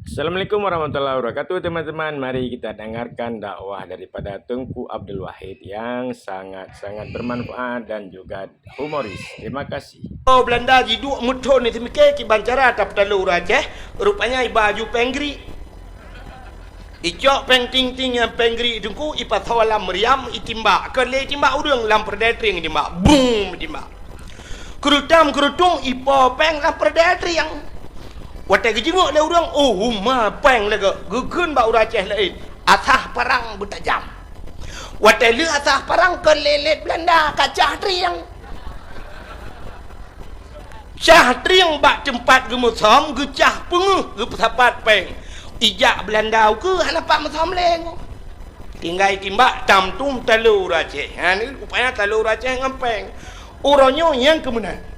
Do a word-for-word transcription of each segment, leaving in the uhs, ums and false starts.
Assalamualaikum warahmatullahi wabarakatuh, teman-teman. Mari kita dengarkan dakwah daripada Teungku Abdul Wahid yang sangat-sangat bermanfaat dan juga humoris. Terima kasih. Oh, Belanda jiduek meuthon, iseumiké kiban cara tapeutaloe ureuëng Aceh, rupanya iba aju péng grik. Icok péng ting-ting nyang péng grik Teungku, ipasoe lam meuriam, itimbak. Kon lé itimbak ureuëng, lam peureudèe trieng itimbak. Bum, itimbak. Keurutam-keurutung ipo péng lam peureudèe trieng. Watèe geujingok lé ureuëng, oh, huma péng lagèe geukheun bak ureuëng Aceh laén, asah parang beutajam. Watèe lheueh asah parang, kon lé lét Belanda ka cah trieng. Cah trieng bak teumpat geumeusom, geucah peungeuh geupeusapat péng. Ijak Belanda ukeue hana pat meusom lé. Tinggai timbak tamtum taloe ureuëng Aceh. Ha, ni rupanya taloe ureuëng Aceh ngon péng. Uroe nyoe nyang keumeunan.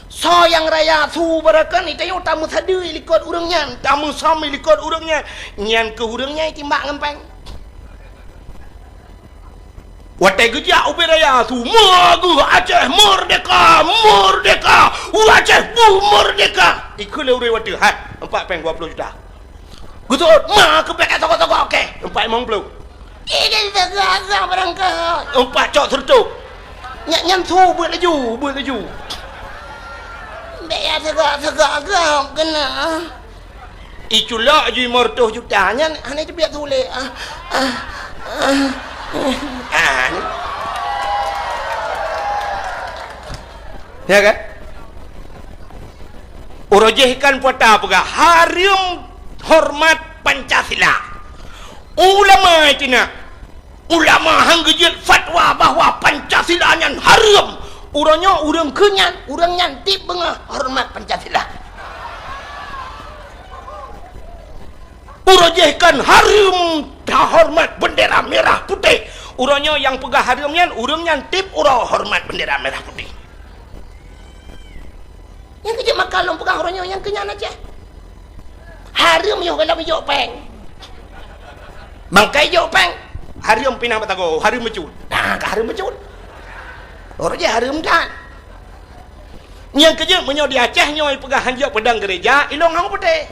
Soe nyang raya su barokon, itanyoe tameusadeue likot ureuëng nyan, tameusom likot ureuëng nyan. Nyan keuh ureuëng nyan itimbak ngon péng. Watèe geujak ubé raya su, "Meuageuh Aceh merdeka, merdeka, Aceh bu merdeka." Ikheun lé ureuëng watèe, "Hai, empat péng dua puluh juta." Geuseuôt, "Ma keuh péng togok-togok, oke, empat limong puluh." "Ih, dia teuga-teuga barang kah." Empat cok seureutôh. Nyan, nyan su beuet laju, beuet laju. "Bèk ya teuga-teuga kah keunan." Iculok ju lima ratus juta nyan hana teubiet su lé. Ah, ah, ah, ah. Ah, ni. Ya kan? Uroe jih kan puata peugah, hareuem hormat Pancasila. Ulama itu nak. Ulama han geujeuet fatwa bahwa Pancasila nyan hareuem. Uroe nyoe ureuëng keu nyan, ureuëng nyan tieb beungoh hormat Pancasila. Uroe jih kan hareuem tahormat bendera merah putih. Uroe nyoe nyang peugah hareuem nyan, ureuëng nyan tieb uroe hormat bendera merah putih. Nyang keu jeuet maka lôn peugah uroe nyoe nyang keu nyan Aceh. Hareuem yoh gohlom ijok péng. Mangkai ijok péng, hareuem pinah batago, hareuem meucut. Nah, ka hareuem meucut. Uroe jih hareuem that. Nyang keu jeuet meunyoe di Aceh nyoe peugah han jok peudong gereja, ilong hang putéh.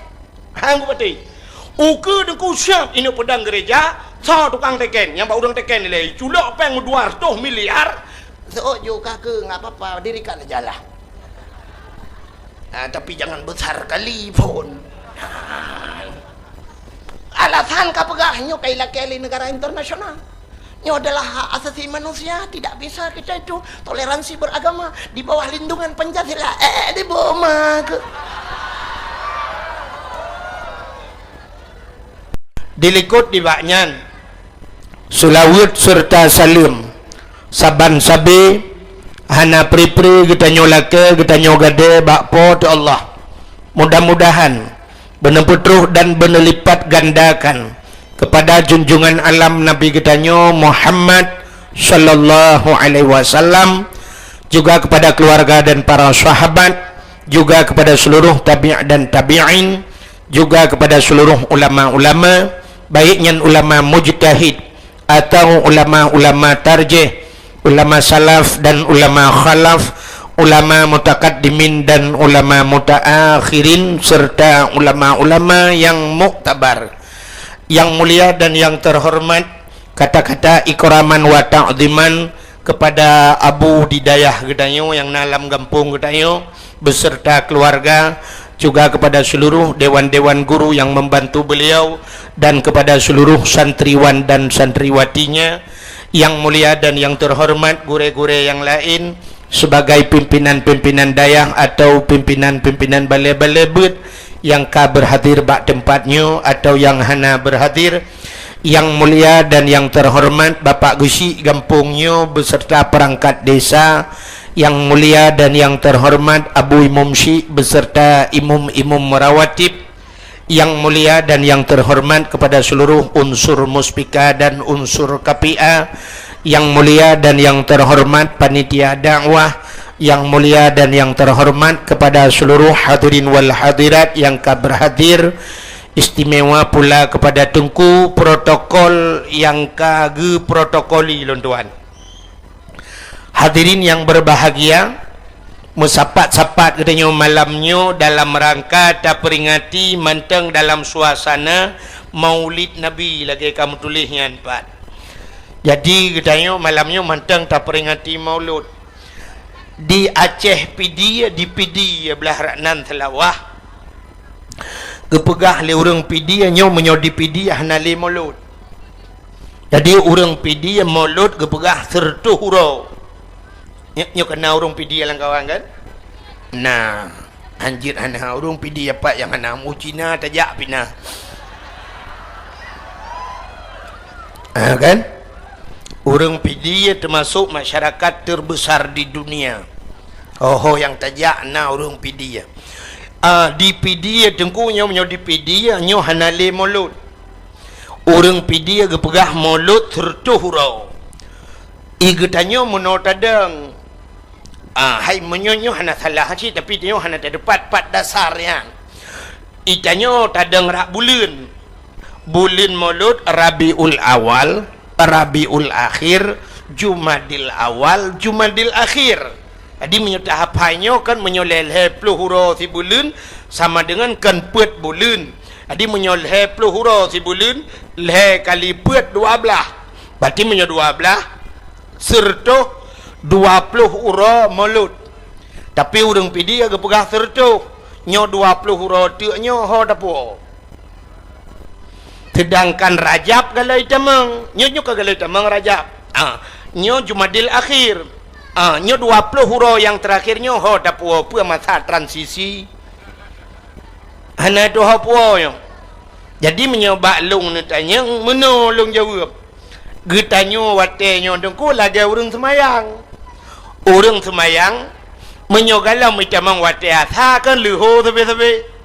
Hang bupati. Ukeue Teungku siab inong peudong gereja, soe tukang teken, nyang bak ureuëng teken ilèe, culok péng dua ratus miliar. Seuôt ju ka keu, nggak apa-apa, dirikan aja lah. Ah, tapi jangan besar kali pun. Ah. Alasan ka peugah nyoe ka ilakèe lé negara internasional. Nyoe adalah hak asasi manusia, tidak bisa kita itu toleransi beragama di bawah lindungan Pancasila. Eh, di boma ke? Dilikot di bak nyan, seulaweuet serta saleuem saban sabe, hana pri-pri geutanyoe lakèe, geutanyoe gadée bak Po teu Allah. Mudah-mudahan beuneupeutruh dan beuneulipat gandakan kepada junjungan alam Nabi geutanyoe Muhammad sallallahu alaihi wasallam, juga kepada keluarga dan para sahabat, juga kepada seluruh tabi' dan tabi'in, juga kepada seluruh ulama-ulama, baik nyan ulama mujtahid, atau ulama-ulama tarjih, ulama salaf dan ulama khalaf, ulama mutakaddimin dan ulama mutaakhirin, serta ulama-ulama yang muktabar. Yang mulia dan yang terhormat, kata-kata ikraman wa ta'ziman kepada Abu di dayah geutanyoe nyang na lam gampông geutanyoe, beserta keluarga, juga kepada seluruh dewan-dewan guru yang membantu beliau, dan kepada seluruh santriwan dan santriwatinya, yang mulia dan yang terhormat gurée-gurée yang lain, sebagai pimpinan-pimpinan dayah atau pimpinan-pimpinan balée-balée beuet yang ka berhadir bak teumpat nyoe atau yang hana berhadir, yang mulia dan yang terhormat Bapak Geuchik gampông nyoe beserta perangkat desa, yang mulia dan yang terhormat Abu Imum Syik beserta imum-imum rawatib, yang mulia dan yang terhormat kepada seluruh unsur muspika dan unsur K P A, yang mulia dan yang terhormat panitia dakwah, yang mulia dan yang terhormat kepada seluruh hadirin wal hadirat yang ka berhadir, istimewa pula kepada Teungku protokol yang ka geuprotokoli lôn tuan. Hadirin yang berbahagia, Meusapat-sapat geutanyoe malam nyoe dalam rangka taperingati mantong dalam suasana Maulid Nabi lagée ka meutuléh nyan pat. Jadi geutanyoe malam nyoe mantong taperingati Maulud. Di Aceh Pidie, di Pidie blah nan Seulawah, geupeugah lé ureuëng Pidie nyoe meunyoe di Pidie hana lé Maulud. Jadi ureuëng Pidie Maulud geupeugah seureutôh uroe. Nyoe, nyoe keuna ureuëng Pidie lam kawan kan? Nah, hanjeuet hana ureuëng Pidie pat nyang hana mu Cina tajak pih na. Ha, kan? Ureuëng Pidie termasuk masyarakat terbesar di dunia. Ho-ho nyang tajak na ureuëng Pidie. Ah, di Pidie Teungku nyoe, nyoe di Pidie nyoe hana lé Maulud. Ureuëng Pidie geupeugah Maulud seureutôh uroe. I geutanyoe meunoe tadong. Ah, hai meunyoe nyoe hana salah cit, tapi tanyoe hana teupat pat dasar nyan. I tanyoe tadong rak buleuen. Buleuen Maulud Rabiul Awal, Rabiul Akhir, Jumadil Awal, Jumadil Akhir. Jadi meunyoe tahap hai nyoe kan meunyoe lhée-lhée ploh uroe sibuleuen sama dengan kan peuet buleuen. Jadi meunyoe lhée ploh uroe sibuleuen, lhée kali peuet dua blaih. Berarti meunyoe dua blaih, seureutôh dua ploh uroe Maulud. Tapi ureuëng Pidie geupeugah seureutôh, nyoe dua ploh uroe teuk nyoe ho tapuo. Seudangkan Rajab galai tamong, nyoe, nyoe ka galai tamong Rajab. Ah, nyoe Jumadil Akhir. Ah, nyoe dua ploh uroe nyang teurakhir nyoe ho tapuo peue masa transisi. Hana tuho puo nyoe. Jadi meunyoe bak lôn neutanyong, meunoe lôn jaweueb. Geutanyoe watée nyoe Teungku lagée ureuëng seumayang. Ureuëng seumayang, meunyoe galom itamong watée asa kan leuho sabe-sabe.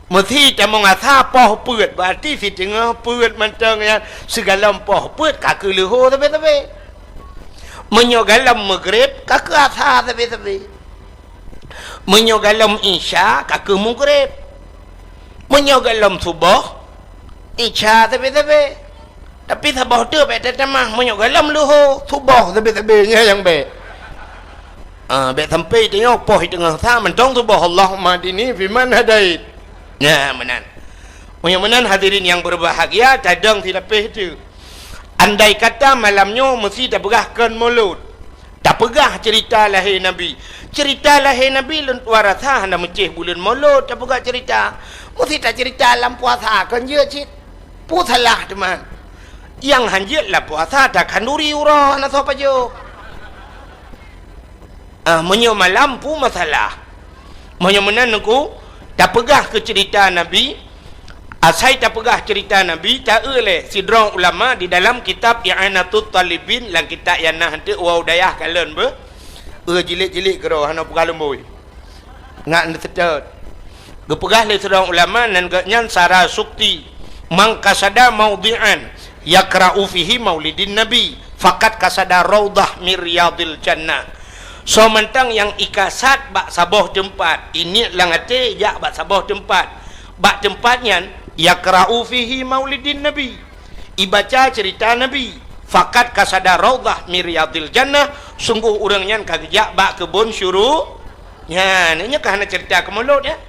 Meusi tamong asa poh peuet, berarti siteungoh peuet mantong nyan sigalom poh peuet ka keu leuho sabe-sabe. Meunyoe galom Maghrib ka keu asa sabe-sabe. Meunyoe galom Isya ka keu Maghrib. Meunyoe galom Suboh, Isya sabe-sabe. Tapi saboh teuk bék tatamah, meunyoe galom leuho, Suboh sabe-sabe nyan nyang bék. Ah, bék sampai tanyoe poh teungoh sa mantong Suboh, Allahumma hdini fiman hadait. Nyan meunan. Meunyoe meunan hadirin nyang berbahagia, tadong silapéh teuk. Andai kata malam nyoe meusi tapeugah kon Maulud. Tapeugah ceurita lahé Nabi. Ceurita lahé Nabi lôn tuan rasa hana meucéh buleuen Maulud tapeugah ceurita. Meusi taceurita lam puasa kon jeuet cit. Peue salah teuma? Nyang hanjeuet lam puasa takhanduri uroe hana soe pajoh. Ah, meunyoe malam peue masalah? Meunyoe meunan Teungku, tapeugah keu ceurita Nabi, asai tapeugah ceurita Nabi, ta-eu lé sidroe ulama di dalam kitab I'anatut Talibin, lam kitab nyang na hanteuk woe u dayah kalon beuh, eu jilid-jilid keudroe hana peugah lumbôi. Ngat neuseutôt. Geupeugah lé sidroe ulama nan geuhnyan Sara Sukti, "Man qasada maudhi'an yakra'u fihi maulidin Nabi, faqad qasada raudhah min riyadil jannah." Soe mantong nyang ikasad bak saboh teumpat, iniet lam até jak bak saboh teumpat, bak teumpat nyan yakra'u fihi maulidin Nabi, ibaca ceurita Nabi, faqad qasada raudhah min riyadil jannah, sungguh ureuëng nyan ka geujak bak keubon syuru-, nyan, nyoe ka hana ceurita keu Maulud, ya.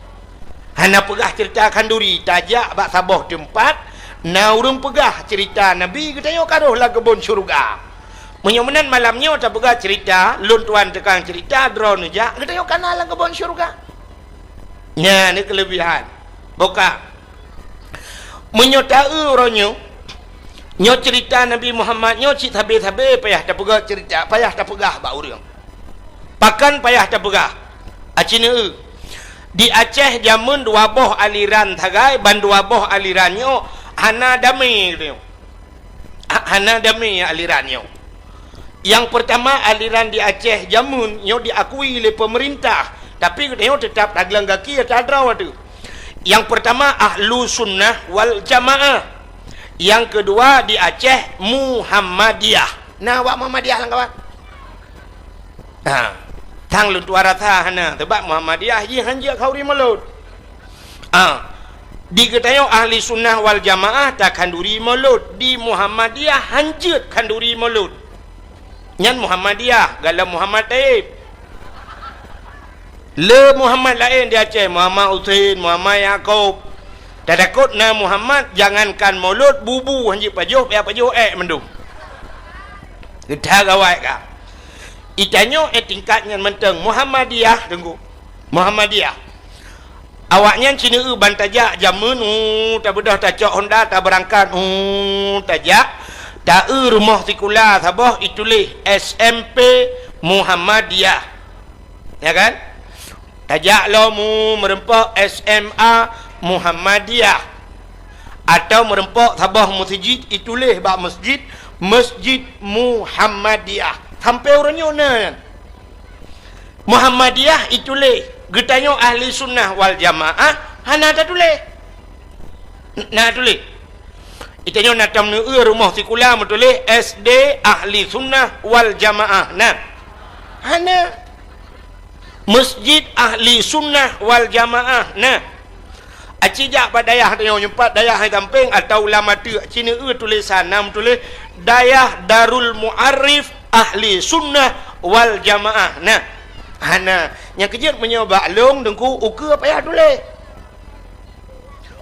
Hana peugah ceurita khanduri, tajak bak saboh teumpat, na ureuëng peugah ceurita Nabi geutanyoe ka rhoh lam keubon syeuruga. Meunyoe meunan malam nyoe tapeugah ceurita, lôn tuan tukang ceurita, droeneuh jak, geutanyoe ka na lam keubon syeuruga. Nyan ni keuleubihan. Boka. Meunyoe ta-eu uroe nyoe, nyoe ceurita Nabi Muhammad nyoe cit sabe-sabe payah tapeugah ceurita, payah tapeugah bak ureuëng. Pakon payah tapeugah? Aci neu-eu. Di Aceh jameun dua boh aliran sagai, ban dua boh aliran nyoe hana damé geutanyoe. Ha-, hana damé aliran nyoe. Nyang peurtama, aliran di Aceh jameun nyoe diakui lé peumeurintah, tapi geutanyoe teutap tagleng gaki ata droe teuh. Nyang peurtama, Ahlu Sunnah wal Jamaah. Nyang keudua, di Aceh, Muhammadiyah. Na awak Muhammadiyah lam kawan? Ha. Sang lôn tuan rasa hana, sabab Muhammadiyah jih hanjeuet khanduri Maulud. Ah, di geutanyoe Ahli Sunnah wal Jamaah takhanduri Maulud, di Muhammadiyah hanjeuet khanduri Maulud. Nyan Muhammadiyah, galom Muhammad Taib. Le Muhammad laén di Aceh, Muhammad Husein, Muhammad Yakub. Tatakot na Muhammad, jangankan mulod, bubu hanjeuet pajoh, payah pajoh ék mandum. Geutanyoe gawai ka. Itanyoe, eh, tingkat nyan mantong Muhammadiyah, Teungku. Muhammadiyah. Awaknyan sineue ban tajak jameun, u, tabeudôh tacok honda, tabeurangkat, u, tajak, taeu rumoh sikula saboh ituléh S M P Muhammadiyah. Ya kan? Tajak lom, u, meureumpok S M A Muhammadiyah. Atau meureumpok saboh meuseujid ituléh bak meuseujid, Masjid Muhammadiyah. Sampoe uroe nyoe na nyan. Muhammadiyah ituléh, geutanyoe Ahli Sunnah wal Jamaah hana tatuléh. N-, na tuléh. Itanyoe na tam neueu rumoh sikula meutuléh S D Ahli Sunnah wal Jamaah. Na. Hana. Masjid Ahli Sunnah wal Jamaah. Na. Aci jak bak dayah tanyoe nyoe pat, dayah hai Tampeng atau lam ateueh, ci neueu tulésan na meutuléh Dayah Darul Muarif Ahli Sunnah wal Jamaah. Nah, hana. Nyang keujeuet meunyoe bak lôn Teungku ukeue payah tuléh.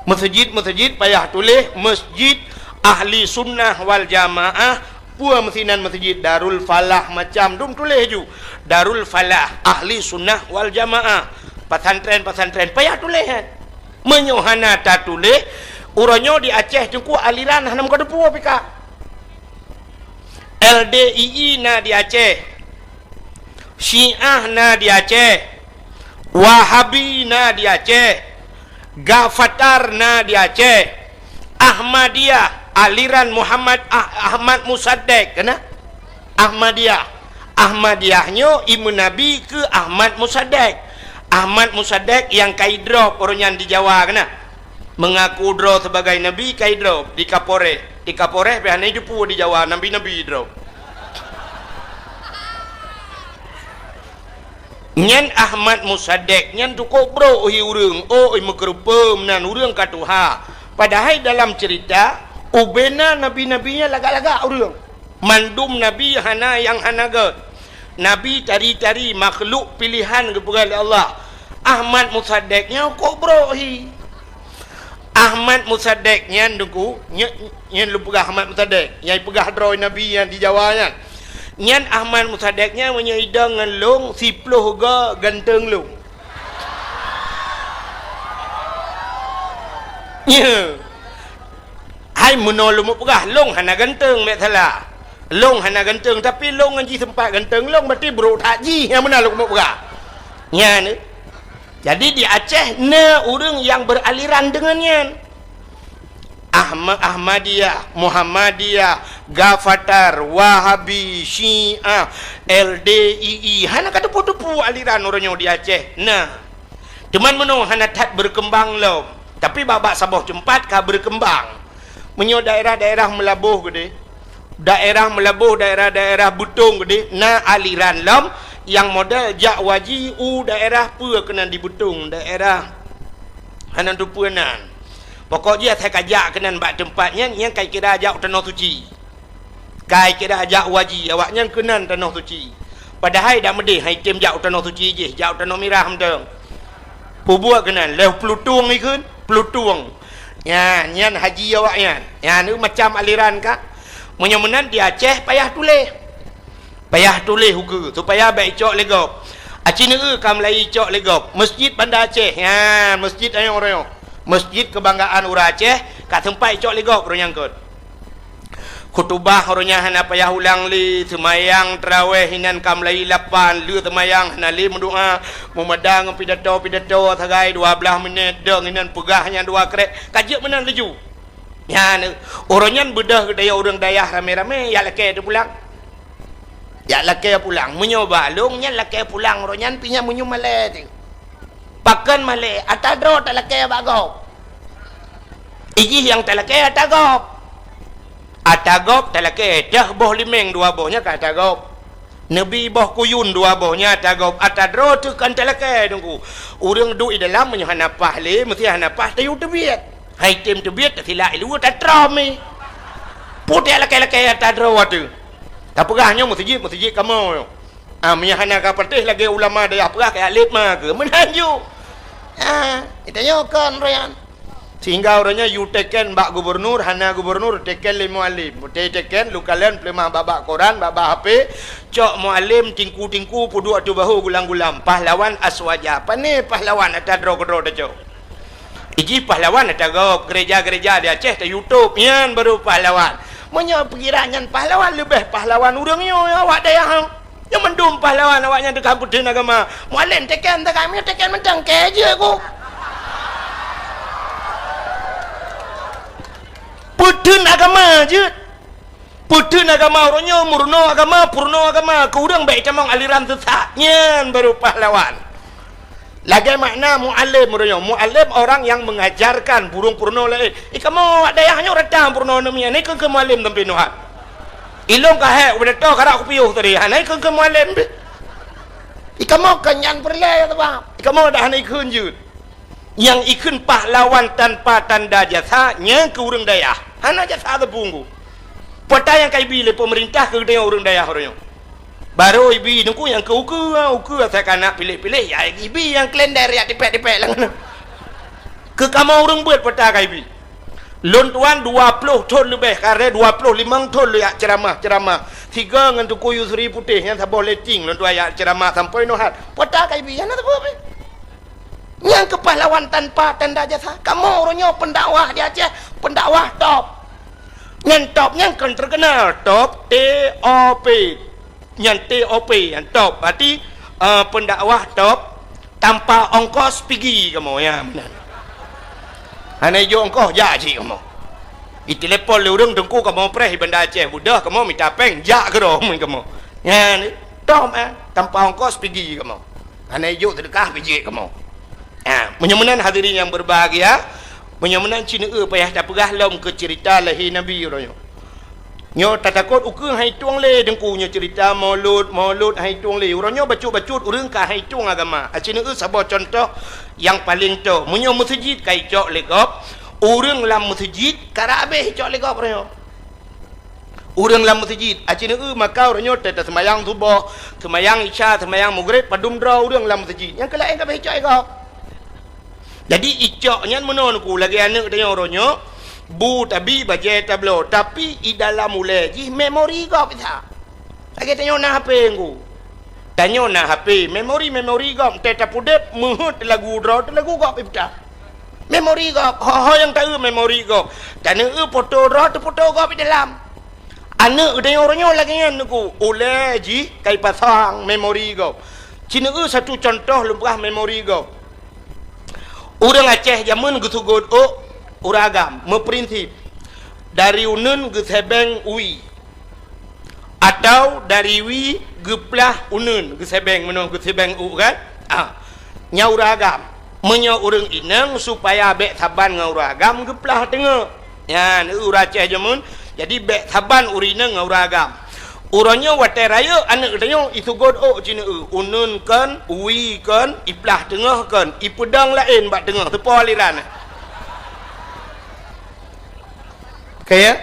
Meuseujid-meuseujid payah tuléh Masjid Ahli Sunnah wal Jamaah, peue meusinan meuseujid Darul Falah macam dum tuléh ju. Darul Falah Ahli Sunnah wal Jamaah. Pesantren-pesantren payah tuléh, kan? Meunyoe hana tatuléh, uroe nyoe di Aceh Teungku aliran hana meukateupue pih ka. L D I I na di Aceh. Syiah na di Aceh. Wahabi na di Aceh. Gafatar na di Aceh. Ahmadiyah, aliran Muhammad Ah-, Ahmad Musaddek, kena? Ahmadiyah. Ahmadiyah nyoe imeunabi keu Ahmad Musaddek. Ahmad Musaddek nyang ka idrop uroe nyan di Jawa, kena? Mengaku droe sebagai nabi ka idrop di Kapolres. Di Kapolres pih hana jiteupeue di Jawa, nabi-nabi idrop. Nyan Ahmad Musaddek nyan cukôp brok hi ureuëng, oi meukeureupeue meunan ureuëng ka tuha. Padahai dalam ceurita, ubena nabi-nabi nyan lagak-lagak ureuëng. Mandum nabi hana nyang hana gét. Nabi tari-tari makhluk pilihan geupeugah lé Allah. Ahmad Musaddek nyan cukôp brok hi. Ahmad Musaddek nyan Teungku, nye-, nyan lôn peugah Ahmad Musaddek, nyang peugah droe nabi nyan di Jawa nyan. Nyan Ahmad Musaddek nyan meunyoe idong ngon lôn, siploh go ganteng lôn. Nyo. Hai meunoe lôn peugah, lôn hana ganteng, bék salah. Lôn hana ganteng, tapi lôn ngon jih seumpat ganteng lôn, berarti brok that jih nyang meunan lôn peugah. Nyan. Jadi di Aceh na ureuëng nyang beraliran deungon nyan. Ahma-, Ahmadiyah, Muhammadiyah, Gafatar, Wahabi, Syiah, L D I I. Hana ka teupeue-teupeue aliran uroe nyoe di Aceh. Na. Teuma meunoe hana that berkembang lom. Tapi bak-bak saboh teumpat ka berkembang. Meunyoe daerah-daerah Meulaboh keudeh, daerah Meulaboh, daerah-daerah Beutong keudeh, na aliran lom nyang model jak waji u daerah peue keunan di Beutong, daerah hana teupeue nan. Pokok jih asai ka jak keunan bak teumpat nyan, nyan ka kira jak u Tanoh Suci. Ka kira jak waji awaknyan keunan Tanoh Suci. Padahai dak meudeh hai tem jak u Tanoh Suci jih, jak u Tanoh Mirah mantong. Peubuet keunan, lheueh Peulutong ikheun, Peulutong. Nyan, nyan haji awaknyan. Nyan, neu macam aliran ka. Meunyoe meunan di Aceh payah tuléh. Payah tuléh ukeue, supaya bék icok lé gob. Aci neu ka meulayeue icok lé gob. Masjid Banda Aceh. Nyan, masjid ayong royong. Masjid keubanggaan ureuëng Aceh, ka seumpat icok lé gob uroe nyan kot. Khutubah uroe nyan hana payah ulang lé, seumayang taraweh inan ka meulayeue lapan, le seumayang hana lé meudoá, meumada ngon pidato-pidato sagai dua blaih minét, dong inan peugah nyang dua krek, ka jeuet meunan laju. Nyan, uroe nyan beudôh geutanyoe ureuëng dayah ramé-ramé, jak lakée teupulang. Jak lakée pulang. Meunyoe bak lôn nyan lakée pulang uroe nyan pih nyan meunyoe malée teuh. Pakon malée, ata droe talakée bak gob. Ijih nyang talakée ata gob. Ata gob talakée, dah boh limeng dua boh nyan ka ata gob. Neubi boh kuyun dua boh nyan ata gob. Ata droe teuh kan talakée Teungku. Ureuëng duek di dalam meunyoe hana paih lé, meusti hana paih tayue teubiet. Hai tem teubiet tasilak i luwa tatrôm i. Putéh lakée-lakée ata droe teuh. Tapeugah nyoe meuseujid, meuseujid kamoe nyoe. Ah, meunyo hana ka patéh lagée ulama dayah peugah, ka lét ma keu meunan ju. Ah, tanyoe kon royan. Sehingga uroe nyoe yue teken bak gubernur, hana gubernur, teken lé mualem. Teken lukalon peuleumah bak-bak koran, bak-bak H P, cok mualem tingku-tingku peuduek ateueh bahu gulam-gulam. Pahlawan aswaja. Pane pahlawan ata droe keudroe tacok. Ijih pahlawan ata gob, gereja-gereja di Aceh ta YouTube, nyan baru pahlawan. Meunyoe pikiran nyan pahlawan, leubeh pahlawan ureuëng nyoe awak dayah. Nyang mandum pahlawan awaknyan teuka peutheun agama. Mualem teken teuka, meunyoe teken mantong keu jeuet ku. Peutheun agama jeuet. Peutheun agama uroe nyoe, meurunoe agama, peurunoe agama, keu ureuëng bék tamong aliran sesat. Nyan baru pahlawan. Lagée makna mualem uroe nyoe, mualem orang yang mengajarkan burung peurunoe laén. Ih, kamoe awak dayah nyoe rata peurunoe neumia, nai keu-keu mualem sampai nuhat. Ilong ka hék, ubeudatoe karak kupiôh tadi, hana keu-keu mualem deh. Ih, kamoe kon nyan peureulée ya, sabab ih, kamoe dah hana ikheun jeuet. Nyang ikheun pahlawan tanpa tanda jasa, nyan keu ureuëng dayah. Hana jasa teupunggu. Peue ata nyang ka ibi lé peumeurintah keu geutanyoe ureuëng dayah uroe nyoe. Barô ibi teungku nyang keu ukeue, ukeue asai ka na piléh-piléh, ya ibi nyang kalender ya tipék-tipék lam. Keu kamoe ureuëng beuet peue ata ka ibi. Lôn tuan dua ploh thon leubeh, kareh dua ploh limong thon lôn jak ceuramah-ceuramah. Sigoe ngon Teungku Yusri Putéh nyang saboh letting lôn tuan jak ceuramah sampoe nyoe hat. Peue ata ka ibi, hana sapeue pih. Nyang keu pahlawan tanpa tanda jasa. Kamoe uroe nyoe pendakwah di Aceh, pendakwah top. Nyan top, nyan kon terkenal, top, T O P. Nyan T O P, nyan top. Berarti, eh, pendakwah top, tanpa ongkos pigi kamoe, ya, meunan. Hana ijok ongkos, jak cit kamoe. Itelepon lé ureuëng, "Teungku, kamoe preh di Banda Aceh, beudôh kamoe mita péng, jak keudroe," mun kamoe. Nyan, top, eh, tanpa ongkos pigi kamoe. Hana ijok seudeukah bijéh kamoe. Ha, meunyoe meunan hadirin nyang berbahagia, meunyoe meunan cit neueu payah tapeugah lom keu ceurita lahé Nabi uroe nyoe. Nyoe tatakot ukeue han itueng lé teungku nyoe ceurita maulud, maulud han itueng lé. Uroe nyoe bacut-bacut ureuëng ka han itueng agama. Aci neueu saboh cuntoh nyang paleng toe. Meunyoe meuseujid ka icok lé gob, ureuëng lam meuseujid karab habéh icok lé gob uroe nyoe. Ureuëng lam meuseujid, aci neueu maka uroe nyoe teuh taseumayang suboh, seumayang isya, seumayang maghrib, padum droe ureuëng lam meuseujid. Nyang keu laén ka habéh icok lé gob. Jadi icok nyan meunoe teungku lagée aneuëk tanyoe uroe nyoe, bu tabi bajée tabloe, tapi i dalam ulée jih memori gob that. Lagée tanyoe na H P teungku. Tanyoe na H P, memori-memori gob teuh tapudeb meuheuet lagu droe teuh lagu gob ipeugah. Memori gob, ho-ho nyang taeu memori gob. Taneueu foto droe teuh foto gob i dalam. Aneuëk tanyoe uroe nyoe lagée nyan teungku, ulée jih ka ipasang memori gob. Ci neueu satu cuntoh lôn peugah memori gob. Ureuëng Aceh jameun geuseugot ôk ureuëng agam, meuprinsip dari uneuen geusebeng wie, atau dari wie geuplah uneuen, geusebeng meunoe geusebeng ôk kan? Ah, nyan ureuëng agam. Meunyoe ureuëng inong supaya bék saban ngon ureuëng agam geuplah teungoh. Nyan ureuëng Aceh jameun, jadi bék saban ureuëng inong ngon ureuëng agam. Uroe nyoe watée rayeuk aneuëk tanyoe iseugot ôk ci neueu, uneuen kon, wie kon, iplah teungoh kon, ipeudong laén bak teungoh, teupo aliran. Ka ya?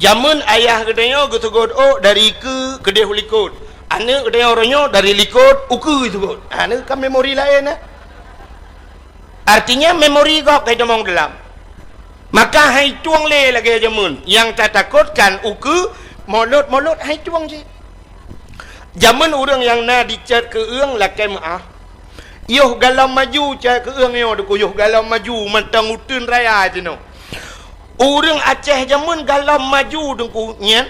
Jameun ayah geutanyoe geuseugot ôk dari keue keudeh u likot. Aneuëk geutanyoe uroe nyoe dari likot u keue iseugot. Ha, nyoe kan memori laén, eh? Artinya memori gob ka itamong dalam. Maka han itueng lé lagée jameun. Nyang tatakot kan ukeue, maulud-maulud han itueng cit. Jameun ureuëng nyang na di cot keueueng lakée meuáh. Yoh galom maju cot keueueng nyoe teungku, yoh galom maju mantong uteuen raya jinoe. Ureuëng Aceh jameun galom maju teungku nyan.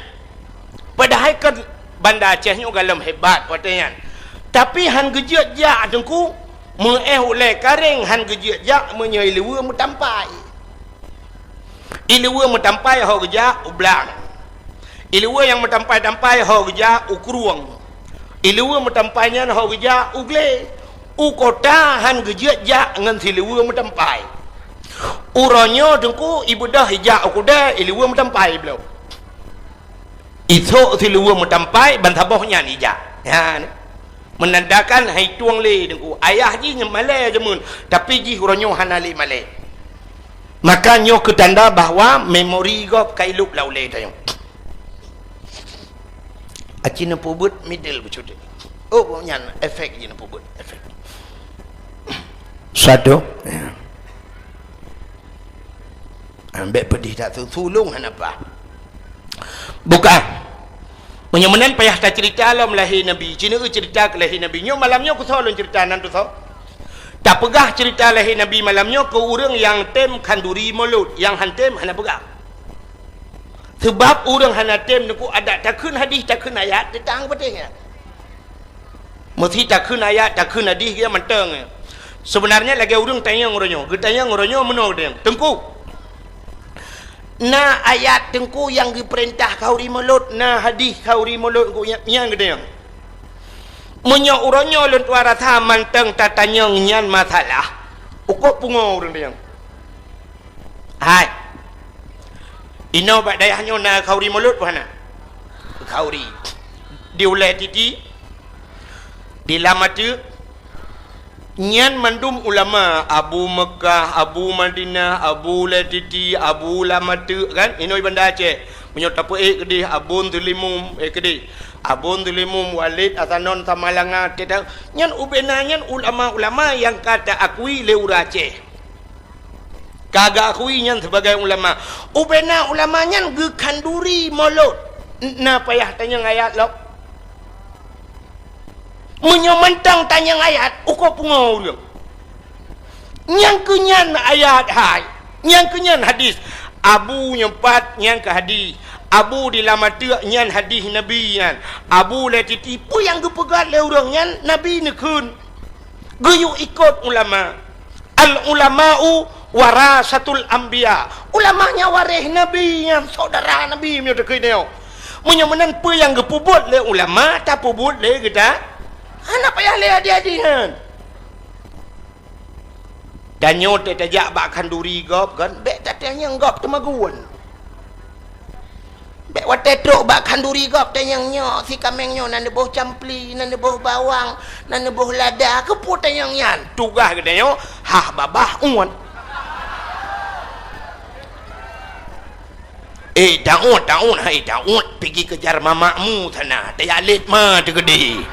Padahai kan Banda Aceh nyoe galom hebat watée nyan. Tapi han geujeuet jak teungku, meuéh ulée karéng han geujeuet jak meunyoe iluweue meutampai. Iluweue meutampai ho geujak u blang. Iluweue nyang meutampai-tampai ho geujak u krueng. Iluweue meutampai nyan ho geujak u glé. U kota han geujeuet jak ngon siluweue meutampai. Uroe nyoe teungku ibeudôh ijak u keudée iluweue meutampai bloe. Isok siluweue meutampai ban saboh nyan ijak. Nyan. Meunandakan han itueng lé teungku. Ayah jih nyan malée jameun, tapi jih uroe nyoe hana lé malée. Maka nyoe keu tanda bahwa memori gob ka ilop lam ulée tanyoe. Cina peubuet middle beucuti. Oh, nyan efek cina peubuet, efek. Satu. Ambek pedih tak tu, tulung hana apa. Bukan. Meunyoe meunan payah tacerita lom lahé Nabi. Cina eu cerita keu lahé Nabi. Nyoe malam nyoe kusoe lôn cerita nan tusoe. Tapeugah cerita lahé Nabi malam nyoe keu ureuëng nyang tem khanduri mulod, nyang han tem hana peugah. Seubab ureuëng hana tem neuku adat takheun hadis, takheun ayat, teutang beuteh nyan. Meusti takheun ayat, takheun hadis, dia mantong. Sebenarnya lagée ureuëng tanyong uroe nyoe, geutanyong uroe nyoe meunoe geutanyoe, "Teungku, na ayat Teungku nyang geupeurintah khanduri mulod, na hadis khanduri mulod Teungku nyang, nyang geutanyoe. Meunyoe uroe nyoe lôn tuan rasa mantong tatanyong nyan masalah, ukoe pungo ureuëng tanyong." Hai. Inoe bak dayah nyoe na khanduri mulod peue hana? Khanduri. Di ulée titi, di lam ateuk, nyan mandum ulama, Abu Meukah, Abu Madinah, Abu Ulée Titi, Abu Lam Ateuk, kan? Inoe Banda Aceh. Meunyoe tapeuék keudeh Abon Teulimum, eh, keudeh. Abon Teulimum, Walid Hasanon Samalanga, teuta-, nyan ubena nyan ulama-ulama nyang ka taakui lé ureuëng Aceh. Ka geuakui nyan sibagai ulama. Ubena ulama nyan geukhanduri mulod. N-, na payah tanyong ayat lom. Meunyoe mantong tanyong ayat, ukoe pungo ureuëng. Nyang keu nyan ayat hai, nyang keu nyan hadis. Abu nyang pat nyan keu hadis. Abu di Lam Ateuk nyan hadis Nabi nyan. Abu Ulée Titi peue nyang geupeugah lé ureuëng nyan Nabi neukheun. Geuyue ikot ulama. Al ulama'u warasatul anbiya. Ulama nyan waréh Nabi, nyan syedara Nabi meunyoe takheun nyoe. Meunyoe meunan peue nyang geupeubuet lé ulama, tapeubuet lé geuta. Hana payah lé hadis-hadis nyan. Tanyoe teuh tajak bak khanduri gob kan, bék tatanyong gob teumagun. Bék watée trok bak khanduri gob tanyong nyoe, si kaméng nyoe na neuboh campli, na neuboh bawang, na neuboh lada, keupeue tanyong nyan? Tugaih geutanyoe, hah babah uet. Eh, Daud, Daud, hai Daud, pigi keujar mamakmu sana, tajak lét ma teukeudi.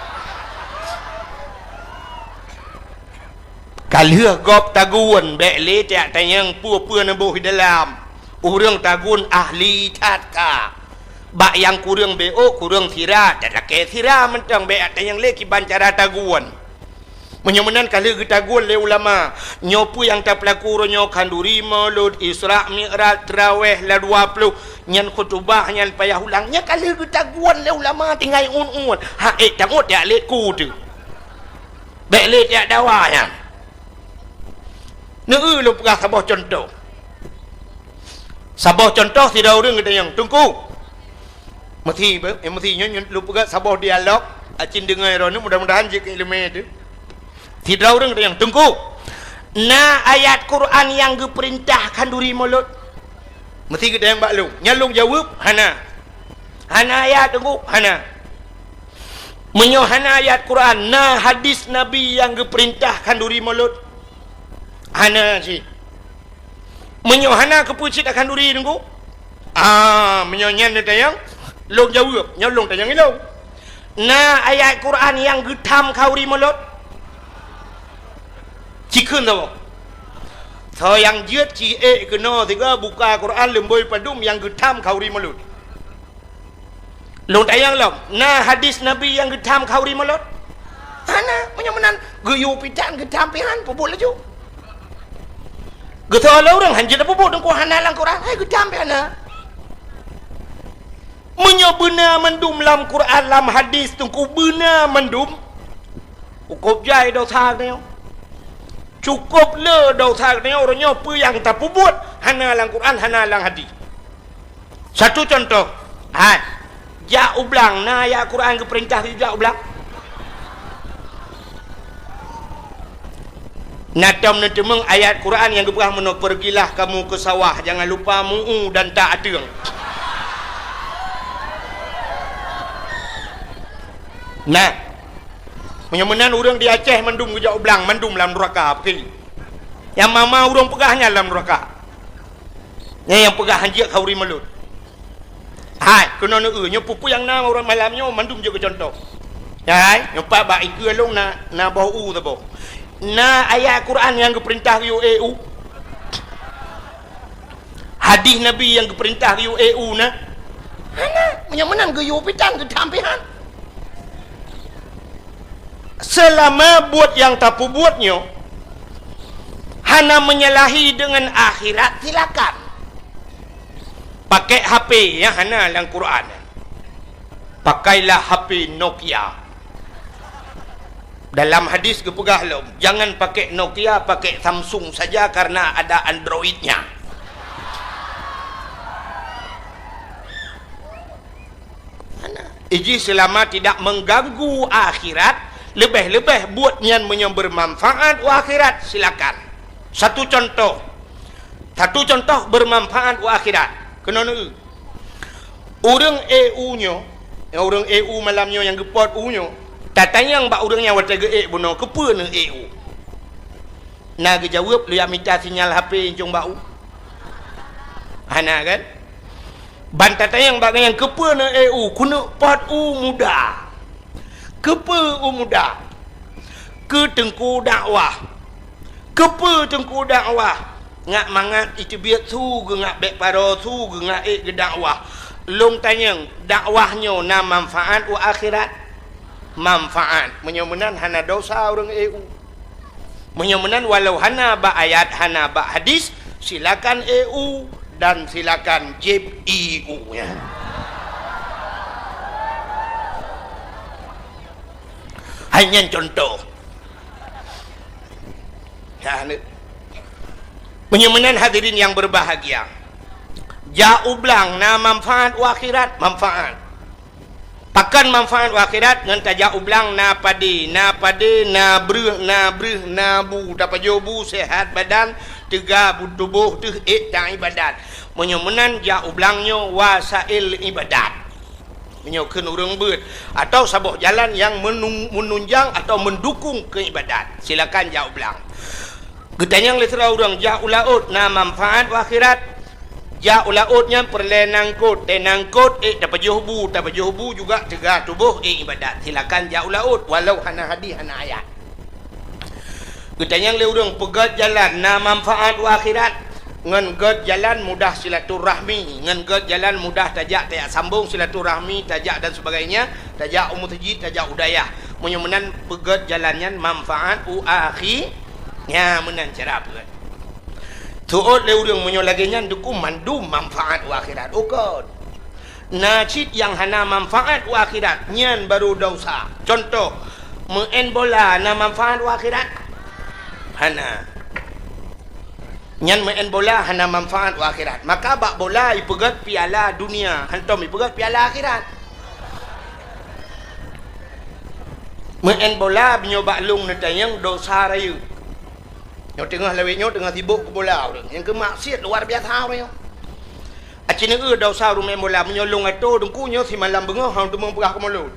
Ka lheueh gob tagun, bék lé tajak tanyong peue-peue neuboh di dalam. Ureuëng tagun ahli that ka. Bak nyang kureueng B O, kureueng sira, talakée sira mantong, bék tanyong lé kiban cara tagun. Meunyoe meunan ka lheueh geutagun lé ulama, nyoe peue nyang tapeulaku uroe nyoe, khanduri, mulod, Isra, Mi'raj, Traweh, la dua ploh, nyan khutubah, nyan payah ulang, nyan ka lheueh geutagun lé ulama tinggai uet-uet. Ha, eh, tangot jak lét ku teuh. Bék lé jak dawa nyan. Neu-eu lôn peugah saboh cuntoh. Saboh cuntoh sidroe ureuëng geutanyong, "Teungku." Meusi, eh, meusi nyoe, nyoe lôn peugah saboh dialog, acin deungoe droeneuh, mudah-mudahan jeuet keu iéleumé teuh. Sidroe ureuëng geutanyong, "Teungku, na ayat Quran nyang geupeurintah khanduri mulod?" Meusi geutanyong bak lôn. Nyan lôn jaweueb, "Hana." "Hana ayat, Teungku?" "Hana." "Meunyoe hana ayat Quran, na hadis Nabi nyang geupeurintah khanduri mulod?" "Hana cit." "Meunyoe hana, keupeue cit khanduri, Teungku?" "Ah, meunyoe nyan neutanyong, lôn jaweueb, nyoe lôn tanyong ilôn. Na ayat Quran nyang geutham khanduri mulod?" Cikheun saboh. Soe nyang jeuet ci ék keunoe sigoe buka Quran leumbôi padum nyang geutham khanduri mulod. Lôn tanyong lom, na hadis Nabi nyang geutham khanduri mulod? Hana, meunyoe meunan geuyue pitan geutham pihan, peubuet laju. Geutanyoe lé ureuëng hanjeuet peubuet, Teungku, hana lam Quran, hai geutham pihan na. Meunyoe beuna mandum lam Quran, lam hadis, Teungku, beuna mandum, cukôp jai desya geutanyoe. Cukôp le desya geutanyoe, uroe nyoe peue nyang tapeubuet hana lam Quran, hana lam hadis. Satu contoh, hai, jak u blang, na ayat Quran geupeurintah jak u blang? Na tom neuteumeung ayat Quran nyang geupeugah meunoe, "Pergilah kamu ke sawah, jangan lupa mu'u dan tak ateueng." Nah, meunyoe meunan ureuëng di Aceh mandum geujak u blang, mandum lam nuraka, peuki. Nyang ma-ma ureuëng peugah nyan lam nuraka. Nyan nyang peugah hanjeuet khanduri mulod. Hai, keunoe neueu, nyoe peue-peue nyang na uroe malam nyoe mandum jeuet keu cuntoh. Hai, nyoe pat bak ikeue lôn na, na boh u saboh. Na ayat Quran nyang geupeurintah geuyue ék u? Hadis Nabi nyang geupeurintah geuyue ék u na? Hana, meunyoe meunan geuyue pitan geutam pihan. Seulama buet nyang tapeubuet nyoe hana menyalahi deungon akhirat, silakan. Pakèk H P nyang hana lam Quran. Pakailah H P Nokia. Dalam hadis geupeugah lom, jangan pakai Nokia, pakai Samsung saja karena ada Androidnya. Iji selama tidak mengganggu akhirat, lebih-lebih buat nyan meunyoe bermanfaat u akhirat, silakan. Satu contoh. Satu contoh bermanfaat u akhirat. Keunoe neueu. Ureuëng ék u nyoe, nyang ureuëng ék u malam nyoe nyang geupot u nyoe, tatanyong bak ureuëng nyan watée geuék bunoe, "Keupeue neuék u?" Na geujaweueb, "Lôn jak mita sinyal H P ncong bak u." Hana kan? Ban tatanyong bak gobnyan, "Keupeue neuék u?" "Keuneuk pot u muda." "Keupeue u muda?" "Keu teungku dakwah." "Keupeue teungku dakwah?" "Ngat mangat iteubiet su geungat bék paro su geungat ék geudakwah." Lôn tanyong, dakwah nyoe na manfaat u akhirat? Manfaat. Meunyoe meunan hana dosa ureuëng ék u. Meunyoe meunan walau hana bak ayat, hana bak hadis, silakan ék u dan silakan jieb ie u nyan. Hai nyan contoh. Ya, ni. Meunyoe meunan hadirin yang berbahagia, jak u blang na manfaat u akhirat, manfaat. Pakon manfaat u akhirat ngon tajak u blang na padé, na padé, na breueh, na breueh, na bu, tapajoh bu, sehat badan, teuga bu tuboh teuh ék taibadat. Meunyoe meunan jak u blang nyoe wasail ibadat. Meunyoe kheun ureuëng beuet, atau saboh jalan nyang menung-, menunjang atau mendukung keu ibadat, silakan jak u blang. Geutanyong lé sidroe ureuëng, jak u laôt na manfaat u akhirat? Jak u laôt nyan peureulée nangkot, tée nangkot ék tapajoh bu, tapajoh bu juga teuga tuboh ék ibadat. Silakan jak u laôt, walau hana hadis, hana ayat. Geutanyong lé ureuëng, peugét jalan na manfaat u akhirat? Ngon gét jalan mudah silaturahmi, ngon gét jalan mudah tajak, tajak sambong silaturahmi, tajak dan sebagainya, tajak u meuseujid, tajak u dayah. Meunyoe meunan peugét jalan nyan manfaat u akhi-, nya meunan cara peugét. Teuôt lé ureuëng meunyoe lagée nyan dukung mandum manfaat u akhirat. Ukon. Na cit nyang hana manfaat u akhirat, nyan baru dosa. Contoh, meu'en bola na manfaat u akhirat? Hana. Nyan meu'en bola hana manfaat u akhirat. Maka bak bola ipeugét piala dunia, hantom ipeugét piala akhirat. Meu'en bola meunyoe bak lông neutanyong dosa rayeuk. Nyoe teungoh lawét nyoe teungoh sibok keu bola ureuëng. Nyang keu maksiat luar biasa ureuëng nyoe. Aci neueu dosa ureuëng meu'en bola, meunyoe lông atô teungku nyoe simalam beungoh hana teumé peugah keumulon.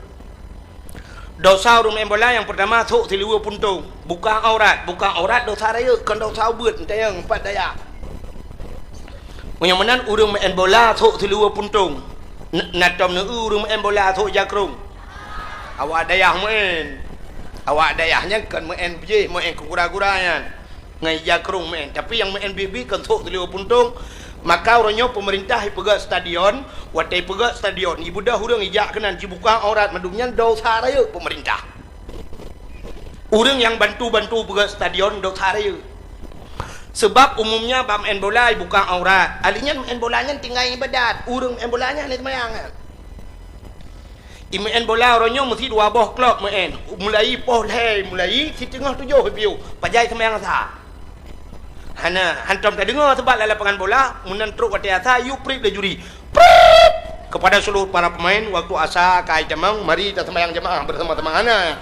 Dosa ureuëng meu'en bola nyang peurtama sôk siluweue puntông, buka aurat. Buka aurat dosa rayeuk, kon dosa ubeuet, neutanyong pat dayah. Meunyoe meunan ureuëng meu'en bola sôk siluweue puntông, n-, na tom neueu ureuëng meu'en bola sôk jakrong. Awak dayah meu'en. Awak dayah nyan kon meu'en bijéh, meu'en keu gura-gura nyan. Ngon ija krong meu'en. Tapi nyang meu'en biet-biet kon sôk siluweue puntông. Maka uroe nyoe peumeurintah ipeugét stadion, watée ipeugét stadion, ibeudôh ureuëng ijak keunan jibuka aurat mandum nyan dosa rayeuk peumeurintah. Ureuëng nyang bantu-bantu peugét stadion dosa rayeuk. Seubab umumnya bak meu'en bola ibuka aurat. Ahli nyan meu'en bola nyan tinggai ibadat. Ureuëng meu'en bola nyan hana seumayang nyan. Imeu'en bola uroe nyoe meusti dua boh klub meu'en. Mulai poh lhée, mulai siteungoh tujoh piôh. Pajan seumayang asa? Hana, hantom tadeungoe seubab lam lapangan bola, meunan trok watée asa, yue prip lé juri. Prip! Kepada seluruh para pemain, waktu asa ka itamong, mari taseumayang jamaah bersama-sama. Hana.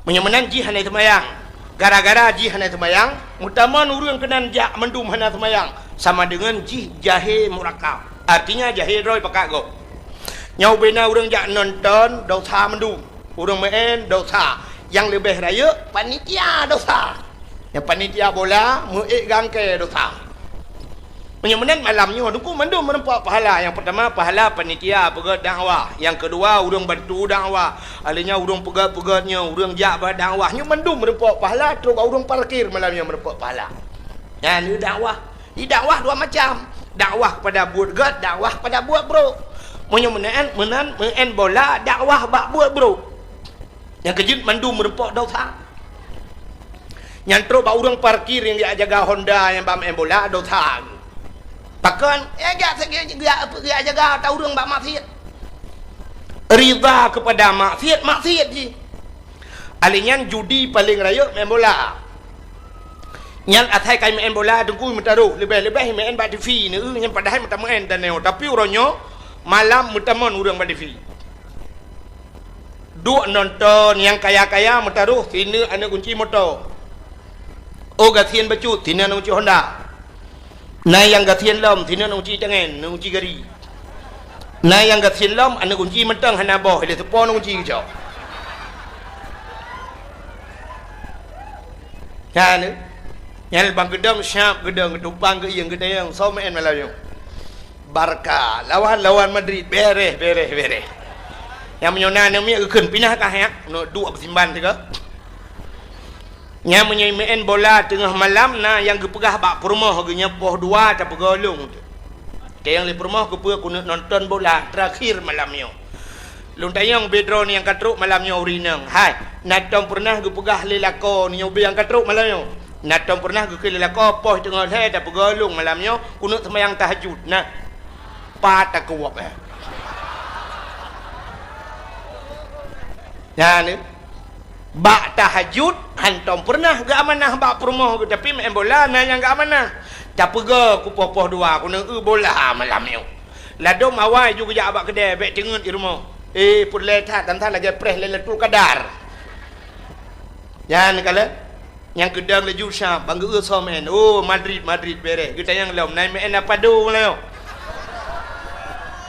Meunyoe meunan jih hana seumayang. Gara-gara jih hana seumayang, meutamong ureuëng keunan jak mandum hana seumayang, sama deungon jih jahé murakab. Artinya jahé droe pakat gob. Nyoe ubena ureuëng jak nonton dosa mandum. Ureuëng meu'en dosa. Nyang leubeh rayeuk panitia dosa. Nyang panitia bola meu'ék gangkée dosa. Meunyoe meunan malam nyoe, Teungku, mandum meureumpok pahala. Nyang peurtama, pahala panitia peugét dakwah. Nyang keudua, ureuëng bantu dakwah. Alèh nyan ureuëng peugét-peugét nyoe, ureuëng jak bak dakwah. Nyoe mandum meureumpok pahala, trok bak ureuëng parkir malam nyoe meureumpok pahala. Nyan dakwah. Di dakwah dua macam. Dakwah kepada buet gét, dakwah kepada buet brok. Meunyoe meunan, meunan meu'en bola, dakwah bak buet brok. Nyang keujeuet mandum meureumpok dosa. Nyang trok bak ureuëng parkir nyang jak jaga Honda nyang bak meu'en bola dosa. Pakon? Eh, jak, jak, jak, jak jaga ata ureuëng bak maksiat. Ridha kepada maksiat, maksiat jih. Alèh nyan judi paleng rayeuk meu'en bola. Nyan asai kai meu'en bola Teungku meutaroh, leubeh-leubeh meu'en bak TV neu, nyan padahai meutameu'en dan nyoe. Tapi uroe nyoe malam meutamon ureuëng bak TV. Duek nonton, nyang kaya-kaya meutaroh sineuk aneuëk gunci moto. Oh, gasien bacut, sineuk aneuëk gunci Honda. Na nyang gasien lom, sineuk aneuëk gunci tangen, aneuëk gunci gari. Na nyang gasien lom, aneuëk gunci mantong hana boh, ilèe teupo aneuëk gunci geucok. Nyan, nyan bang geudong siap geudong, geutumpang geuieng geudayang, soe meu'en malam nyoe. Barca lawan, lawan Madrid, bereh, bereh, bereh. Nyang meunyoe na aneuk miet geukheun pinah kah nyak, neuk duek beusimban sigoe. Nyang meunyoe meu'en bola teungoh malam na nyang geupeugah bak peurumoh geuh nyoe poh dua tapeugoe lôn. Tanyong lé peurumoh keupeue keuneuk nonton bola terakhir malam nyoe. Lôn tanyong bak droeneuh nyang ka trok malam nyoe ureueng inong. Hai, na tom peureunah geupeugah lé lakoe nyoe ubé nyang ka trok malam nyoe? Na tom peureunah geukheun lé lakoe poh teungoh lhèe tapeugoe lôn malam nyoe keuneuk seumayang tahajud? Nah, pat takeuwab, eh. Nyan, eh. Bak tahajud, hantom peureunah geuamanah bak peurumoh geuh, tapi meu'en bola na nyang geuamanah. Tapeugoe keu poh-poh dua, keuneuk eu bola malam nyoe. Ladôm awai ju geujak bak keudè, bèk teungeut di rumoh. Eh, peureulèe that, dan that lagèe preh Lailatul Qadar. Nyan kalon, nyang keudong laju siap, bang geu-eu soe meu'en. Oh, Madrid, Madrid bereh. Geutanyong lom, na meu'en Apado nyoe.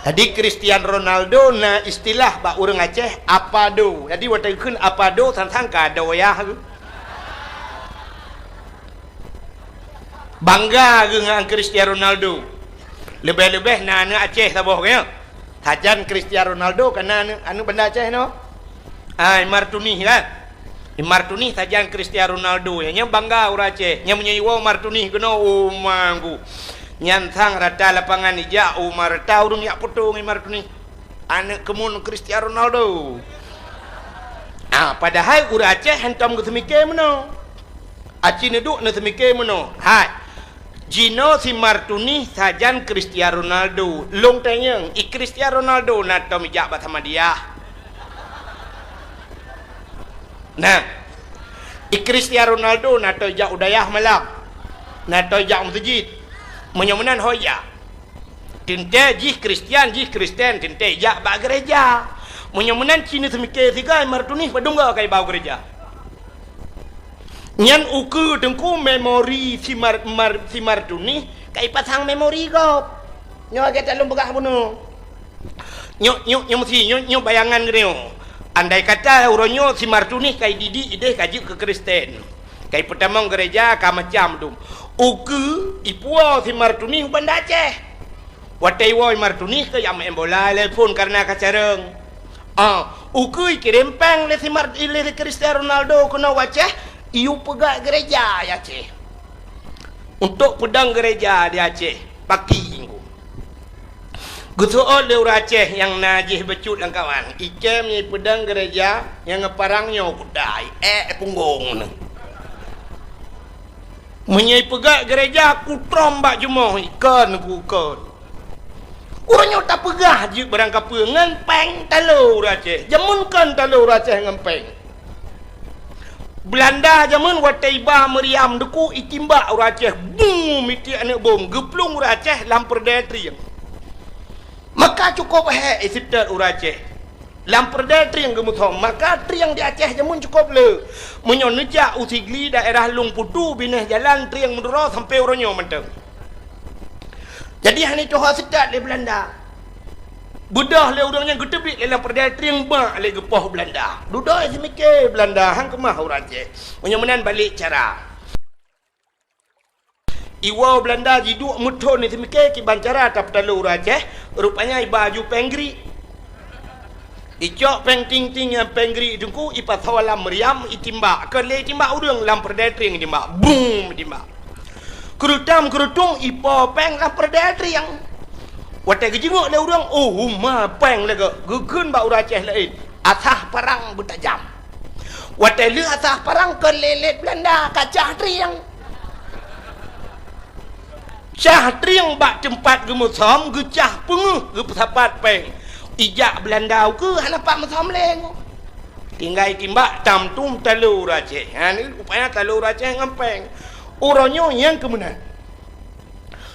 Jadi, Cristiano Ronaldo na istilah bak ureueng Aceh, Apado. Jadi, watèe geukheun Apado, sang-sang ka doyah geuh. Bangga geuh ngon Cristiano Ronaldo. Leubeh-leubeh na aneuk Aceh saboh, kan? Sajan Cristiano Ronaldo ka na aneuk, aneuk Banda Aceh nyoe. Ah, Imar Tunih, kan? Imar Tunih sajan Cristiano Ronaldo. Nyan, nyan bangga ureueng Aceh. Nyan meunyoe iwoe Imar Tunih keunoe, oh, manggu. Nyan sang rata lapangan ijak, oh, ma rata ureueng jak poto ngon Imar Tunih. Aneuk keumuen Cristiano Ronaldo. Ah, padahai ureueng Aceh hantom geuseumike meunoe. Aci neuduek neuseumiké meunoe, hai, jinoe si Martuni sajan Cristiano Ronaldo. Lôn tanyong, i Cristiano Ronaldo na tom ijak bak Samadiyah? Nah, i Cristiano Ronaldo na tom ijak u dayah malam? Na tom ijak u meuseujid? Meunyoe meunan ho ijak. Teuntèe jih Kristian, jih Kristen, teuntèe ijak bak gereja. Meunyoe meunan ci neuseumiké sigoe Martuni padum goe ka iba u gereja. Nyan ukeue teungku memori si Mar-, Mar-, si Martuni ka ipasang memori gob. Nyoe lagèe that lôn peugah bunoe. Nyoe, nyoe, nyoe meusi, nyoe, nyoe bayangan geutanyoe. Andai kata uroe nyoe si Martuni ka ididik idéh ka jeuet keu Kristen. Ka ipeutamong gereja ka macam dum. Ukeue ipuwoe si Martuni u Banda Aceh. Watèe iwoe Martuni keu jak meu'en bola lé phon kareuna ka carông. Ah, ukeue ikirém péng lé si Mar-, lé si Cristiano Ronaldo keunoe u Aceh, iyue peugöt gereja di Aceh. Untuk peudong gereja di Aceh, paki inggu. Geuseuôt lé ureueng Aceh nyang na jih bacut lam kawan, ikém nyoe ipeudong gereja nyang ngon parang nyoe kuda, ék punggong nyoe. Meunyoe ipeugöt gereja kutrom bak jumoh, ikon ku ikon. Uroe nyoe tapeugah jeuet barang kapeue ngon péng talo ureueng Aceh. Jameun kon talo ureueng Aceh ngon péng. Beulanda jameun watèe iba meuriam deuku itimbak ureueng Aceh, bum, mitiek aneuk bom, geuplueng ureueng Aceh lam peureudèe trieng. Maka cukôp hék iseutôt ureueng Aceh. Lam peureudèe trieng geumusom, maka trieng di Aceh jameun cukôp le. Meunyoe neujak u Sigli daerah Lueng Putu binéh jalan trieng meuduro sampoe uroe nyoe mantong. Jadi hana tuha seutôt lé Beulanda. Beudôh lé ureueng nyan geuteubiet lé lam peureudèe trieng bak lé geupoh Beulanda. Dudoe seumiké Beulanda han keumah ureueng Aceh. Meunyoe meunan balek cara. Iwoe Beulanda jiduek meuthon, iseumiké kiban cara tapeutaloe ureuëng Aceh, rupanya iba aju péng grik. Icok péng ting-ting nyang péng grik teungku, ipasoe lam meuriam, itimbak. Kon lé itimbak ureuëng, lam peureudèe trieng itimbak. Bum! Itimbak. Keurutam-keurutung ipo péng lam peureudèe trieng. Watèe geujingok lé ureuëng, oh, huma péng lagèe geukheun bak ureuëng Aceh laén. Asah parang beutajam. Watèe lheueh asah parang kon lé lét Beulanda, kacah trieng. Cah trieng bak teumpat geumeusom, geucah peungeuh, geupeusapat péng. Ijak Beulanda ukeue hana pat meusom lé ngon. Tinggai timbak tam tum taloe ureuëng Aceh. Ha, ni rupanya taloe ureuëng Aceh ngon péng. Uroe nyoe nyang keumeunan.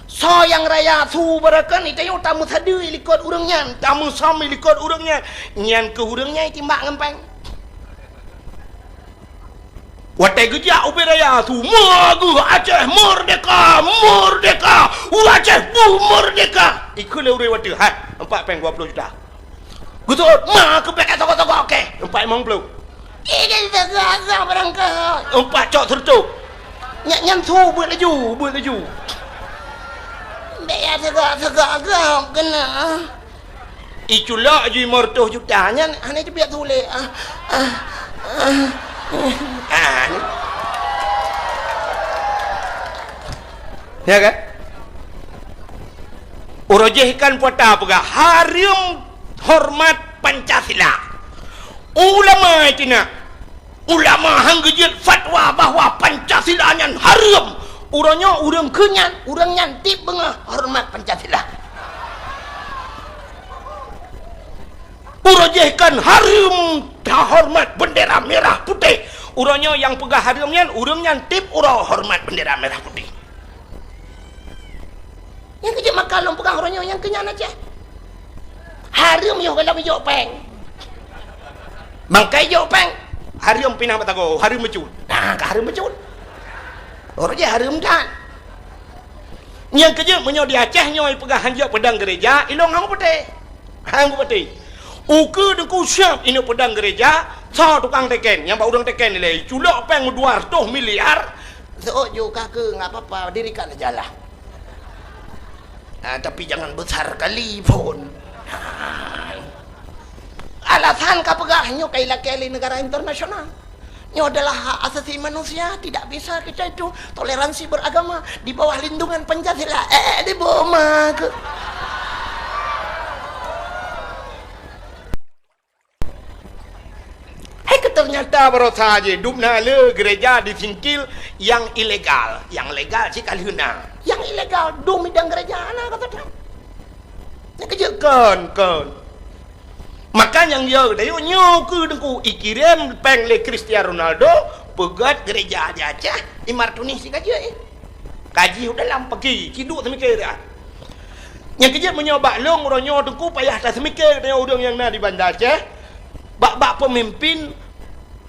Soe nyang raya su beureukan, ita nyoe tameusadeue likot ureuëng nyan, tameusom likot ureuëng nyan. Nyan keuh ureuëng nyan itimbak ngon péng. Watèe geujak ubé raya su, "Meugeue Aceh merdeka! Merdeka! Aceh bu merdeka!" Ikheun lé ureuëng watèe, "Hai, empat péng dua puluh juta." Geuseuôt, "Ma keupeue ka togok-togok kèe?" "Empat limong puluh." "Ih, ka togok-togok barangkaho." "Empat cok seureutôh." "Nyan, nyan su beuet laju, beuet laju." "Bèk ya togok-togok gob keunoe." Iculok ju lima ratus juta nyan, hana teubiet su lé. Ah, ah, ah, ah. Ah, ni. Ya kan? Uroe jéh kan puasa peugah, hareuem horeumat Pancasila. Ulama itu nak. Ulama han geujeuet fatwa bahwa Pancasila nyan hareuem. Uroe nyoe ureuëng keu nyan, ureuëng nyan tieb beungoh horeumat Pancasila. Uroe jéh kan hareuem tahoreumat bendera merah putih. Uroe nyoe nyang peugah hareuem nyan, ureuëng nyan tieb uroe horeumat bendera merah putih. Nyang keu jeuet maka lôn peugah uroe nyoe nyang keu nyan Aceh. Hareuem yoh gohlom ijok péng. Mangkai ijok péng, hareuem pinah batago, hareuem meucut. Nah, ka hareuem meucut. Uroe jéh hareuem that. Nyang keu jeuet meunyoe di Aceh nyoe ipeugah han jok peudong gereja, ilong han geupeuteh. Han geupeuteh. Ukeue teungku siab inong peudong gereja, soe tukang teken, nyang bak ureuëng teken ilèe, culok péng dua ratus miliar. Seuôt ju ka keu, enggak apa-apa, dirikan sajalah. Ah, tapi jangan besar kali phon. Ah. Alasan ka peugah nyoe ka ilakèe lé negara internasional. Nyoe adalah hak asasi manusia, tidak bisa kita itu toleransi beragama di bawah lindungan Pancasila. Eh, di boma ke? Hai ke ternyata barosa je dubna le gereja di Singkil yang ilegal, yang legal cit ka lheueh na. Yang ilegal dum idang gereja na kata dah. Nyang keu jeuet kon, kon. Maka nyang yo dayok nyoe keu teungku ikirém péng lé Cristiano Ronaldo peugöt gereja di Aceh, i Martunih si ka jeuet. Kaji u dalam pagi, ciduek seumiké dah. Nyang keu jeuet meunyoe bak lôn uroe nyoe teungku payah taseumiké deungon ureuëng nyang na di Banda Aceh, bak-bak peumimpin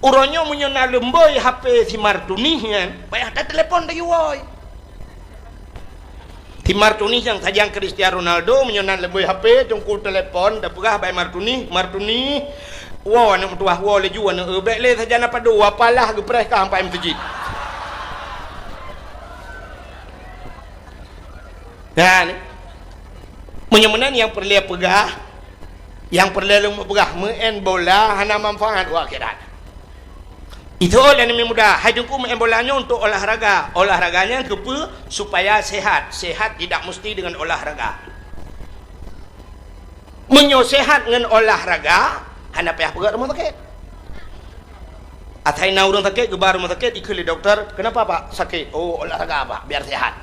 uroe nyoe meunyoe na leumboi H P si Martunih nyan, payah tatelepon tayue woe. Si Martunih nyang sajan Cristiano Ronaldo meunyoe na leumboi H P teungku telepon tapeugah bak Martunih, "Martunih, woe aneuk meutuwah, woe laju aneuk eu, bèk lé sajan apa do, apalah geupreh ka sampai meuseujid." Nah, ni. Meunyoe meunan nyang peureulèe peugah, nyang peureulèe lôn peugah, meu'en bola hana manfaat u akhirat. Itu lé aneuk muda, hai teungku meu'en bola nyoe untuk olahraga. Olahraga nyan keupeue? Supaya sehat. Sehat tidak mesti dengan olahraga. Meunyoe sehat ngon olahraga, hana payah peugöt rumoh sakét. Asai na ureuëng sakét, geuba rumoh sakét, ikheun lé dokto, "Kenapa, Pak, sakit?" "Oh, olahraga, Pak, biar sehat."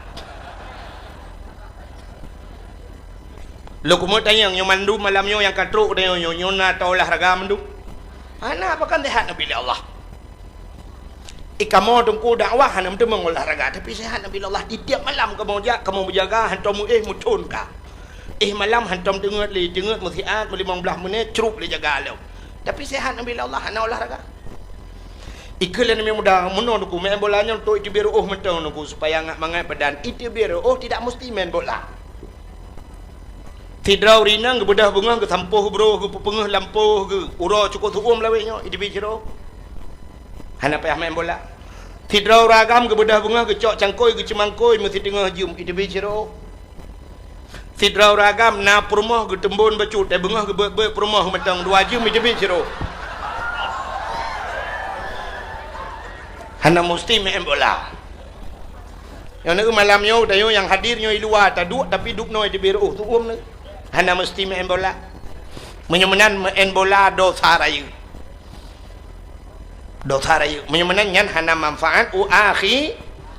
Lôn keumeung tanyong, nyoe mandum malam nyoe nyang ka trok tanyong nyoe, nyoe na taolahraga mandum? Hana, pakon sehat neubi lé Allah. I kamoe teungku dakwah hana meuteumé olahraga, tapi sehat neubi lé Allah. Di tiep malam kamoe jak, kamoe meujaga, hantom meuéh meuthon ka. Éh malam hantom teungeut lé, teungeut meusiat, meulimong blaih menit, crup lé jaga lom. Tapi sehat neubi lé Allah, hana olahraga. Ikheun lé aneuk muda, meunoe teungku, main bola nyoe untuk iteubiet reuôh mantong teungku, supaya ngat mangat badan. Iteubiet reuôh tidak mesti main bola. Sidroe ureuëng inong geubeudôh beungoh, geusampôh broh, geupeupeungeuh lampôh, geu-, uroe cukôp seu-uem lawét nyoe, iteubiet sidroe. Hana payah main bola. Sidroe ureuëng agam geubeudoh beungoh, geucok cangkôi, geuceumangkôi, meusiteungoh jeuem, iteubiet sidroe. Sidroe ureuëng agam na peurumoh, geuteumbon bacut, eh, beungoh geubeuet-beuet peurumoh mantong, dua jeuem, iteubiet sidroe. Hana musti meu'en bola. Nyang na malam nyoe, tanyoe nyang hadir nyoe i luwa taduek, tapi dubnoe teubiet reuôh, tuom na. Hana musti meu'en bola. Meunyoe meunan meu'en bola dosa rayeuk. Dosa rayeuk. Meunyoe meunan nyan hana manfaat u akhi-,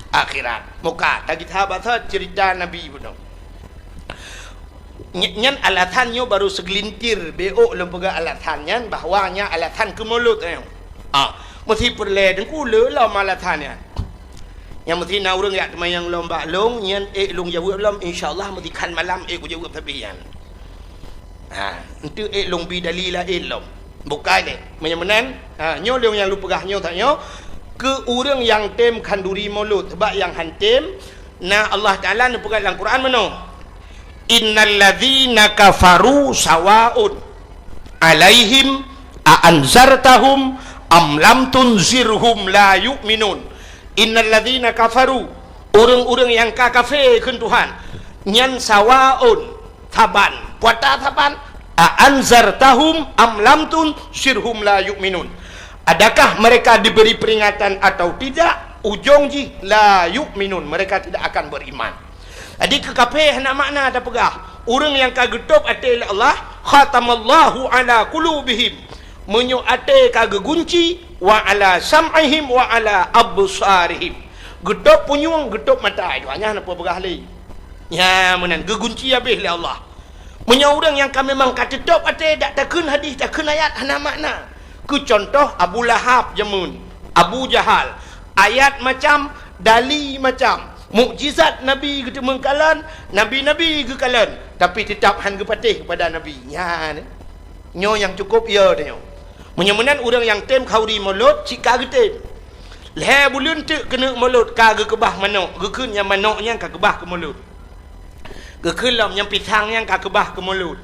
akhirat. Muka, tagita basa cerita Nabi bunoe. Ny-, nyan alasan nyoe baru segelintir, bék lôn peugah alasan nyan bahwa nyan alasan keu mulod nyoe. Ah, meusi peureulée teungku le lom alasan nyan. Nyang meusi na ureuëng jak teumayang lom bak lôn, nyan ék lôn jaweueb lom, insya Allah meusi khan malam ék kujaweueb sabe nyan. Ha, enteuk ék lôn bi dali laén lom. Bukai deh. Meunyoe meunan, ha, nyoe lôn nyang lôn peugah nyoe that nyoe, keu ureuëng nyang tem khanduri mulod, sabab nyang han tem, na Allah Taala neupeugah lam Quran meunoe, "Innal ladzina kafaru sawaun alaihim a anzartahum am lam tunzirhum la yu'minun." Innal ladzina kafaru, ureuëng-ureuëng nyang ka kafé kheun Tuhan, nyan sawaun, saban, puata saban, a anzartahum am lam tunzirhum la yu'minun. Adakah mereka diberi peringatan atau tidak, ujong jih la yu'minun, mereka tidak akan beriman. Jadi keu kafé hana makna tapeugah. Ureuëng nyang ka geutôb até lé Allah, khatamallahu ala qulubihim. Meunyoe até ka geugunci, wa ala sam'ihim wa ala absarihim. Geutôb punyueng, geutôb mata, itu hanya hana peugah lé. Nya meunan geugunci habéh lé Allah. Meunyoe ureuëng nyang ka memang ka teutôb até, dak takheun hadis, takheun ayat, hana makna. Keu contoh Abu Lahab jameun, Abu Jahal, ayat macam, dali macam, mukjizat Nabi geuteumeung kalon, nabi-nabi geukalon, tapi teutap han geupatéh keupada Nabi. Nya, nyoe nyang cukôp ya tanyoe. Meunyoe meunan ureuëng nyang tem khanduri mulod, cit ka geutem. Lhée buleuen teuk keuneuk mulod ka geukeubah manok, geukheun nyang manok nyan ka keubah keu mulod. Geukheun lom nyang pisang nyan ka keubah keu mulod.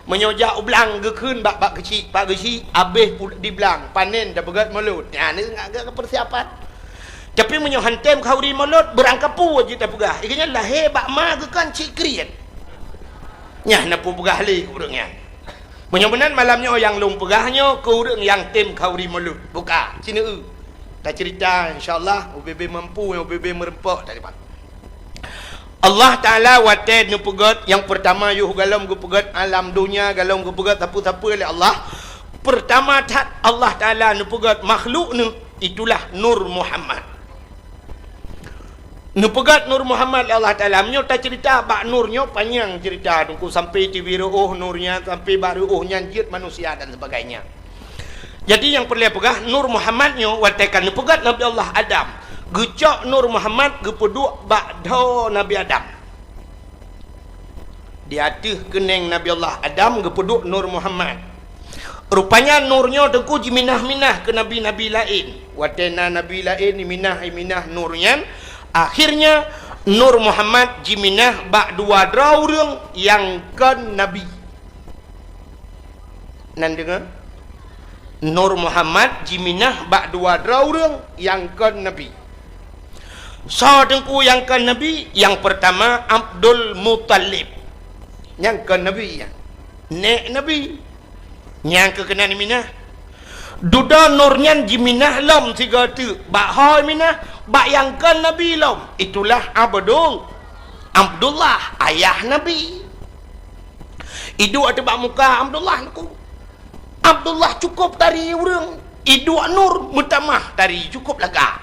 Meunyoe jak u blang geukheun bak, bak keuchik, bak keuchik, habéh pu-, di blang, panen tapeugét mulod. Nyan ngat geuh persiapan. Tapi meunyoe han tem khanduri mulod, beurangkapeue jeuet tapeugah. Ié nyan lahé bak ma geukheun cit kriet. Nyan na peue peugah lé keu ureuëng nyan. Meunyoe meunan malam nyoe nyang lôn peugah nyoe keu ureuëng nyang tem khanduri mulod. Buka, sineue. Tacerita, insya Allah, ubé-bé mampu, ubé-bé meureumpok tadi, Pak. Allah Taala watée neupeugét, nyang peurtama yoh galom geupeugét alam donya, galom geupeugét sapeue-sapeue lé Allah. Peurtama that Allah Taala neupeugét makhluk neuh, itulah Nur Muhammad. Neupeugét Nur Muhammad lé Allah Taala. Meunyoe tacerita bak Nur nyoe panyang cerita, teungku, sampai tibi reuôh Nur nyan, sampai bak reuôh nyan jeuet manusia dan sebagainya. Jadi nyang peureulée peugah, Nur Muhammad nyoe watée ka neupeugét Nabi Allah Adam, geucok Nur Muhammad geupeuduek bak dhoe Nabi Adam. Di ateueh keuneng Nabi Allah Adam geupeuduek Nur Muhammad. Rupanya Nur nyoe teungku jiminah-minah keu nabi-nabi laén. Watée na nabi laén jiminah-minah Nur nyan, akhirnya Nur Muhammad jiminah bak dua droe ureuëng nyang kon nabi. Nan deungoe, Nur Muhammad jiminah bak dua droe ureuëng nyang kon nabi. Soe teungku nyang kon nabi? Nyang peurtama Abdul Muthalib. Nyang kon nabi nyan. Nék nabi. Nyang keu keunan minah. Dudoe Nur nyan jiminah lom sigoe teuk. Bak ho minah, bak nyang kon nabi lom. Itulah Abdul, Abdullah, ayah nabi. Iduek ateueh bak muka Abdullah teungku. Abdullah cukôp tari ureuëng. Iduek Nur meutamah tari cukôp lagak.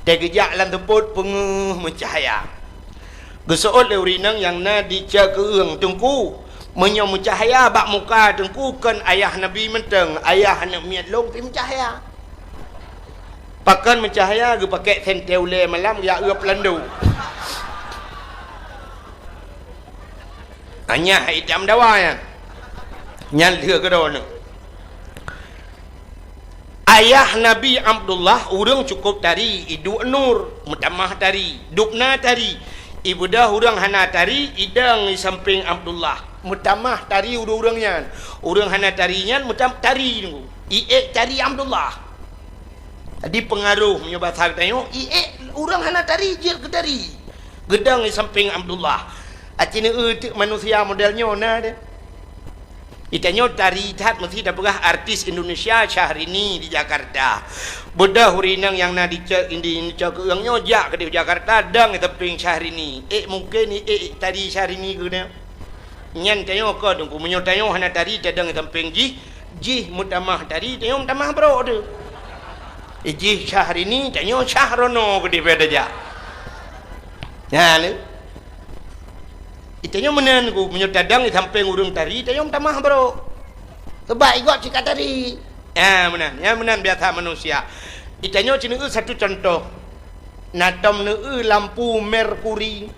Teugeujak lam teupot peungeuh meucahya. Geuseuôt lé ureuëng inong nyang na di Cakeueng, "Teungku, meunyoe meucahya bak muka Teungku kon ayah Nabi mantong, ayah aneuëk miet lôn pih meucahya." Pakon meucahya? Geupakék sentée ulée malam jak eu peulando. Anyah itam dawa nyan. Nyan lheueh keudroe nyoe. Ayah Nabi Abdullah ureuëng cukôp tari, iduek Nur, meutamah tari, dubna tari. Ibeudôh ureuëng hana tari, idong di sampéng Abdullah. Meutamah tari ureuëng-ureuëng nyan. Ureuëng hana tari nyan meutam-, tari nunggu. Iék tari Abdullah. Jadi peungaroh meunyoe basa geutanyoe, i ék ureuëng hana tari jeuet keu tari. Geudong i sampéng Abdullah. Aci neueu teuk manusia model nyoe na deh. Itanyoe tari that meusti tapeugah artis Indonesia Syahrini di Jakarta. Beudôh ureuëng inong nyang na di cok, di, di cok keueung nyoe jak keudeh Jakarta dong i sampéng Syahrini. Ék mungken i ék tari Syahrini keunoe. Nyan tanyoe kon Teungku, meunyoe tanyoe hana tari tadong i sampéng jih, jih meutamah tari, tanyoe meutamah brok teuh. Jih Syahrini, tanyoe Syahrono keudeh pada jak. Nyan lé. Itanyoe meunan ku, meunyoe tadong i sampéng ureuëng tari, tanyoe meutamah brok. Sebab i gob cit ka tari. Ah, meunan. Nyan meunan biasa manusia. Itanyoe ci neueu satu contoh. Na tom neueu lampu merkuri.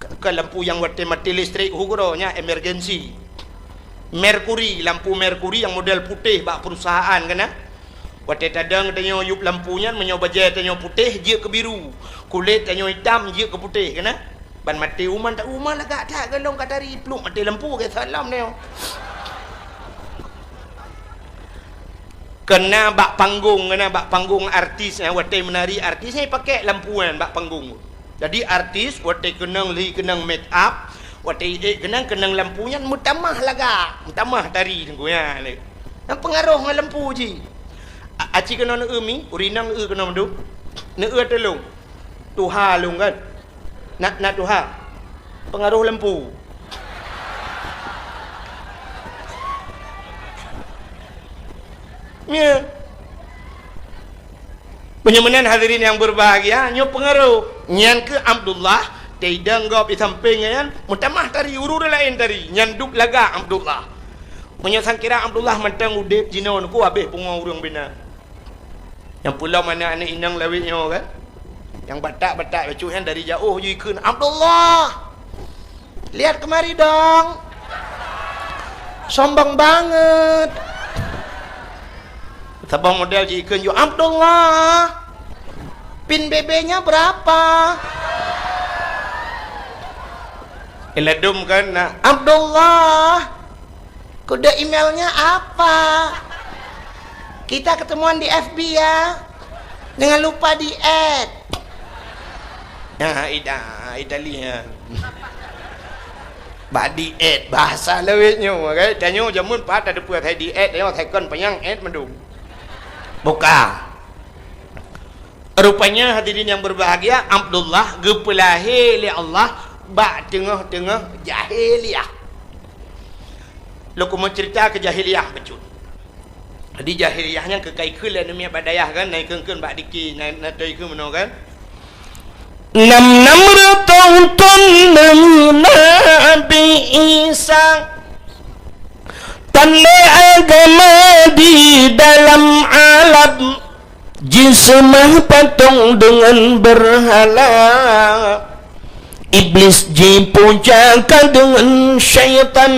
Ke, ke lampu nyang watée maté listrik hu keudroe nyan emergency. Merkuri, lampu merkuri nyang model putéh bak perusahaan kana. Watée tadong tanyoe yup lampu nyan, meunyoe bajée tanyoe putéh jeuet keu biru, kulét tanyoe itam jeuet keu putéh kana. Ban maté uma, tak uma lagak that golom ka tari pluek maté lampu ke salam nyoe. Kena bak panggung, kena bak panggung artis, eh, watée meunari artis, eh, pakai lampu nyan bak panggung. Jadi artis watée keunong lhi keunong make up, watée ék keunong keunong lampu nyan meutamah lagak, meutamah tari Teungku nyan. Nyan peungaroh ngon lampu jih. A-, aci keunoe neueu mi, ureuëng inong neueu keunoe mandum. Neueu tulông. Tuha lôn kan. Na, na tuha. Peungaroh lampu. Ya. Meunyoe meunan hadirin nyang berbahagia, nyoe peungaroh. Nyan keuh Abdullah, teudong gob i sampéng nyan, meutamah tari, ureuëng laén tari, nyan duek lagak Abdullah. Meunyoe sangkira Abdullah mantong udeb jinoe Teungku, habéh pungo ureuëng bina. Nyang peulom aneuk-aneuk inong lawét nyoe kan? Nyang batak-batak bacut nyan dari jaoh jih ikheun, "Abdullah! Lihat kemari dong! Sombong banget!" Saboh model jih ikheun ju, "Abdullah! Pin B B-nya berapa?" Iladum kan, nah, "Abdullah!" Kode emailnya apa? Kita ketemuan di F B ya. Jangan lupa di-add. Ya, ida, Italia. Bak di-add, bahasa lawét nyoe, kan? Tanyoe jameun pat ada peue asai di-add, nyoe asai kon panyang add mandum. Buka. Rupanya hadirin yang berbahagia, Abdullah geupeulahé lé Allah bak teungoh-teungoh jahiliyah. Lôn keumeung cerita keu jahiliyah bacut. Jadi jahiliyah nyan keu ka ikheun lé aneuk miet bak dayah kan, na ikheun-kheun bak diki, na, na toe ikheun meunoe kan. Nam-nam reutôh thôn neuh Nabi Isa, tan lé agama di dalam alam. Jiseumah patong deungon beurhala. Iblis jipuja ka deungon syaitan.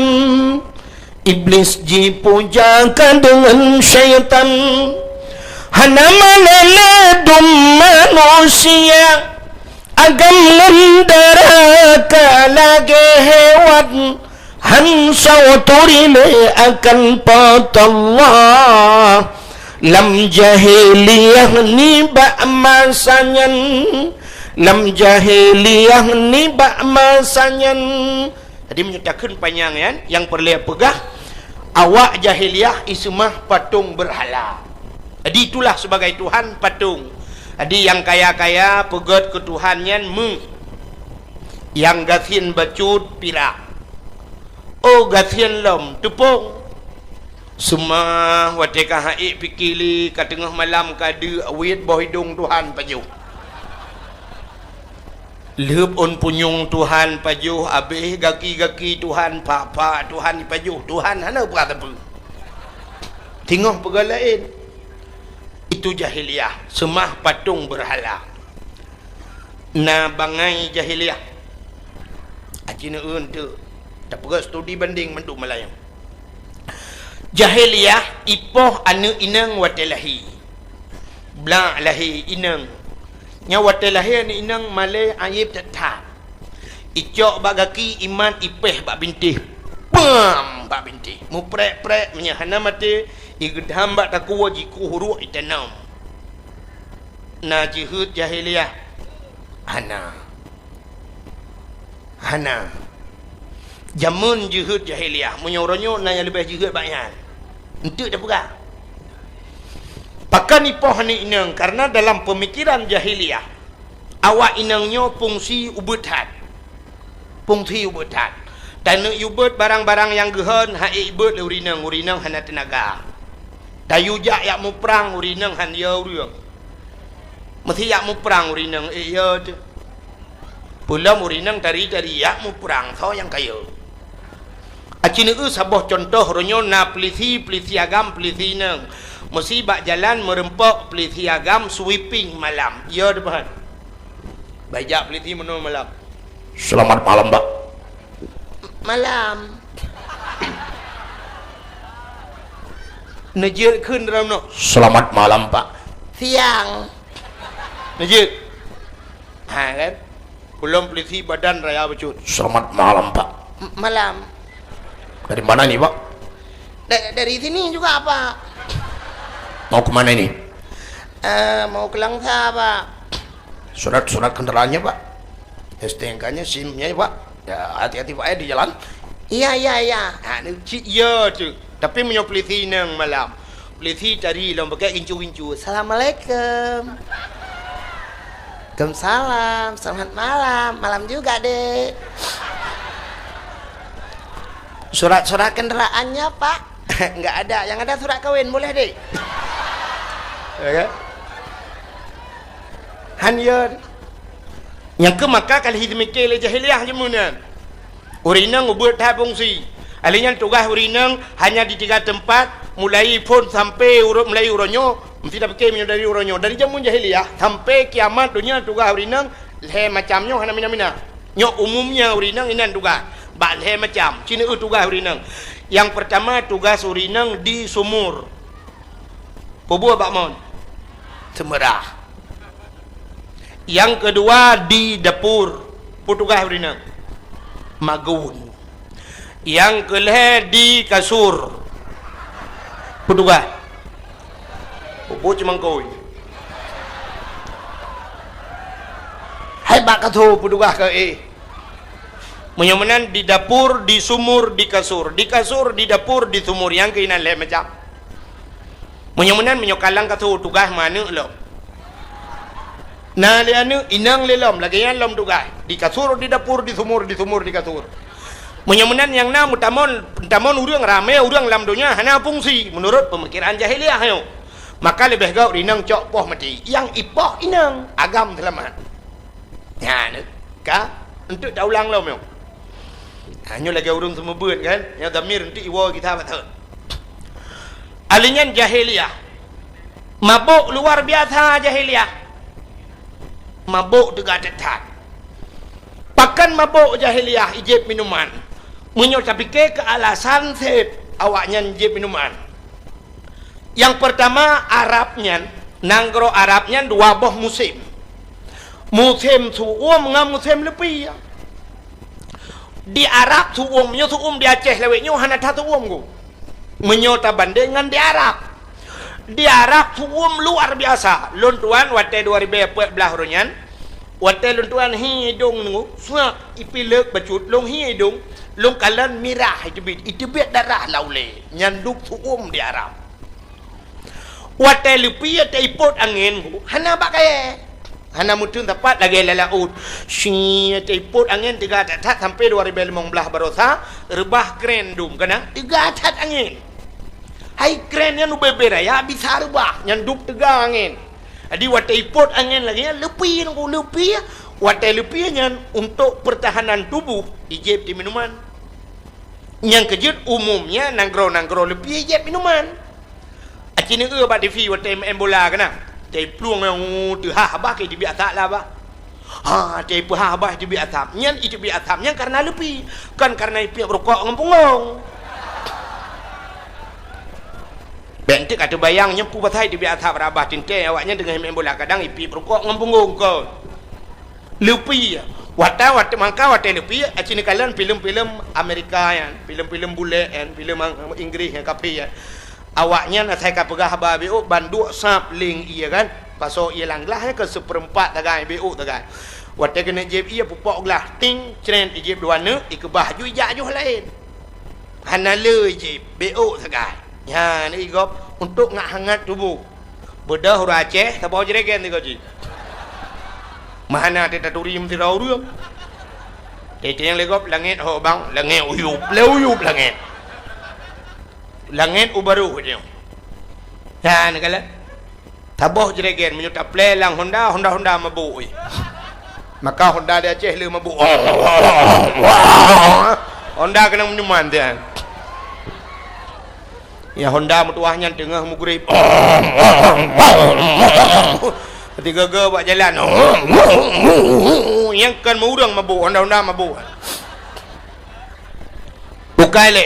Iblis jipuja ka deungon syaitan. Hana malée ladum manusia. Agam ngon dara ka lagée hewan. Han soe turi lé akan Po teu Allah. Lam jahiliyah nibak masa nyan, lam jahiliyah nibak masa nyan. Jadi meunyoe takheun panyang nyan, nyang peureulée peugah, awak jahiliyah iseumah patong beurhala. Jadi itulah sebagai tuhan patong. Jadi nyang kaya-kaya peugét keu tuhan nyan meu, nyang gasien bacut pirak. Oh, gasien lom teupông. Seumah watée ka haiek pike lé ka teungoh malam ka deuk wiet boh idong tuhan pajoh. Lheueb ôn punyueng tuhan pajoh, abéh gaki-gaki tuhan, pak-pak tuhan pajoh, tuhan hana peugah sapeue. Teungoh peugah laén. Itu jahiliyah, seumah patong beurhala. Na bangai jahiliyah. Aci neueu teuk. Tapeugah studi banding mandum malam nyoe. Jahiliyah ipoh aneuk inong watée lahé. Blak lahé inong. Nyan watée lahé aneuk inong malée ayeb that-that. Icok bak gaki, imat, ipéh bak bintéh. Pam! Bak bintéh. Muprek-prek, meunyoe hana maté, igeudam bak takue, jikueh ruek, itanom. Na jeuheut jahiliyah? Hana. Hana. Jameun jeuheut jahiliyah, meunyoe uroe nyoe na nyang leubeh jeuheut bak nyan. Enteuk tapeugah. Pakon ipoh aneuk inong? Karena dalam peumikiran jahiliyah, awak inong nyoe fungsi ubeut that. Fungsi ubeut that. Taneuk yue beuet barang-barang nyang geuhon, han ék beuet lé ureueng inong, ureueng inong hana teunaga. Tayue jak yak muprang, ureueng inong han yo ureueng. Meusi yak muprang ureueng inong, ék yo teuh. Peulom ureueng inong tari-tari yak muprang, soe nyang ka yo. Aci neueu saboh cuntoh, uroe nyoe na peulisi, peulisi agam, peulisi inong. Meusi bak jalan meureumpok peulisi agam sweeping malam. Yo teuh, Pak. Bak jak peulisi meunoe malam. "Selamat malam, Pak." "Malam." Neujeuet kheun dalam nyoe. "Selamat malam, Pak." "Siang." Neujeuet. Ha, kan? Peulom peulisi badan raya bacut. "Selamat malam, Pak." "M-, malam." "Dari mana ini, Pak?" "Da-, dari sini juga, Pak." "Mau ke mana ini?" "Eh, mau ke Langsa, Pak." "Surat-surat kendaraannya, Pak? S T N K-nya, SIM-nya, Pak. Ya, hati-hati, Pak, ya, di jalan." "Iya, iya, iya." Ha, ni cit ya tu. Tapi meunyoe peulisi inong malam, peulisi tari lom pakai gincu-gincu. "Assalamualaikum." "Waalaikumsalam. Selamat malam. Malam juga, Dek." "Surat-surat kendaraannya, Pak?" "Enggak ada. Yang ada surat kawin. Boleh, Dek?" Ya kan? Han yo. Nyang keu maka ka lheueh jimike lé jahiliyah jameun nyan. Ureueng inong ubeut that fungsi. Ahli nyan tugaih ureueng inong hanya di tiga teumpat, mulai phon sampai uroe, mulai uroe nyoe, meusti tapike meunyoe dari uroe nyoe. Dari jameun jahiliyah sampai kiamat donya tugaih ureueng inong lhée macam nyoe hana mina-mina. Nyoe umumnya ureueng inong inan tugaih. Bak lhée macam, ci neueu tugaih ureueng inong. Nyang peurtama tugaih ureueng inong di sumur. Peue buet bak mon? Seumeurah. Nyang keudua di dapur, peue tugaih ureueng inong? Magun. Nyang keulhée di kasur, peue tugaih? Peue buet cumangkôi? Hai bak kasur, peue tugaih keu éh? Meunyoe meunan di dapur, di sumur, di kasur. Di kasur, di dapur, di sumur, nyang keuh inan lhée macam. Meunyoe meunan, meunyoe ka lam kasur tugaih meuaneuk lom. Na lé aneuk, inong lé lom, lagée nyan lom tugaih. Di kasur, di dapur, di sumur, di sumur, di kasur. Meunyoe meunan nyang na meutamon, meutamon ureueng ramé, ureueng lam donya hana fungsi meunurot peumikiran jahiliyah nyoe. Maka leubeh gét inong cok poh maté. Nyang ipoh inong, agam seulamat. Nyan ka, enteuk taulang lom nyoe. Ha, nyoe lagée ureueng seumeubeuet kan, nyang dhamir enteuk iwoe gita bak thon. Ahli nyan jahiliyah. Mabök luar biasa jahiliyah. Mabök teuga that-that. Pakon mabök jahiliyah ijieb minuman? Meunyoe tapike keu alasan seb awaknyan jieb minuman. Nyang peurtama, Arab nyan, nanggroe Arab nyan dua boh musém. Musém su'uem ngon musém leupie. Di Arab su'uem, nyoe su'uem di Aceh lawét nyoe hana that su'uem ku. Meunyoe tabandeng ngon di Arab. Di Arab su'uem luar biasa. Lôn tuan watée dua ribée peuet blaih uroe nyan, watée lôn tuan hi idong nyoe, suak ipilek bacut, lôn hi idong, lôn kalon mirah iteubiet, iteubiet darah lam ulée. Nyan dub su'uem di Arab. Watée leupie taipot angén, hana bak kayée. Hana meuteun sapat lagée lam laôt. Shi, taipot angén teuga that-that sampoe dua ribée limong blaih baroesa, reubah kren dum keunan teuga that angén. Hai kren nyan ubé-bé raya bisa reubah, nyan dub teuga angén. Jadi watée ipot angén lagée nyan leupie ngon leupie, watée leupie nyan untuk pertahanan tuboh ijieb di minuman. Nyang keujeuet umumnya nanggroe-nanggroe leupie ijieb minuman. Aci neueu bak TV watée meu'en bola keunan. Tei plueng nyang teuhah bah keu iteubiet asap lah bah. Ha, tei peuhah bah iteubiet asap. Nyan iteubiet asap nyan kareuna leupie, kon kareuna ipiep rukok ngon punggong. Bék enteuk ka teubayang nyoe peue pasai iteubiet asap rabah teuntée awaknyan teungoh meu'en bola kadang ipiep rukok ngon punggong kon. Leupie. Watée, watée mangka watée leupie, aci neukalon filem-filem Amerika nyan, filem-filem bulek nyan, filem Ang-, Inggris nyan, kafé nyan. Awaknyan asai ka peugah haba biôh, ban duek sab leng ie kan. Pasoe ié lam glah nyan keu seupeurempat sagai, beuôk sagai. Watée keuneuk jieb ié, pupok glah, ting, cret, ijieb dua neuk, ikeubah ju ijak joh laén. Hana le ijieb, beuôk sagai. Nyan igop untuk ngat hangat tuboh. Beudôh ureuëng Aceh, saboh jregen sigoe jih. Meuhana teutaturi meusidroe ureuëng. Teuntèe nyang lé gob langét ho bang, langét uyup, lé uyup langét. Langét u barôh nyoe. Nyan kalon. Saboh jregen meunyoe taplé lam Honda, Honda-Honda mabôk, eh. Maka Honda di Aceh le mabôk. Honda keunong minuman dia. Ya Honda meutuwah nyan teungoh mugrib. Tiga-ga bak jalan. Nyang kon meu ureuëng mabôk, Honda-Honda mabôk. Bukai lé.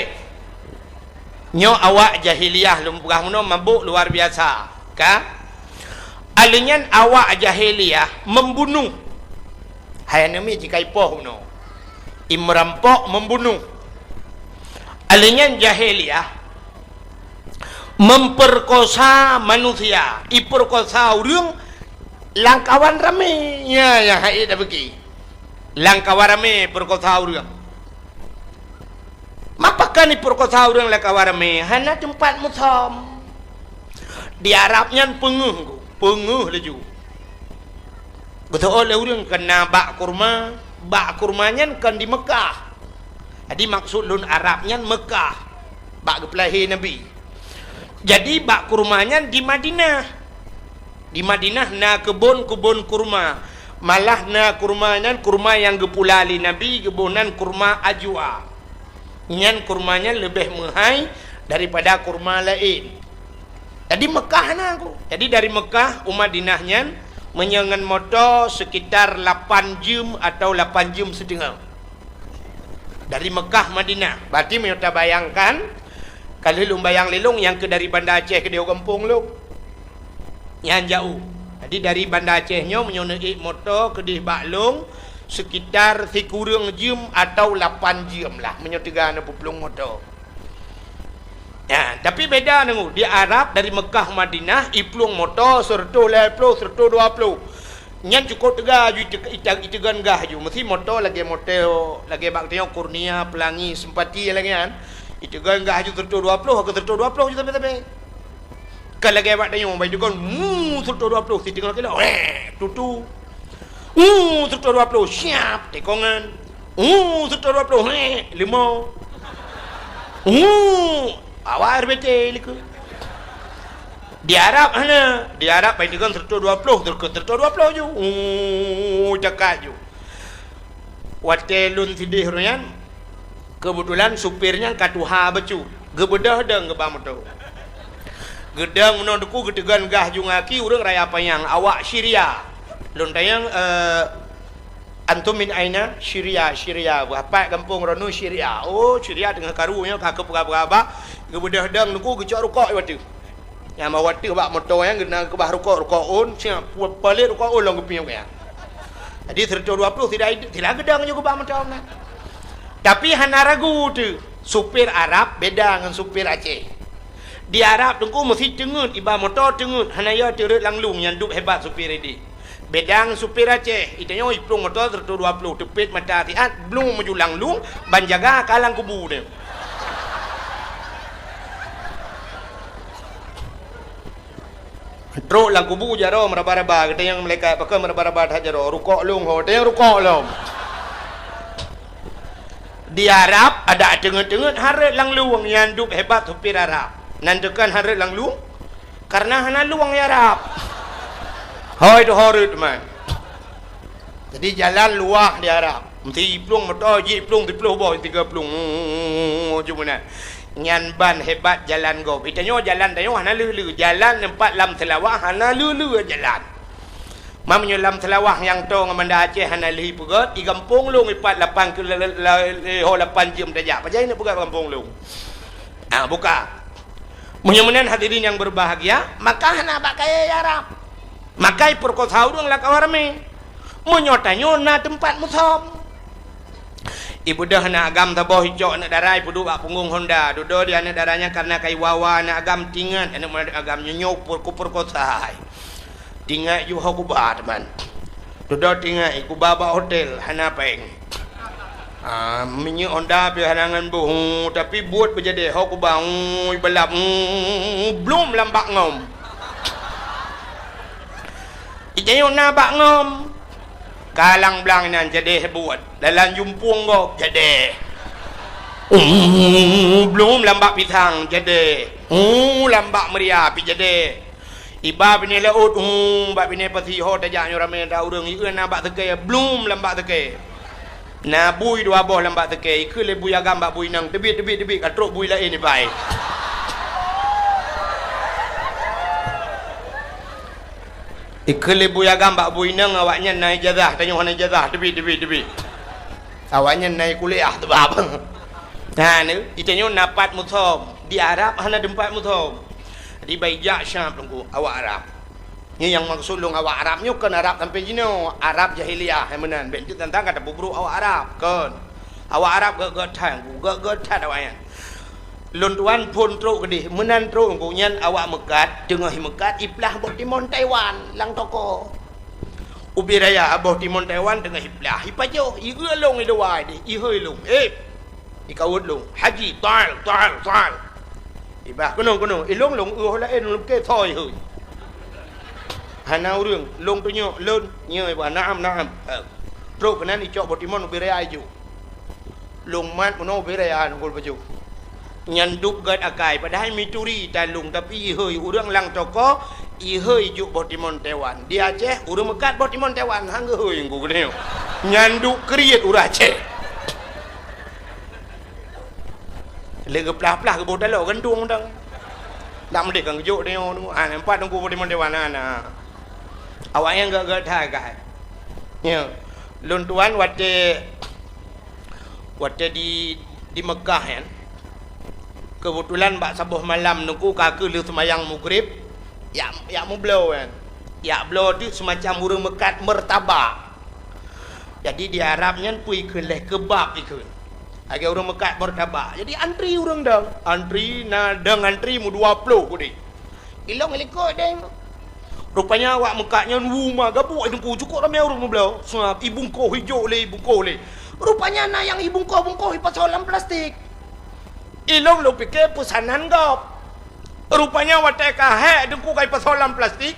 Nyoe awak jahiliyah lôn peugah meunoe mabôk luar biasa, ka? Alheuh nyan awak jahiliyah membunuh. Hai aneuk miet jikaipoh meunoe. Imerampok membunuh. Alheuh nyan jahiliyah memperkosa manusia, iperkosa ureuëng lam kawan ramé. Ya, ya, hai dak beuki. Lam kawan ramé perkosa ureuëng. Mapakon iperkosa ureuëng lam kawan ramé, hana teumpat musom. Di Arab nyan peungeuh, peungeuh laju. Geuteuôt lé ureuëng keu na bak kurma, bak kurma nyan kon di Meukah. Jadi maksud lôn Arab nyan Meukah, bak geupeulahé Nabi. Jadi bak kurma nyan di Madinah. Di Madinah na keubon-keubon kurma. Malah na kurma nyan kurma nyang geupula lé Nabi, geuboh nan kurma ajwa. Nyan kurma nyan leubeh meuhai daripada kurma laén. Jadi Meukah na ku. Jadi dari Meukah u Madinah nyan meunyoe ngon moto sekitar lapan jeuem atau lapan jeuem siteungoh. Dari Meukah Madinah. Berarti meunyoe tabayangkan, ka lheueh lôn bayang lé lôn nyang keu dari Banda Aceh keudéh u gampông lôn. Nyan jaoh. Jadi dari Banda Aceh nyoe meunyoe neuék moto keudéh bak lôn sekitar sikureueng jeuem atau lapan jeuem lah meunyoe teuga neupeuplong moto. Ya, tapi beda deungoe, di Arab dari Meukah Madinah iplueng moto seureutôh lhée ploh, seureutôh dua ploh. Nyan cukôp teuga ju ite-, ite-, iteugon gah ju. Meusi moto lagée moto, lagée bak tanyoe Kurnia, Pelangi, Sempati lagée nyan. Iteugon gah ju seureutôh dua ploh, ka seureutôh dua ploh ju sabe-sabe. Ka lagée bak tanyoe, bak iteugon, mu, seureutôh dua ploh, siteungoh kilo, weh, tutu. Mu, seureutôh dua ploh, siap, tekongan. Mu, seureutôh dua ploh, weh, limo. Mu, awak R B T likot. Di Arab hana, di Arab bak iteugon seureutôh dua ploh, seureutôh dua ploh ju. Mu, cakak ju. Watée lôn sideh uroe nyan, keubeutulan supir nyan ka tuha bacut. Geubeudôh dong geuba moto. Geudong meunoe teungku geuteugon gah ju ngon aki ureuëng Raya Panyang, awak Syria. Lôn tanyong, eh, "Antum min aina?" "Syria, Syria." Beuhapat gampông droeneuh Syria. Oh, Syria teungoh karu nyoe ka keupeugah-peugah ba. Geubeudôh dong teungku geucok rukok di ateueh. Nyang bak ateueh bak moto nyan geukeubah rukok, rukok ôn, siap, pu-, palet rukok ôn lom geupiep nyan. Jadi seureutôh dua ploh tidak, tidak geudong juga bak moto nyan. Tapi hana ragu teuh, supir Arab beda ngon supir Aceh. Di Arab teungku meusi teungeut, iba moto teungeut, hana yo teureuet lam lueng nyang duek hebat supir ideh. Beda ngon supir Aceh, itanyoe iplueng moto seureutôh dua ploh, teupet mata siat, blueng meuju lam lueng, ban jaga ka lam kubu nyan. Trok lam kubu jaroe meuraba-raba, geutanyong malaikat, "Pakon meuraba-raba that jaroe?" "Rukok lôn ho." Tanyong rukok lom. Di Arab, adak teungeut-teungeut hareuet lam lueng nyang duek hebat supir Arab. Nan teukan hareuet lam lueng, karena hana lueng di Arab. Hôi tu hareuet man. Jadi jalan luwah di Arab. Meusti iplueng moto jih iplueng siploh boh, tiga plueng. Cuma na. Nyan ban hebat jalan gob. Itanyoe jalan tanyoe hana leu-leu. Jalan teumpat lam Seulawah hana leu-leu jalan. Meunyoe lam Seulawah nyang toe ngon Banda Aceh hana lheueh peugét, i gampông lôn ipat lapan ke-, la-, la-, la-, ho lapan jeuem tajak. Pajan neuk peugét gampông lôn? Ah, buka. Meunyoe meunan hadirin yang berbahagia, maka hana bak kayée Arab. Maka ipeurkosa ureuëng lam kawan ramé. Meunyoe tanyoe na teumpat musom. Ibeudôh aneuk agam saboh icok aneuk dara ipeuduek bak punggong honda. Dudoe di aneuk dara nyan kareuna ka iwa-wa aneuk agam, tingat aneuk agam nyoe nyoe per-, kupeurkosa hai. Tingat ju ho kuba teuma. Dudoe tingat kuba bak hotel hana péng. Ah, minyeuk Honda pih hana ngon boh, tapi buet beujadeh ho kuba, ui, balap, ui, blom lam bak ngom. Itanyoe na bak ngom. Kalang blang inan jadeh buet. Dalam jumpung gob jadeh. Ui, blom lam bak pisang jadeh. Ui, lam bak meuria pih jadeh. Iba binéh laôt, ui, bak binéh pasi ho tajak nyoe ramé that ureuëng, ié na bak seukée, blom lam bak seukée. Na bui dua boh lam bak seukée, ikheun lé bui agam bak bui inong, teubiet, teubiet, teubiet, ka trok bui laén iba. Ikheun lé bui agam bak bui inong, awaknyan na ijazah, tanyoe hana ijazah, teubiet, teubiet, teubiet. Awaknyan na kuliah teubab. Nah, ni, itanyoe na pat musöm, di Arab hana teumpat musöm. Jadi, bai jak Syam teungku, awak Arab. Nyoe nyang maksud lôn awak Arab nyoe kon Arab sampoe jinoe, Arab jahiliyah, hai meunan. Bék jeuet tantang ka tapeubrok awak Arab, kon. Awak Arab gét-gét that, gét-gét that awaknyan. Lôn tuan phon trok keudeh, meunan trok gobnyan awak meukat, teungoh meukat iplah boh timon Taiwan lam toko. Ubé raya boh timon Taiwan teungoh iplah, ipajoh, ié lôn i luwa deh, ihôi lôn, "Eh, ikawot lôn, Haji, tal, tal, tal." Ibah, "Keunoe, keunoe, ilôn lôn, ueh laén lôn ke thoi hôi." Hana ureuëng, lôn tunyok, lôn, nyoe ibah, "Naam, naam." Eh, trok keunan icok boh timon ubé raya ijok. Lôn mat meunoe ubé raya nunggu baju. Nyan duek gét akai, padahai mituri talung, tapi ihôi ureuëng lam toko, ihôi jok boh timon Taiwan. Di Aceh, ureuëng meukat boh timon Taiwan, han geuhôi nunggu geuneuk. Nyan duek kriet ureuëng Aceh. Lé geuplah-plah geuboh taloe gantung dang. Nak meudeh kan geujok nyoe, ah, nampak nunggu boh timon Taiwan, nah, nah. Awaknyan gét-gét that akai. Nyoe, lôn tuan watée Watée di, di Meukah nyan, keubeutulan bak saboh malam nungku ka keuh lheueh seumayang Maghrib, jak, jak meubloe nyan. Jak bloe teuk seumacam ureuëng meukat meurtabak. Jadi di Arab nyan peue ikheun lé, keubab ikheun. Lagée ureuëng meukat meurtabak. Jadi antri ureuëng dong. Antri na dong antri meudua ploh keudeh. Ilong ilikot deh. Rupanya awak meukat nyan wu ma gabuk i teungku, cukôp ramé ureuëng meubloe. Sab, ibungkoh ijok lé, ibungkoh lé. Rupanya na nyang ibungkoh-bungkoh ipasoe lam plastik. Ilong lôn pike peusanan gob. Rupanya watée ka hék teungku ka ipasoe lam plastik,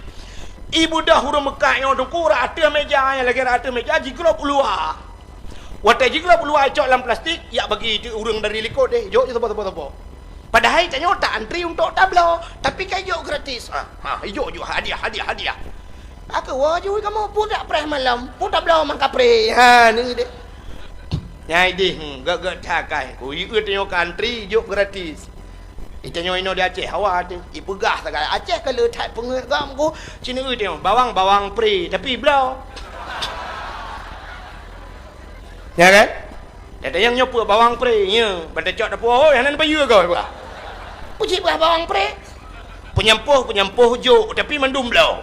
ibeudôh ureuëng meukat nyoe teungku rot ateueh méja, nyang lagée rot ateueh méja jiglôb u luwa. Watée jiglôb u luwa icok lam plastik, jak bagi teuk ureuëng dari likot deh, jok saboh-saboh-saboh. Padahai tanyoe ta antri untuk tabloe, tapi ka ijok gratis. Ha, ha, ijok-jok hadiah, hadiah, hadiah. Aku wajui kamu pudak preh malam, pudak bloe mangkapreh. Ha, ni deh. Nyai deh, hmm, gét-gét that akai. Ku ieu tanyoe ka antri, ijok gratis. Itanyoe inoe di Aceh, hawa teuh. Ipeugah sagai Aceh ka le that peungeuet gam ku. Cina tanyoe bawang-bawang pre, tapi bloe. Ya kan? Teuntang nyang nyoe peue bawang pre, nya, ban tacok dapur, oh, hana payeue goe, bah. Puji bah bawang pre. Peunyampôh, peunyampôh jok, tapi mandum bloe.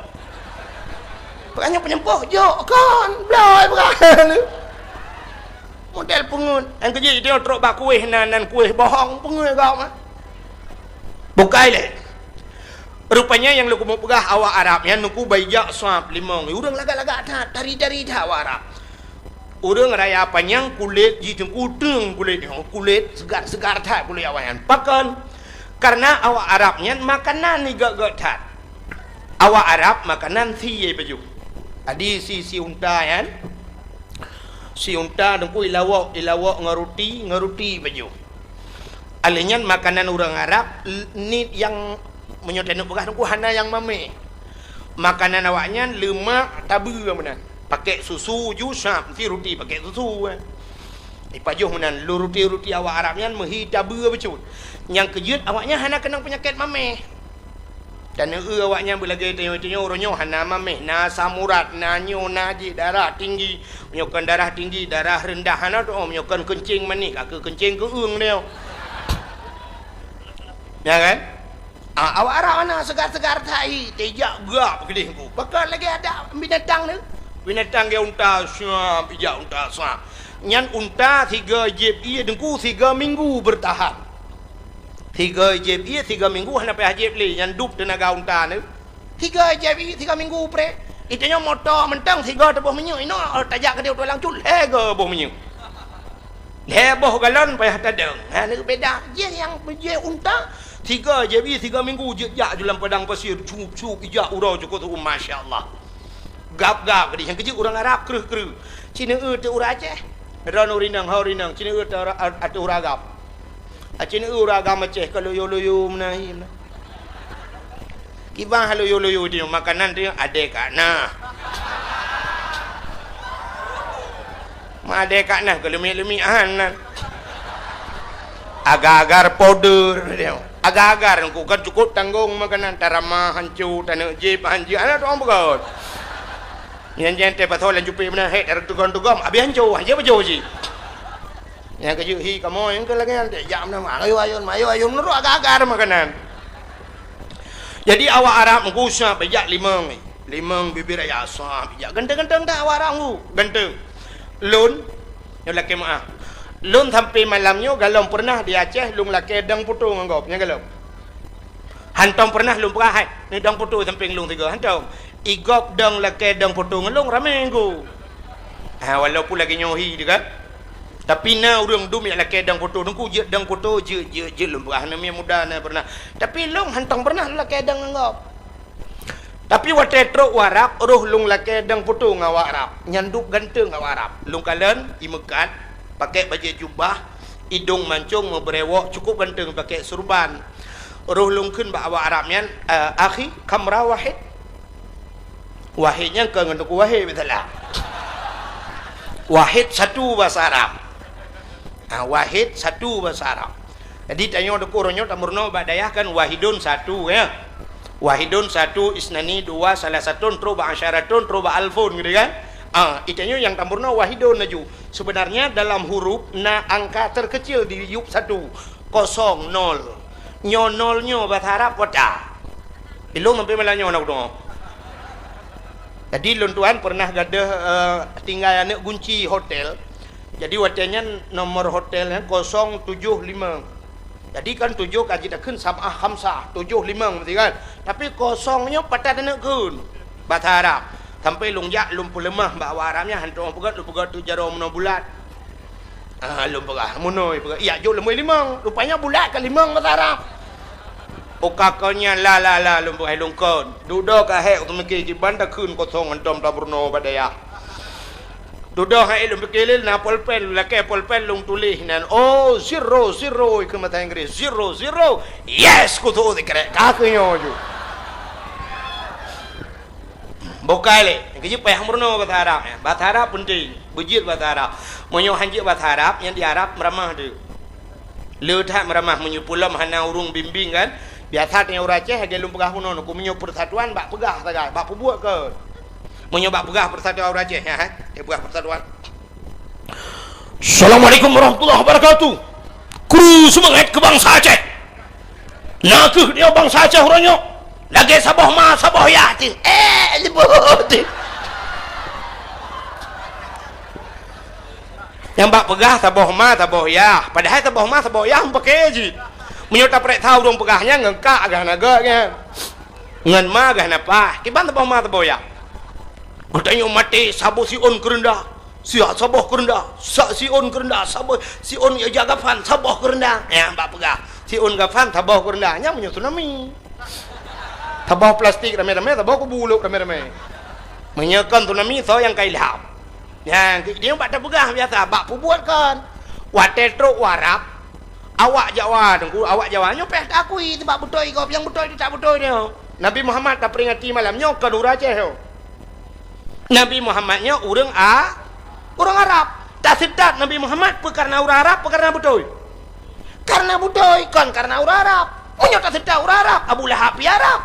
Bukannya peunyampôh jok, kon, bloe, bukan. Model peungeuet. Nyang keujeuet, dia trok bak kueh nan, nan kueh bohong, peungeuet gam, ah. Bukai lé. Rupanya nyang lôn keumeung peugah awak Arab nyan nungku bai jak sab limong. Ureuëng lagak-lagak that, tari-tari that awak Arab. Ureuëng raya panyang kulét jih teungku teueng kulét nyoe, kulét seugar-seugar that kulét awak nyan. Pakon? Karena awak Arab nyan makanan igét-gét that. Awak Arab makanan sie pajoh. Adi si, si unta nyan, si unta teungku ilawok, ilawok ngon ruti, ngon ruti pajoh. Alèh nyan makanan ureuëng Arab, l-, niet nyang meunyoe taneuk peugah teungku hana nyang mamèh. Makanan awaknyan leumak tabeue meunan. Pakèk susu ju sab, meusti ruti pakèk susu, eh. Ipajoh meunan, lôn ruti-ruti awak Arab nyan meuhi tabeue bacut. Nyang keujeuet awaknyan hana keunong peunyakét mamèh. Taneuk awaknyan beulagèe tanyoe-tanyoe, uroe nyoe hana mamèh, na asam urat, na nyoe, na jih, darah tinggi. Meunyoe kon darah tinggi, darah reundah hana teu'oh, meunyoe kon keuncing manéh, ka keuh keuncing keu'eueng nyoe. Ya kan? Ah, awak Arab hana seugar-seugar that hi, tijak gak keudeh ku. Pakon lagèe adak binatang tu. Binatang gaya unta, siap, ijak unta, siap. Nyan unta sigoe jieb ié teungku sigoe minggu beurtahan. Sigoe jieb ié sigoe minggu hana payah jieb lé, nyan dub teunaga unta nyoe. Sigoe jép, sigoe minggu pré. Itanyoe moto mantong sigoe teuboh minyeuk, inoe tajak keudéh u tulang cut, lhèe goe boh minyeuk. Lhèe boh galon payah tadong. Ha, nyoe beda. Jih nyang jih unta, sigoe jép, sigoe minggu jeuet jak ju lam padang pasir, cup-cup, ijak uroe cukôp tu'um, masya Allah. Gab-gab keudéh, nyang keujeuet ureueng Arab kreueh-kreueh. Ci neueu teuh ureueng Aceh. Droeneuh ureueng inong, ho ureueng inong, ci neueu teuh ateueh ureueng agam. Aci neueu ureueng agam Aceh ka loyo-loyo meunan hi meunan. Kiban loyo-loyo teuh makanan teuh adèe ka na. Ma adèe ka na keu leumik-leumik han nan. Agar-agar powder teuh. Agar-agar ku kan cukôp tanggong makanan, taramah hanco, taneuk jép hanco, hana tu'oh peugöt. Nyan-nyan teuh pasoe lam cupék meunan, hék, tareutugom-tugom, abéh hanco, hanco pajoh cit. Nyang keujeuet hi kamoe nyang keu lagèe nyan, jak meunan, ayo, ayo, ayo, ayo, meunurot agak-agak makanan. Jadi awak Arab meugusa pijak limong, limong bibir ayah sah pijak. Ganteng-ganteng dak awak Arab meugu, ganteng. Lôn, nyoe lakèe meu'ah. Lôn sampai malam nyoe galom peureunah di Aceh lôn lakèe dong photo ngon gob, nyan galom. Hántom peureunah lôn peugah hai, ni dong photo sampéng lôn sigoe, hántom. I gob dong lakèe dong photo ngon lôn ramé ngon. Ha, walaupun lagèe nyoe hi teuh kan. Tapi na ureueng dum nyang lakèe dong photo, teungku jeuet dong photo, jeuet, jeuet, jeuet lôn peugah, aneuk miet muda na peureunah. Tapi lôn hántom peureunah lôn lakèe dong ngon gob. Tapi watèe trok u Arab, roh lôn lakèe dong photo ngon awak Arab. Nyan duek ganteng awak Arab. Lôn kalon, imeukat, pakai bajèe jubah, idong mancong, meubrèwok, cukôp ganteng, pakai surban. Roh lôn kheun bak awak Arab nyan, "Eh, akhi, kam ra wahid?" Wahid nyan kon ngon Teungku Wahid, biasalah. Wahid satu bahasa Arab. Ha, wahid satu bahasa Arab. Jadi, tanyoe dikeue uroe nyoe tameurunoe bak dayah kan wahidun satu, ya. Wahidun satu, isnani dua, salasatun, trok bak asyaratun, trok bak alfun, gitu kan. Ah, itanyoe nyang tameurunoe wahidun laju. Sebenarnya dalam huruf na angka terkecil di yup satu. Kosong, nol. Nyoe nol nyoe bahasa Arab kota. Ilôn sampai malam nyoe na kudeungoe. Jadi lôn tuan pernah gadoh, eh, tinggai aneuk gunci hotel. Jadi watèe nyan nomor hotel nyan kosong tujoh limong. Jadi kan tujoh ka jitakheun sab'ah khamsah, tujoh limong meusti kan. Tapi kosong nyoe pat that aneuk kheun. Bahasa Arab. Sampai lôn jak lôn peuleumah bak awak Arab nyan, hántom peugah lôn peugah tu jaroe meunoe bulat. Ah, lôn peugah, meunoe peugah. Iya, jok leumbôi limong. Rupanya bulat ka limong bahasa Arab. Oh, ka kon nyan, la, la, la, lôn peugah lôn kon. Dudoe ka hék, teumiki kiban takheun kosong hántom tameurunoe bak dayah. Dudoe hai lôn pike lé, na polpen, lakèe polpen lôn tuléh nan. Oh, zero, zero, keu bahasa Inggris. Zero, zero. Yes, kutu sikrek. Ka keu nyoe ju. Bukai lé, keujeuet payah meurunoe bahasa Arab, ya. Bahasa Arab penting, beujeuet bahasa Arab. Meunyoe han jeuet bahasa Arab, nyang di Arab meuramah teuh. Le that meuramah meunyoe peulom hana ureueng bimbing kan. Biasa teuh ureueng Aceh lagèe lôn peugah bunoe, ku meunyoe persatuan bak peugah sagai, bak peubuet kon. Meunyoe bak peugah persatuan ureueng Aceh, ya, eh, peugah persatuan. Assalamualaikum warahmatullahi wabarakatuh. Kru seumangat keu bansa Aceh. Na kheueh nyoe bansa Aceh uroe nyoe lagèe saboh ma saboh yah teuh. Eh, leubeh teuh. Nyang bak peugah saboh ma saboh yah, padahai saboh ma saboh yah meupaké jih. Meunyoe tapareksa ureueng peugah nyan ngon kak gah na gèt nyan. Ngon ma gah na pah, kiban saboh ma saboh yah. Geutanyoe maté saboh siôn keureundah. Siat saboh keureundah, sa siôn keureundah, saboh siôn ija gafan, saboh keureundah. Nyang bak peugah, siôn gafan, saboh keureundah. Nyan meunyoe tsunami. Saboh plastik ramé-ramé, saboh kubu ulôk ramé-ramé. Meunyoe kon tsunami, soe nyang ka ilham? Nyan, nyoe bak tapeugah biasa, bak peubuet kon. Watèe trok u Arab, awak Jawa, teungku, awak Jawa nyoe payah taakui, sabab beutôi gob, nyang beutôi teuh tak beutôi nyoe. Nabi Muhammad taperingati malam nyoe kon ureueng Aceh nyoe. Nabi Muhammad nyoe ureueng A-, ureueng Arab. Taseutôt Nabi Muhammad peu kareuna ureueng Arab, peu kareuna beutôi? Kareuna beutôi, kon kareuna ureueng Arab. Meunyoe taseutôt ureueng Arab, Abu Lahab pih Arab.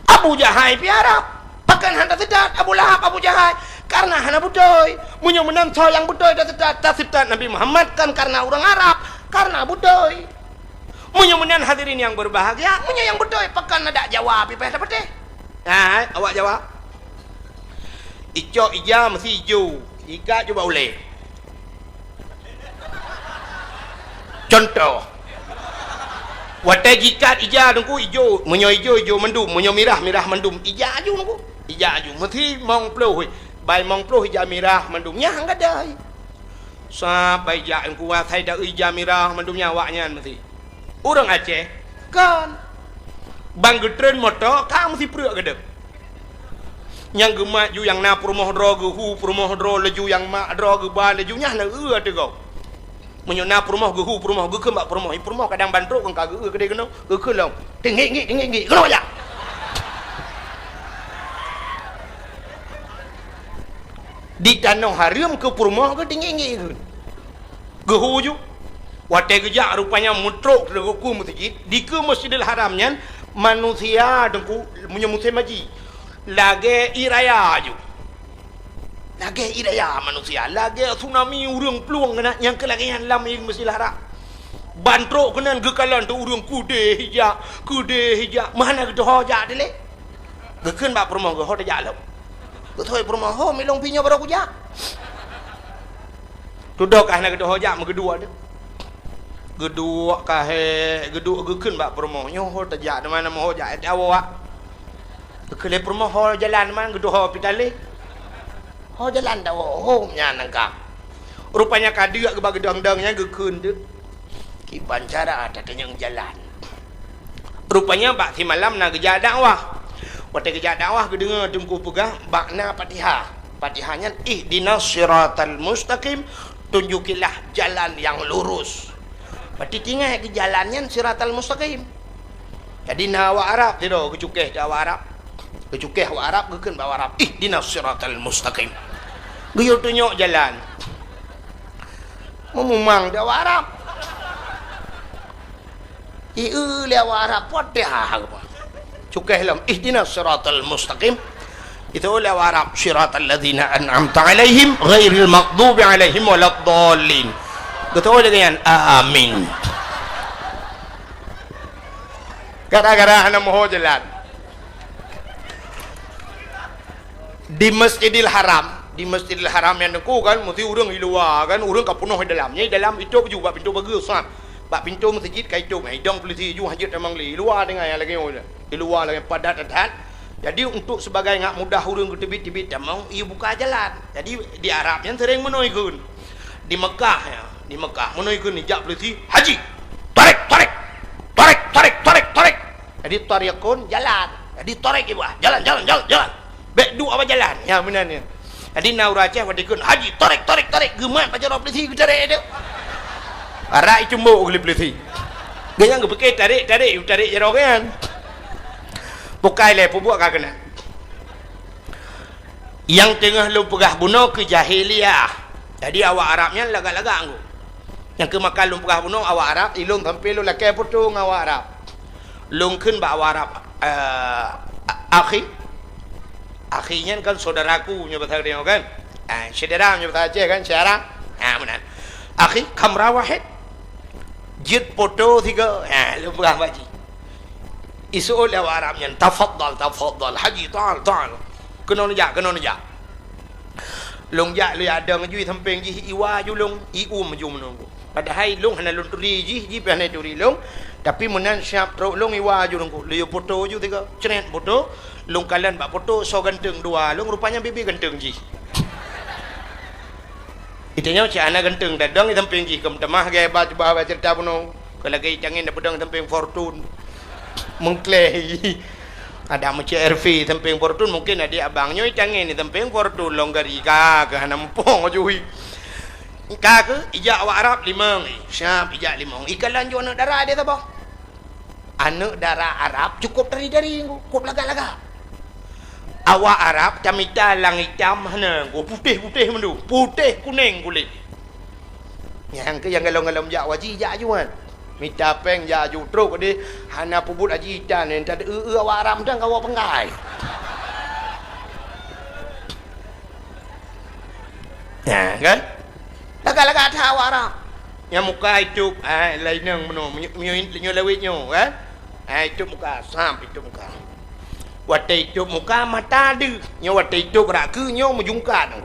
Abu Jahai pih Arab. Pakon hana taseutôt Abu Lahab, Abu Jahai? Kareuna hana beutôi. Meunyoe meunan soe nyang beutôi taseutôt, taseutôt Nabi Muhammad kon kareuna ureueng Arab, kareuna beutôi. Meunyoe meunan hadirin nyang berbahagia, meunyoe nyang beutôi, pakon adak Jawa pih payah tapatéh? Hai, awak Jawa. Icok ija meusti ijo, ikat ju bak ulèe. Contoh. Watée jikat ija Teungku, ijo. Meunyoe ijo, ijo mandum. Meunyoe mirah, mirah mandum. Ija aju Teungku. Ija aju. Meusi mong ploh. Bai mong ploh ija mirah mandum. Nyang gadai. Sabai jak Teungku, asai da ija mirah mandum nyan awaknyan meusi. Ureuëng Aceh, kan. Ban geutreun moto, ka meusi preuek gadeuh. Nyang geumat ju nyang na peurumoh droe, geuhu peurumoh droe, laju nyang mak droe geuba laju, nyan na eu ateueh gob. Meunyoe na peurumoh, geuhu peurumoh, geukheun bak peurumoh, "Ih, peurumoh, kadang ban trok kon ka geu-eu keudeh keunoe, geukheun lom, 'Teunggik-nggik, teunggik-nggik, keunoe jak!' Di tanoh hareuem keu peurumoh geu teunggik-nggik kheun. Geuhu ju. Watée geujak rupanya meutrok teungku meuseujid, dikeue Masjidil Haram nyan manusia Teungku, meunyoe musém haji, lagée ié raya ju. Lagée ié raya manusia, lagée tsunami ureuëng plueng keunan nyang keu lagée nyan lam Masjidil Haram. Ban trok keunan geukalon teuk ureuëng keudeh ijak, keudeh ijak, meuhana geuteuho jak dilée. Geukheun bak peurumoh geuh, "Ho tajak lom." Geuteuho peurumoh, "Ho, milong pih nyoe barô kujak." Tudok ka hana geuteuho jak, meugeuduek deuh. Geuduek ka hék, geuduek geukheun bak peurumoh, "Nyoe ho tajak, di mana meuho jak, eh, tawoe, ah." Geukheun lé peurumoh, "Ho jalan man geuteuho pih talé." "Ho jalan tawoe, ho nyan angka." Rupanya ka deuk geuba geudong-dong nyan geukheun deuh. Kiban cara tatanyong jalan. Rupanya bak simalam na geujak dakwah. Watée geujak dakwah geudeungoe Teungku peugah bak na Fatihah. Fatihah nyan, "Ihdinas siratal mustaqim, tunjukilah jalan yang lurus." Berarti tinggai keu jalan nyan siratal mustaqim. Jadi na awak Arab sidroe geucukéh di awak Arab. Geucukéh awak Arab, geukheun bak awak Arab, "Ihdinas siratal mustaqim." Geuyue tunyok jalan. Meumumang di awak Arab. Ieu lé awak Arab, Fatihah apa? Cukéh lom, "Ihdinas siratal mustaqim." Itu lé awak Arab, "Siratal ladzina an'amta 'alaihim, ghairil maghdubi 'alaihim waladdallin." Beutôi lagée nyan, "Amin." Gara-gara hana meuho jalan. Di Masjidil Haram, di Masjidil Haram nyan Teungku kan, meusti ureuëng i luwa kan, ureuëng ka peunoh i dalam. Nyan i dalam itôb ju bak pintoe pageue, sat. Bak pintoe meuseujid ka itôb, idong peulisi ju hanjeuet tamong lé. I luwa teungoh nyang lagée nyoe, i luwa lagée padat that. Jadi, untuk sebagai ngak mudah ureuëng geuteubiet-teubiet tamong, ibuka jalan. Jadi, di Arab nyan sering meunoe ikheun. Di Mekah, ya, di Mekah, meunoe ikheun, jak peulisi, "Haji, tarek, tarek, tarek, tarek, tarek, tarek." Jadi, tariqun, jalan. Jadi, tarek ibu, ah, jalan, jalan, jalan, jalan. Bék duek bak jalan. Ya, meunan nyan. Jadi, na ureuëng Aceh watée ikheun, "Haji, tarek, tarek, tarek." Geumat bak jaroe peulisi geutarek tu. Arak icumbok lé peulisi. Geunyang geupike tarek, tarek, tarek jaroe nyan. Bukai lé, peubuet ka keunan. Nyang teungoh lôn peugah bunoe keu jahiliyah. Jadi, awak Arab nyan lagak-lagak anggô. Nyang keu maka lôn peugah bunoe awak Arab, ilôn sampoe lôn lakée putôh ngon awak Arab. Lôn kheun bak awak Arab, eh, a-, akhi. Akhi nyan kan saudaraku nyoe bahasa Aceh kan? Ah, syedara nyoe bahasa Aceh kan, syedara? Ah, meunan. "Akhi, kamera wahid." Jeuet poto sigoe. Ah, lôn peugah bak jih. Iseuôt lé awak Arab nyan, "Tafadhal, tafadhal, Haji, ta'al, ta'al." Keunoe neujak, keunoe neujak. Lôn jak, lôn jak dong ju i sampéng jih, iwa ju lôn, ium ju meununggu. Padahai lôn hana lôn turi jih, jih pih hana turi lôn. Tapi meunan siab trok lôn iwa ju lôn ku. Lôn yue poto ju tiga, cret poto. Lôn kalon bak poto soe ganteng dua lôn, rupanya bibi ganteng jih. Itanyoe cit hana ganteng, tadong i sampéng jih, keu meutamah gai ba cuba ba ceurita bunoe. Keu lagée i tangen na peudong i sampéng Fortune. Meukleh. Ada meucék R V sampéng Fortune, mungkin adik abang nyoe i tangen i sampéng Fortune lôn gari ka, keu hana muphom jui. Ka keu ijak awak Arab limong, eh, siab ijak limong. Ikalon ju aneuëk dara di saboh. Aneuëk dara Arab cukôp tari-tari, cukôp lagak-lagak. Awak Arab tamita lang itam hana, putéh-putéh mandum, putéh kunéng kulét. Nyang keu nyang galom-galom jak waji jak ju nyan. Mita péng jak ju trok deh, hana peubuet aji itan, nyan tadeu-eu awak Arab mantong ka woe peunggai. Nah, kan? Lagak-lagak that awak Arab. Nyang muka itôb, ah, laineng meunoe, meunyo-, meunyo-, nyoe lawét nyoe, kan? Ah, itôb muka, sam itôb muka. Watée itôb muka, mata deuh. Nyoe watée itôb rak keu nyoe meujungkat.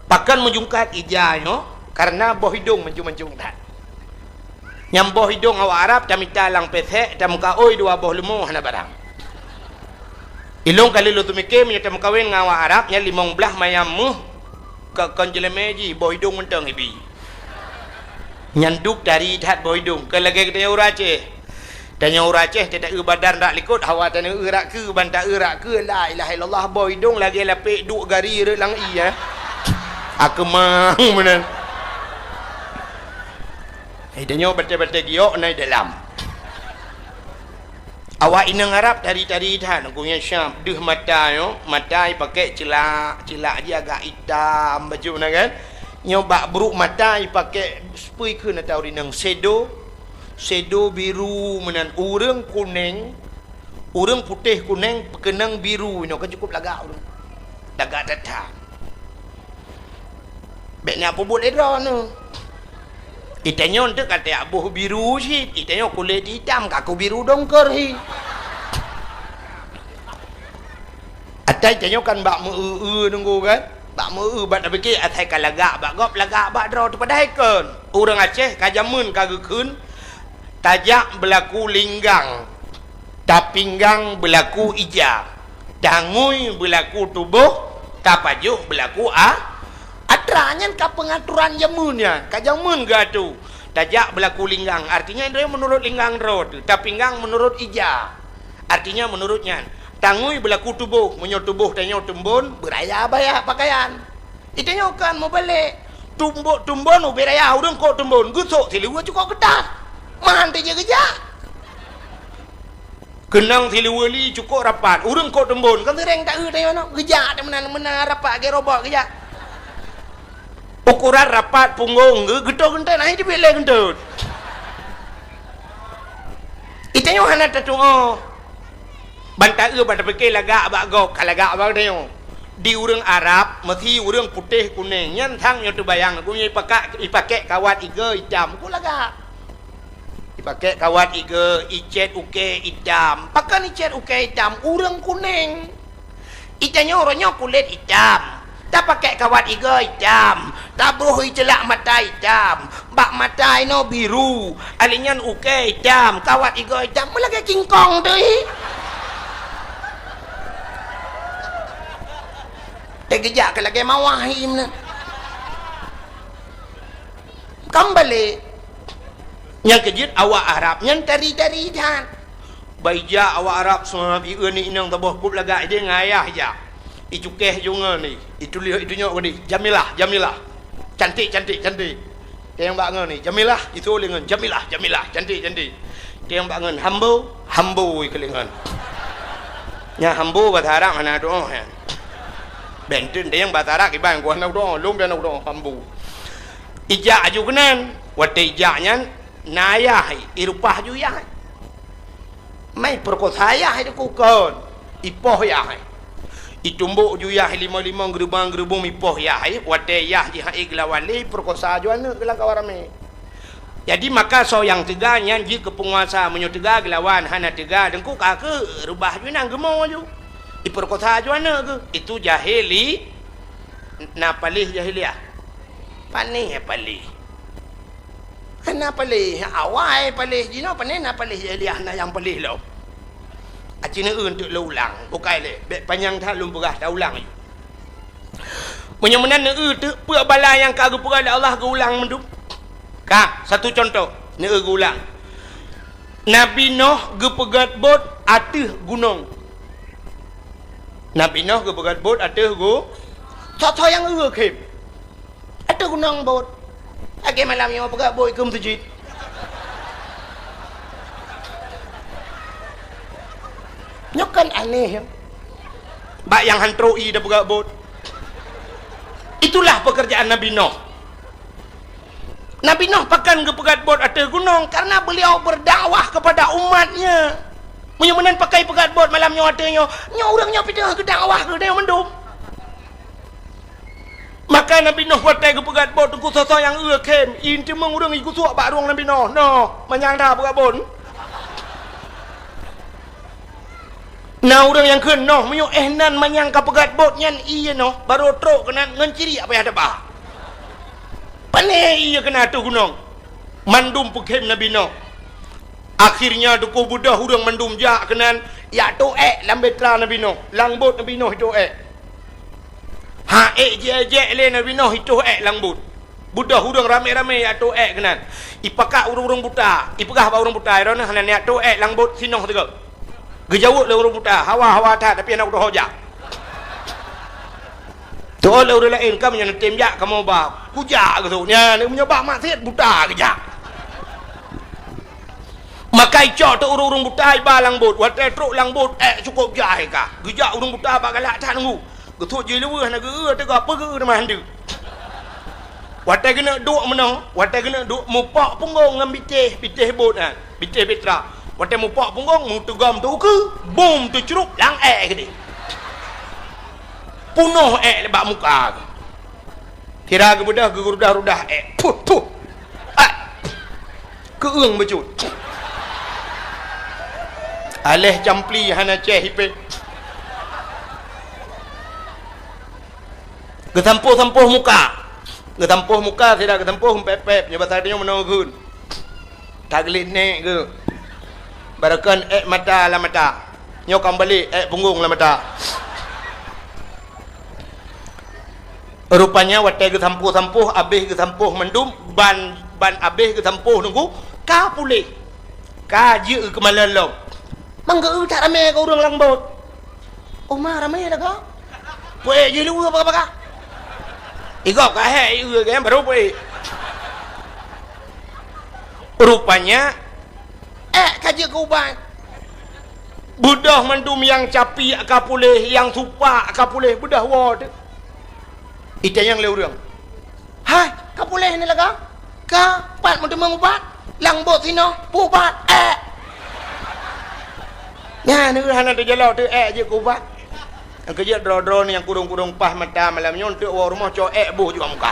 Pakon meujungkat ija nyoe, karena boh idong mancung-mancung that. Nyang boh idong awak Arab tamita lam pesek, tameukaôi dua boh leumo hana barang. Ilong ka lheueh lôn teumike meunyoe tameukawen ngon awak Arab nyan limong blaih mayam méuh ka kon jeulemé jih boh idong mantong ibi. Nyan duek tari that boh idong, kon lagée geutanyoe ureuëng Aceh. Tanyoe ureuëng Aceh teuta eu badan rak likot, hawa tanyoe eu rak keue, ban ta eu rak keue, la ilaha illallah, boh idong lagée lapek duek gari rot lam ié. Akeumang meunan. Hai tanyoe batée-batée giok na i dalam. Awak inong Arab tari-tari that, ku nyang syab deuh mata nyoe, mata ipakek cilak, cilak jih agak itam baju na kan. Nyoe bak brok mata ipakek seupui kheun atau rineng sedo, sedo biru meunan ureuëng kuneng, ureuëng putéh kuneng peukeunong biru inoe kan cukup lagak ureuëng. Lagak that-that. Bék na peubuet lé droeneuh. Itanyoe teuk ka tajak boh biru cit, itanyoe kulét itam ka kubiru dongker hi. Atai tanyoe kan bak meu-eu-eu nunggu kan? Bak meu-eu bak tapike asai ka lagak bak gob lagak bak droe teupadahai kon. Ureuëng Aceh ka jameun ka geukheun tajak beulaku linggang. Tapinggang beulaku ija, tangui beulaku tuboh, tapajoh beulaku a-, atra. Nyan ka peungatoran jameun nyan, ka jameun geuatô. Tajak beulaku linggang, artinya droe meunurot linggang droe teuh, tapinggang meunurot ija, artinya meunurot nyan. Tangui beulaku tuboh, meunyoe tuboh tanyoe teumbon, beuraya baya pakaian. Itanyoe kan meubalek. Tumbok tumbon ubé raya ureuëng kok tumbon, geusok siluweue cukok keutat. Meuhan teujeuet geujak. Keunong siluweue li cukok rapat, ureuëng kok tumbon, kan seuréng ta-eu tanyoe nyoe, geujak teuh meunan-meunan rapat lagée robot geujak. Ukoran rapat punggong geu-, geutot geuntot, nah, jeuet lé geuntot. Itanyoe hana tatuoh. Ban ta-eu ban tapike lagak bak gob, ka lagak bak tanyoe. Di ureuëng Arab, meusi ureuëng putéh kuneng, nyan sang nyoe teubayang, geuh nyoe ipakak, ipakek kawat igoe itam, kok lagak. Ipakek kawat igoe, icét ukée itam. Pakon icét ukée itam? Ureuëng kuneng. Itanyoe uroe nyoe kulét itam. Tapakek kawat igoe itam, tabroh iceulak mata itam, bak mata inoe biru, ali nyan ukée itam, kawat igoe itam, meulagée kingkong teuh hi. Teugeujak keu lagée mawah hi meunan. Kan balek. Nyang keujeuet awak Arab nyan tari-tari that. Baija awak Arab seumab ieu ni inong saboh kup lagak ideh ngon ayah ija. Icukéh ju ngon ni, ituléh itunyok geude, Jamilah, Jamilah. Cantik, cantik, cantik. Teueng bak ngon ni, Jamilah, itu lé ngon, Jamilah, Jamilah, cantik, cantik. Teueng bak ngon, Hambo, Hambo ikeu lé ngon. Nya Hambo bahasa Arab hana doa ya. Benten teueng bahasa Arab iban ku hana doa, lom dan doa Hambo. Ijak aju keunan, watée ijak nyan na ayah, irupah ju yah. Mai peurekosa yah itu kukon, ipoh yah. Itumbok ju yah limong-limong geurubong-geurubong ipoh yah, watée yah jihai geulawan lé peurekosa ju aneuëk geulang kawan ramé. Jadi maka soe nyang teuga nyan jeuet keu peunguasa, meunyoe teuga geulawan, hana teuga deungku ka keu reubah ju inang geumo ju. Ipeurekosa ju aneuëk geuh, itu jahili na paléh jahiliah. Panéh paléh. Hana paléh, awai paléh jinoe, panéh na paléh jahiliah na nyang paléh lom. Aci neueu teuk lôn ulang, bukai lé, bék panyang that lôn peugah taulang. Meunyoe meunan neueu teuk peue bala nyang ka geupeugah lé Allah geuulang mandum. Ka, satu contoh, neueu geuulang. Nabi Noh geupeugét bot ateueh gunong. Nabi Noh geupeugét bot ateueh gu-, soe-soe nyang eu khém. Ateueh gunong bot. Lagée malam nyoe peugah bot keu meuseujid. Nyoe kan aneh, ya. Bak nyang han trok ie da peugah bot. Itulah pekerjaan Nabi Noh. Nabi Noh pakon geupeugét bot ateueh gunong, karena beliau berdakwah kepada umatnya. Meunyoe meunan pakai peugét bot malam nyoe ateueh nyoe, nyoe ureuëng nyoe pih teungoh geudakwah keu geutanyoe mandum. Maka Nabi Noh watée geupeugét bot teungku soe-soe nyang eu khém, ie teumeung ureuëng igusok bak rueng Nabi Noh. Noh, manyang that peugét bot. Na ureuëng nyang kheun noh, meunyoe éh nan manyang ka peugét bot nyan ie noh, barô trok keunan ngon ciriek payah teuba. Pané ie keunan ateueh gunong. Mandum peukhém Nabi Noh. Akhirnya teungku beudôh ureuëng mandum jak keunan, jak tôk ék lam bahtera Nabi Noh, lam bot Nabi Noh tôk ék. Ha ék jijak lé Nabi Noh itôh ék lam bot. Beudôh ureuëng ramé-ramé jak tôk ék keunan. Ipakat ureuëng-ureuëng buta, ipeugah bak ureuëng buta, "Droeneuh hana neujak tôk ék lam bot sinoe sigoe. Geujaweueb lé ureuëng buta, hawa-hawa that, tapi hana kutuho jak." Teuôt lé ureuëng laén, "Kamoe nyan tem jak, kamoe ba kujak geusut." Nyan meunyoe bak maksiet buta geujak. Maka icok teuk ureuëng-ureuëng buta iba lam bot. Watée trok lam bot, ék cukôp jai ka. Geujak ureuëng buta bak galak that nunggu. Geusut jih leuweuh na geu-eu teuga peugeu teuma handeuk. Watée geuneuk duek meunoe, watée geuneuk duek mupok punggong ngon bitéh, bitéh bot nyan, bitéh bahtera. Watée mupok punggong, meuteugom teu ukeue, bum teucrup lam ék keudeh. Punoh ék bak muka. Kira geubeudôh geurudah-rudah ék. Puh, puh. Ah. Keueung bacut. Aléh campli hana céh ipéh. Geusampôh-sampôh muka. Geusampôh muka sira geusampôh pép-pép nyoe basa tanyoe meunoe geun. Tagleh nék geuh. Barokon ék mata lam mata. Nyoe ka meubalek ék punggong lam mata. Rupanya watée geusampôh-sampôh, abéh geusampôh mandum, ban, ban abéh geusampôh nunggu, ka puléh. Ka jeuet keumalon lom. Mang geu-eu that ramé keu ureuëng lam bot. Uma ramé lagoe. Puék jih leuweue baka-baka. Igob ka hék ieu kan baru puék. Rupanya ék ka jeuet keu ubat. Beudôh mandum nyang capiek ka puléh, nyang supak ka puléh, beudôh woe teuk. Itanyong lé ureuëng, "Hai, ka puléh ni lagoe? Ka pat meuteumeung ubat? Lam bot sinoe, peuubat ék." Nyan hana teujalok teuk ék jeuet keu ubat. Nyang keujeuet droe-droe nyang kurong-kurong paih mata malam nyoe teuk woe rumoh cok ék boh juga muka.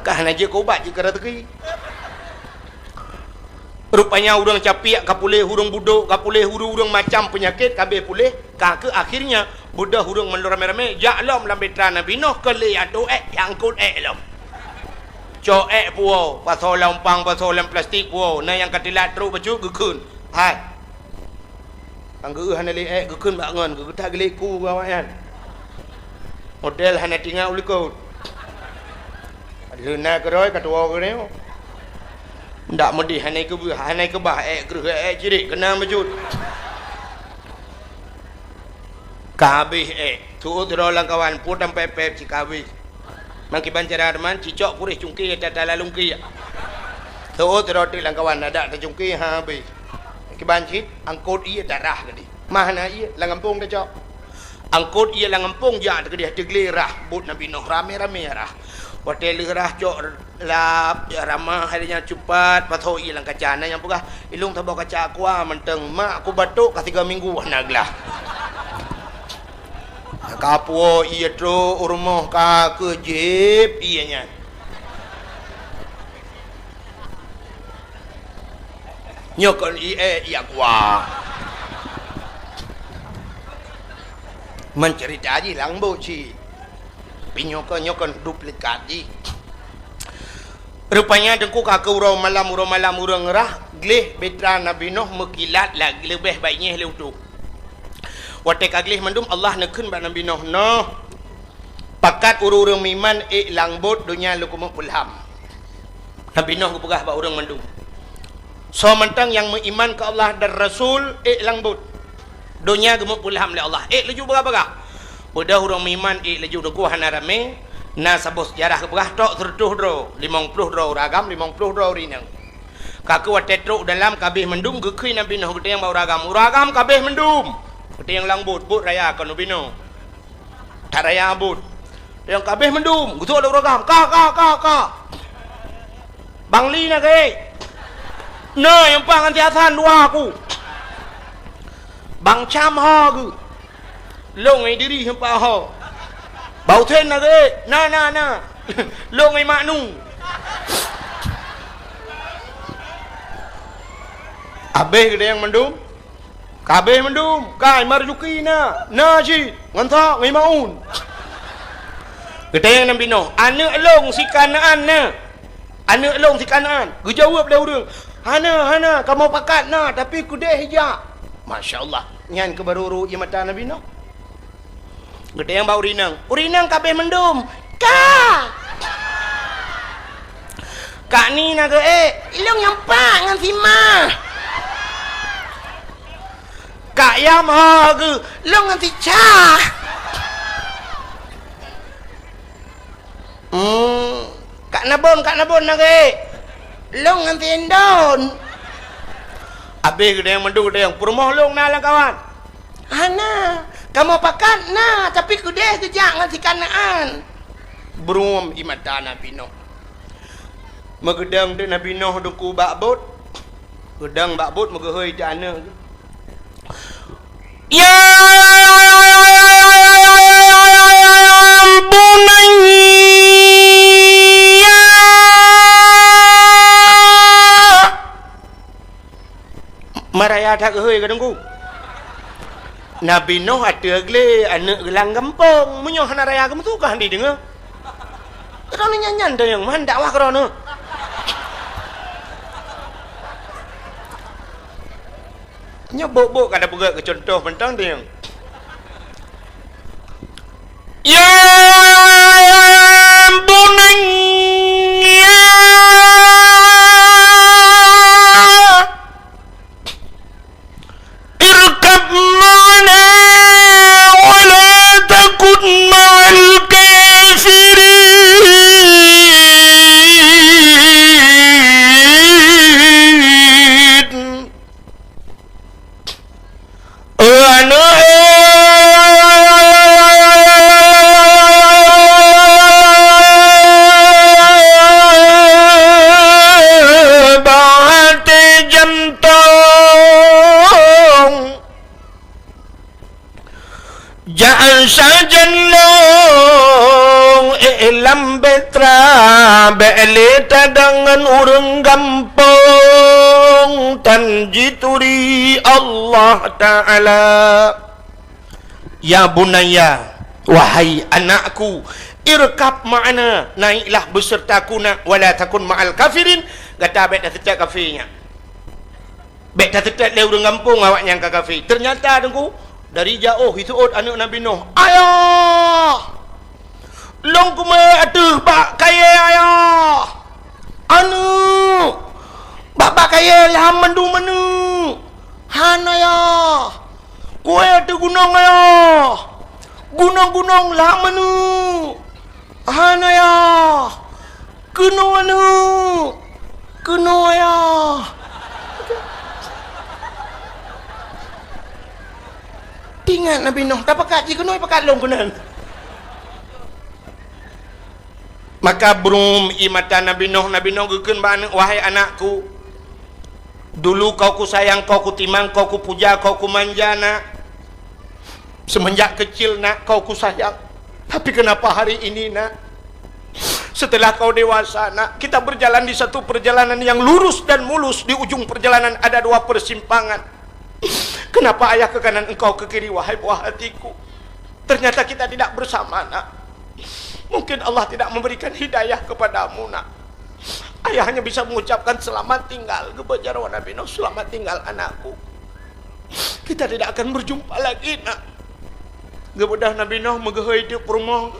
Ka hana jeuet keu ubat jeuet keu raseuki. Rupanya ureuëng capiek ka puléh, ureuëng budok ka puléh, ureuëng-ureuëng macam peunyakét ka abéh puléh, ka keuh akhirnya beudôh ureuëng mandum ramé-ramé jak lom lam bahtera Nabi Noh keu lé atô ék, jak angkot ék lom. Cok ék puwoe, pasoe lam umpang, pasoe lam plastik puwoe, na nyang ka teulat trok bacut geukheun. Hai. Nyang geu-eu hana lé ék geukheun bak ngon, geutak geulék ku awaknyan. Model hana tingat u likot. Leuna keurôi ka tuwoe keudeh. Ndak meudeh hana keubah, hana keubah ék kreueh ék cirek keunong bacut. Ka habéh ék, tuôt droe lam kawan, pue tampéb-péb cit ka habéh. Meukiban cara teuma, cicok puréh cungké tata lalungké. Seuôt sidroe teuk lam kawan adak tacungké ha abéh. Meukiban cit angkot ié tarah keudeh. Mah na ié lam gampông tacok. Angkot ié lam gampông jak teukeudeh teuglé rah bot Nabi Nuh ramé-ramé rah. Watée lheueh rah cok lap, jak ramah hai nyan cupat pasoe ié lam kaca. Na nyang peugah, "Ilông saboh kaca aqua mantong, mak kubatok ka sigoe minggu hana glah." Ka puwoe ié trok u rumoh ka keuh jieb ié nyan. Nyoe kon ié, ié aqua. Meuceurita jih lam bot cit. Tapi nyoe kon, nyoe kon duplikat jih. Rupanya teungku ka keuh uroe malam, uroe malam ureuëng rah, gleh bahtera Nabi Nuh meukilat lagée leubeh baik nyeh lé utoe. Watée ka gleh mandum, Allah neukheun bak Nabi Nuh, "Noh, pakat ureuëng-ureuëng meuiman ék lam bot donya lôn keumeung peulham." Nabi Nuh geupeugah bak ureuëng mandum, "Soe mantong nyang meuiman keu Allah dan Rasul ék lam bot. Donya geumeupeulham lé Allah, ék laju bagah-bagah." Beudôh ureuëng meuiman ék laju teungku hana ramé, na saboh seujarah geupeugah trok seureutôh droe, limong ploh droe ureuëng agam, limong ploh droe ureuëng inong. Ka keuh watée trok u dalam ka abéh mandum, geukheun Nabi Nuh geutanyong bak ureuëng agam, "Ureuëng agam ka abéh mandum?" Geutanyong lam bot, bot raya kon ubé noe. That raya bot. Nyang ka abéh mandum, geusok lé ureuëng agam, "Ka, ka, ka, ka." "Bang Li na keuh?" "Na, nyang pah ngon si Hasan dua aku." "Bang Cam ho keuh?" "Lôn ngon Idris nyang pah ho." "Bang Husen na keuh?" "Na, na, na." "Lôn ngon Mak Nu." Abéh geutanyong mandum. Ka abéh mandum, ka Marzuki na, na cit, ngon sa, ngon Maun. Geutanyong Nabi Nuh, "Aneuk lôn si Kanaan na? Aneuk lôn si Kanaan?" Geujaweueb lé ureuëng, "Hana, hana, kamoe pakat na, tapi keudeh jak." Masya Allah, nyan keuh barô rô ié mata Nabi Nuh. Geutanyong bak ureuëng inong, "Ureuëng inong ka abéh mandum?" "Ka!" "Kak ni na geuék?" "Ilôn nyang pat ngon si ma." "Kak Yam ho geuh?" "Lôn ngon si Cha." "Hmm, Kak Nabon, Kak Nabon na geuék?" "Lôn ngon si Indon." Abéh geutanyong mandum, geutanyong, "Peurumoh lôn na lamkawan?" "Hana, kamoe pakat na, tapi keudeh geujak ngon si Kanaan." Brum ié mata Nabi Nuh. Meugeudong teuk Nabi Nuh Teungku bak bot. Geudong bak bot meugeuhôi teuk aneuk. "Ya bunayya." Maraya that geuhôi ka Teungku. Nabi Nuh ateueh glé, aneuk geuh lam gampông. Meunyoe hana raya geumeusu ka hana jideungoe. Droeneuh nyan-nyan teunyong man dakwah droeneuh. Nyoe bok-bok ka tapeugét keu cuntoh mantong teunyong. Ya bunayya, irkab ma'ana wa la takun ma'al kafirin. Aneuk, bak até jantong, jak sajan lôn ék lam bahtera, bék lé tadong ngon ureuëng gampông, tan jituri Allah Ta'ala. Ya bunayya, wahai anakku, irkab ma'ana, naiklah besertaku nak, wala takun ma'al kafirin, gata bék taseutôt kafé nyan. Bék taseutôt lé ureuëng gampông awaknyan ka kafé. Teunyata Teungku, dari jaoh jiseuôt aneuk Nabi Nuh, "Ayah! Lôn kumeuék ateueh bak kayée, Ayah! Aneuk! Bak, bak kayée lham mandum aneuk! Han, Ayah! Kuék ateueh gunong, Ayah! Gunong-gunong lham aneuk! Han, Ayah! Keunoe aneuk! Keunoe, Ayah!" Teuingat Nabi Nuh, tapakat jih keunoe, pakat lôn keunan. Maka brum ié mata Nabi Nuh, Nabi Nuh geukheun bak aneuk, "Wahai anakku, dulu kau kusayang, kau kutimang, kau kupuja, kau kumanja, nak. Semenjak kecil, nak, kau kusayang. Tapi kenapa hari ini, nak, setelah kau dewasa, nak, kita berjalan di satu perjalanan yang lurus dan mulus, di ujung perjalanan ada dua persimpangan. Kenapa ayah ke kanan, engkau ke kiri, wahai buah hatiku? Ternyata kita tidak bersama, nak. Mungkin Allah tidak memberikan hidayah kepadamu, nak. Ayah hanya bisa mengucapkan selamat tinggal kepada Nabi Nuh, selamat tinggal anakku. Kita tidak akan berjumpa lagi, nak." Geubeudôh Nabi Nuh meugeuhôi teuk peurumoh.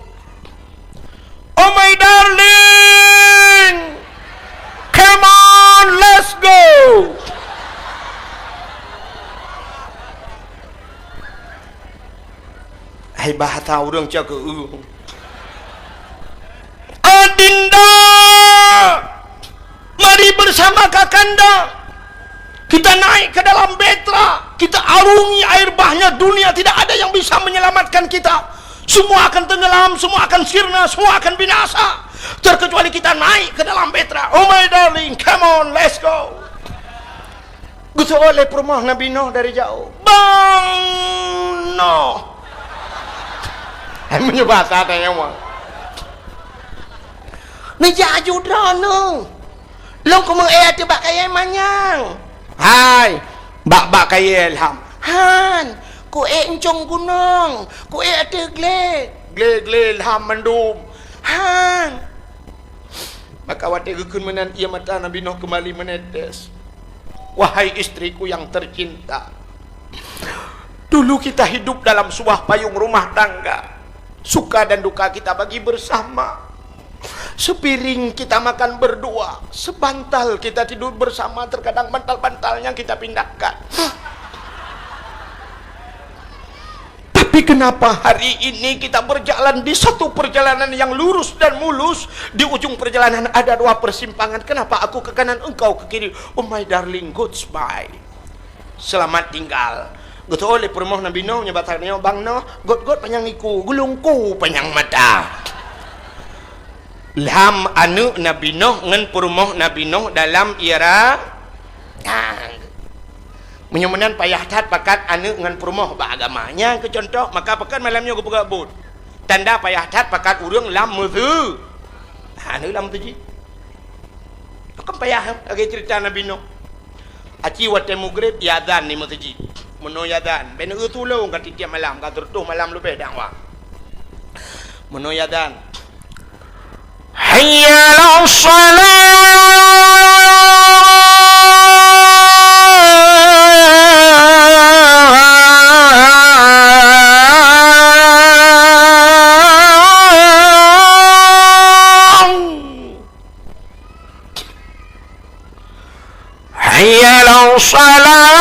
"Oh my darling, come on, let's go." Hai bahasa ureuëng cakeueng. "Adinda, mari bersama kakanda. Kita naik ke dalam bahtera, kita arungi air bahnya dunia, tidak ada yang bisa menyelamatkan kita. Semua akan tenggelam, semua akan sirna, semua akan binasa. Terkecuali kita naik ke dalam bahtera. Oh my darling, come on, let's go." Geuseuôt lé peurumoh Nabi Nuh dari jaoh, "Bang Nuh!" Hai meunyoe basa tanyoe mah. "Neujak aju droeneuh. Lôn kumeuék ateueh bak kayée manyang." "Hai, bak, bak kayée lham." "Han, kuék euncong gunong, kuék ateueh glé." "Glé-glé lham mandum." Han! Maka watée geukheun meunan, ié mata Nabi Nuh keumbali meunetes. Wahai istriku yang tercinta, dulu kita hidup dalam sebuah payung rumah tangga. Suka dan duka kita bagi bersama. Sepiring kita makan berdua, sebantal kita tidur bersama, terkadang bantal-bantalnya kita pindahkan. Tapi kenapa hari ini kita berjalan di satu perjalanan yang lurus dan mulus, di ujung perjalanan ada dua persimpangan. Kenapa aku ke kanan, engkau ke kiri? Oh my darling, goodbye. Selamat tinggal. Geutôh lé peurumoh Nabi Nuh nyoe, bak tanyoe bang Nuh, gôt-gôt panyang iku, geulungku panyang mata. Lham aneuëk Nabi Nuh ngon peurumoh Nabi Nuh dalam ira. Ah. Meunyoe meunan payah that pakat aneuëk ngon peurumoh bak agama. Nyan keuh cuntoh, maka pakon malam nyoe geupeugah buet. Tanda payah that pakat ureuëng lam meuseu-, aneuëk lam meuseujid. Pakon payah, lagée ceurita Nabi Nuh. Aci watée mugreb, iazan di meuseujid. Meunoe iazan, bèk neueu tulông ka tiep-tiep malam, ka sireutôh malam leubeh dakwah. Meunoe iazan. Hayya 'alas shalah. Hayya 'alas shalah.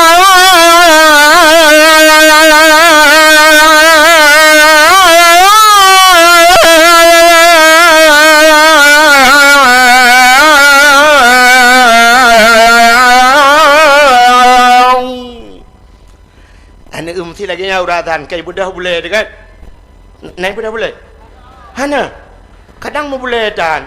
Aneuëk meusti lagée nyan uroe azan, ka ibeudoh bulée teuh kan? Na ibeudoh bulée? Hana. Kadang meubulée tan.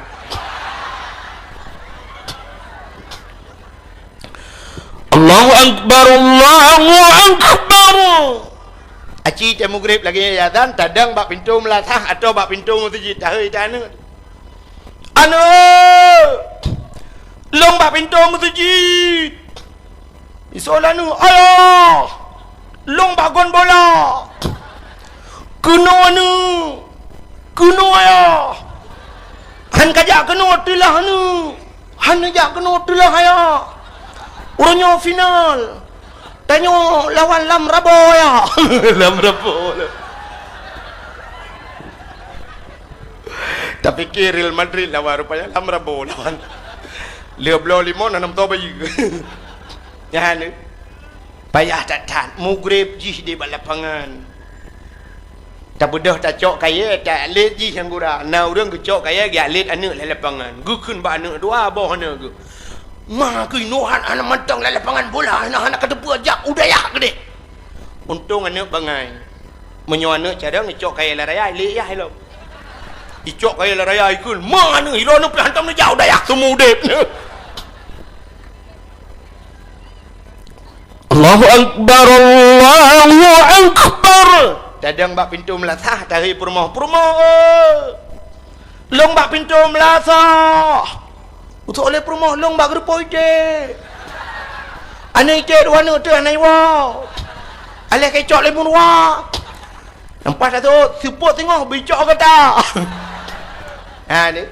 Allahu Akbar, Allahu Akbar. Aci tée mugreb lagée nyan azan, tadong bak pintoe meulasah atau bak pintoe meuseujid, tahôi tan aneuëk. Aneuëk! Lôn bak pintoe meuseujid. Isoe lé aneuëk, "Ayah! Lôn bak gon bola!" "Keunoe aneuëk! Keunoe ayah! Han kajak keunoe teulah aneuëk! Han neujak keunoe teulah ayah! Uroe nyoe final! Tanyoe lawan Lam Rabo, ayah!" Lam Rabo. Tapike Real Madrid lawan, rupanya Lam Rabo lawan. Lheueh bloe limong, na nam toh bayeue. Nyan, payah that-that, mugreb jih di bak lapangan. Tabeudôh tacok kayée, ta-, atlet jih nyang gura. Na ureuëng geucok kayée, geuatlet aneuëk lam lapangan. Geukheun bak aneuëk dua boh aneuëk geuh. "Ma keunoe han, hana mantong lam lapangan bola, hana, hana kateupeue jak u dayah keudeh." Untông aneuëk bangai. Meunyoe aneuëk carông, icok kayée lam raya, ilée yah ilom. Icok kayée lam raya, ikheun, "Ma aneuëk, ilôn aneuëk pih hantom neujak u dayah seumeu udeb." Allahu Akbar, Allahu Akbar. Tadong bak pintoe meulasah, tahôi peurumoh, "Peurumoh, eh! Lôn bak pintoe meulasah." Utok lé peurumoh, "Lôn bak geureupoh iték." Aneuëk iték dua aneuëk teuh hana iwoe. Aléh keucok lé meuruwa. Nampak tak tu? Seupôt singoh bicok gata. Ha ni.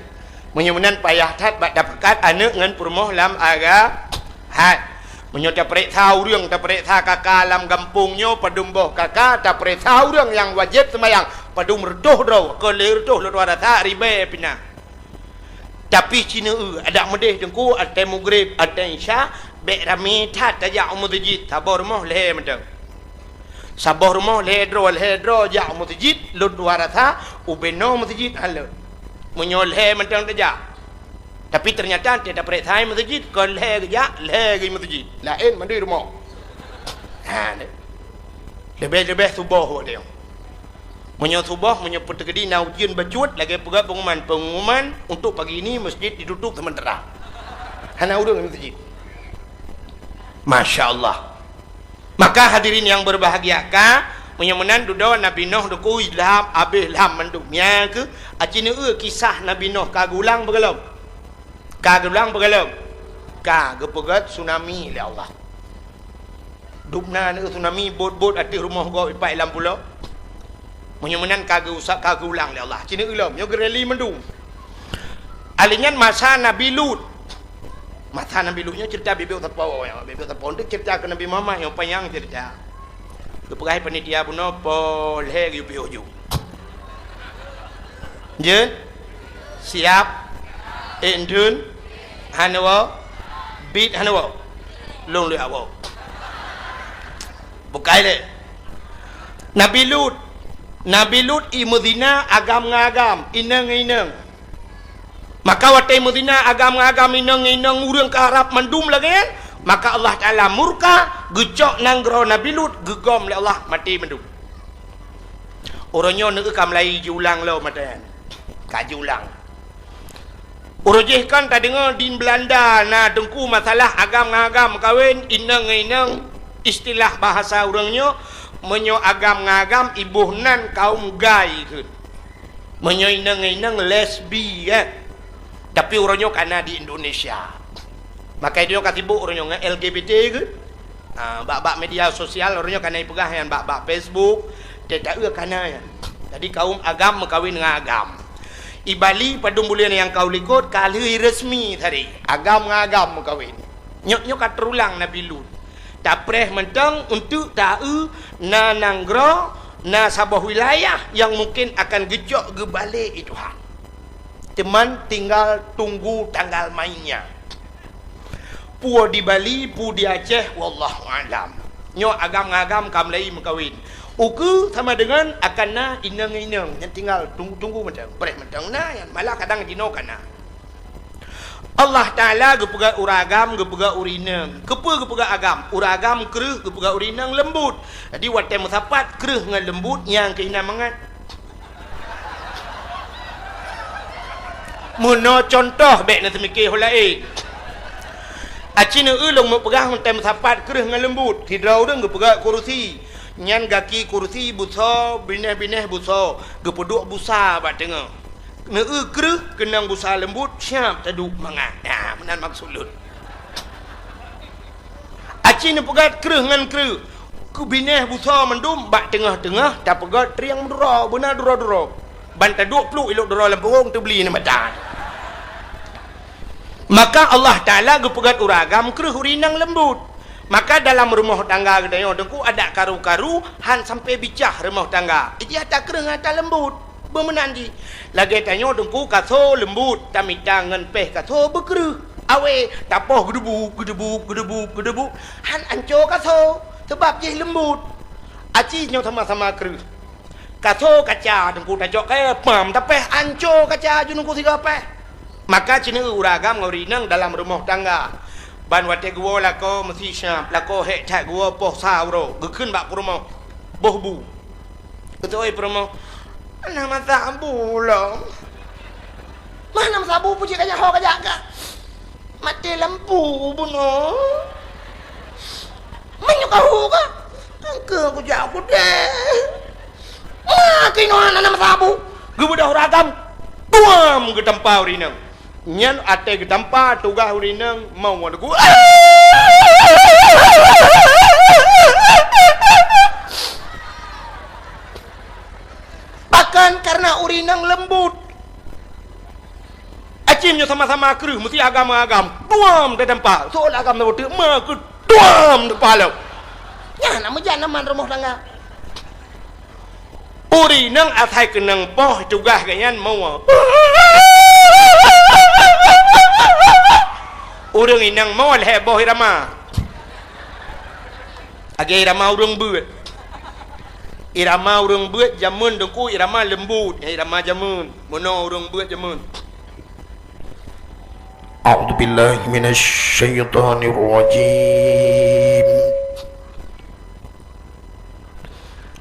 Meunyoe meunan payah that bak tapakat aneuëk ngon peurumoh lam aga hat. Meunyoe tapareksa ureuëng, tapareksa kaka lam gampông nyoe padum boh kaka, tapareksa ureuëng nyang wajéb seumayang padum reutôh droe, kon lhée reutôh lôn tuan rasa ribée pih na. Tapi ci neueu, adak meudeh teungku, watée mugreb, watée isya, bék ramé that tajak u meuseujid, saboh rumoh lhée mantong. Saboh rumoh lhée droe, lhée droe jak u meuseujid, lôn tuan rasa ubé noe meuseujid hana lôn. Meunyoe lhée mantong tajak. Tapi teunyata watée tapareksa meuseujid, kon lhée geujak, lhée gei meuseujid. Laén mandum rumoh. Ha, leubeh-leubeh suboh watée nyoe. Meunyoe suboh, meunyoe peuteukedi na ujeuen bacut, lagée peugah pengumuman, "Pengumuman untuk pagi ini masjid ditutup sementara." Hana ureuëng lam masjid. Masya Allah. Maka hadirin yang berbahagia, ka, meunyoe meunan dudoe Nabi Nuh dukui lham, abéh lham mandum. Nyan keuh, aci neueu kisah Nabi Nuh ka geulang beugalom. Ka geulang beugalom. Ka geupeugét tsunami lé Allah. Dubna aneuëk tsunami bot-bot ateueh rumoh gob ipat lam pulo. Meunyoe meunan ka geuusap, ka geuulang lé Allah. Cina ulom, nyoe geureli mandum. Alèh nyan masa Nabi Lut. Masa Nabi Lut nyoe cerita bibit sapo, ya. Bibit sapo tu cerita keu Nabi Muhammad nyang panyang cerita. Geupeugah panitia bunoe po lhèe geuyue piôh ju. Jeuet? Siap? Ék dun? Hana woe? Bit hana woe? Lôn lheueh woe. Bukai lé. Nabi Lut. Nabi Lut i meuzina agam ngon agam, inong ngon inong. Maka watèe meuzina agam ngon agam, inong ngon inong, ureueng ka harab mandum lagèe nyan, maka Allah Taala murka, geucok nanggroe Nabi Lut, geugom lé Allah, maté mandum. Uroe nyoe neueu ka mulai jiulang lom mata nyan. Ka jiulang. Uroe jih kan tadeungoe di Beulanda na teungku masalah agam ngon agam meukawen, inong ngon inong, istilah bahasa ureueng nyoe, meunyoe agam ngon agam iboh nan kaum gay kheun. Meunyoe inong ngon inong lesbi, eh. Tapi uroe nyoe ka na di Indonesia. Maka nyoe ka sibuk uroe nyoe ngon L G B T kheun. Ah, bak-bak media sosial, uroe nyoe ka na ipeugah nyan bak-bak Facebook, teuh taeu ka na nyan. Jadi kaum agam meukawen ngon agam. I Bali padum buleuen nyang ka u likot ka lheueh resmi tadi. Agam ngon agam meukawen. Nyoe, nyoe ka teurulang Nabi Lut. Tapreh mantong untuk taeu na nanggroe, na saboh wilayah nyang mungken akan geucok geubalek lé Tuhan. Teuma tinggal tunggu tanggal mainnya. Peue di Bali, peue di Aceh, wallahu a'lam. Nyoe agam ngon agam ka mulai meukawen. Ukeue sama dengan akan na inong ngon inong. Nyan tinggal tunggu, tunggu mantong, preh mantong na nyan. Malah kadang jinoe ka na. Allah Taala geupeugah ureueng agam, geupeugah ureueng inong. Keupeue geupeugah agam? Ureueng agam kreueh, geupeugah ureueng inong leumbut. Jadi watèe meusapat kreueh ngon leumbut, nyang keuh na mangat. Meunoe cuntoh, bèk na seumiké ho laén. Aci neueu lôn meupeugah meuntang meusapat kreueh ngon leumbut. Sidroe ureueng geupeugah kurusi. Nyan gaki kurusi busoe, binéh-binéh busoe, geupeuduek busa bak teungoh. Neueu kreueh keunong busa leumbut, siap taduek mangat. Nah, meunan maksud lôn. Aci neupeugah kreueh ngon kreueh. Keu binéh busoe mandum bak teungoh-teungoh tapeugah triang meuduro, beuna duro-duro. Ban taduek pluek ilok duro lam pungong teubli neu mata. Maka Allah Taala geupeugah ureueng agam kreueh ureueng inong leumbut. Maka dalam rumoh tangga geutanyoe teungku adak karu-karu han sampai bicah rumoh tangga. Ijih ata kreueh ngon ata leumbut. Beumeunan jih. Lagèe tanyoe teungku kaso leumbut, tamita ngon péh kaso beukreueh. Awé, tapoh geudeubuk, geudeubuk, geudeubuk, geudeubuk. Han anco kaso, sabab jih leumbut. Aci nyoe sama-sama kreueh. Kaso kaca teungku tacok kayèe, pam tapéh, anco kaca ju teungku sigoe péh. Maka ci neueu ureueng agam ngon ureueng inong dalam rumoh tangga. Ban watèe geuwoe lakoe meusi siap, lakoe hék that geuwoe poh sa uroe, geukheun bak peurumoh, boh bu. Geutôi peurumoh, "Hana meusabu lom." "Hana meusabu, peue jih kajak ho kajak ka?" "Maté lampu bunoe." "Meunyoe ka hu ka?" "Ka kujak kudeh." "Ma keunoe hana meusabu?" Geubeudôh ureueng agam, duam geutampa ureueng inong. Nyan até geutampa tugaih ureueng inong mau wan ku. Bahkan karena ureueng inong leumbut. Aci nyoe sama-sama kreueh, meusi agam-agam. Duam tatampa. Soe agam tabeuteuek, ma keu duam tampa lom. Nyan na meujan aman rumoh tangga. Ureueng inong asai keunong poh tugaih geuh nyan moe. Ureueng inong moe lhèe boh irama. Lagèe irama ureueng beuet. Irama ureueng beuet jameun teungku irama leumbut, nyan irama jameun. Meunoe ureueng beuet jameun. A'udzubillahi minasyaitonirrajim.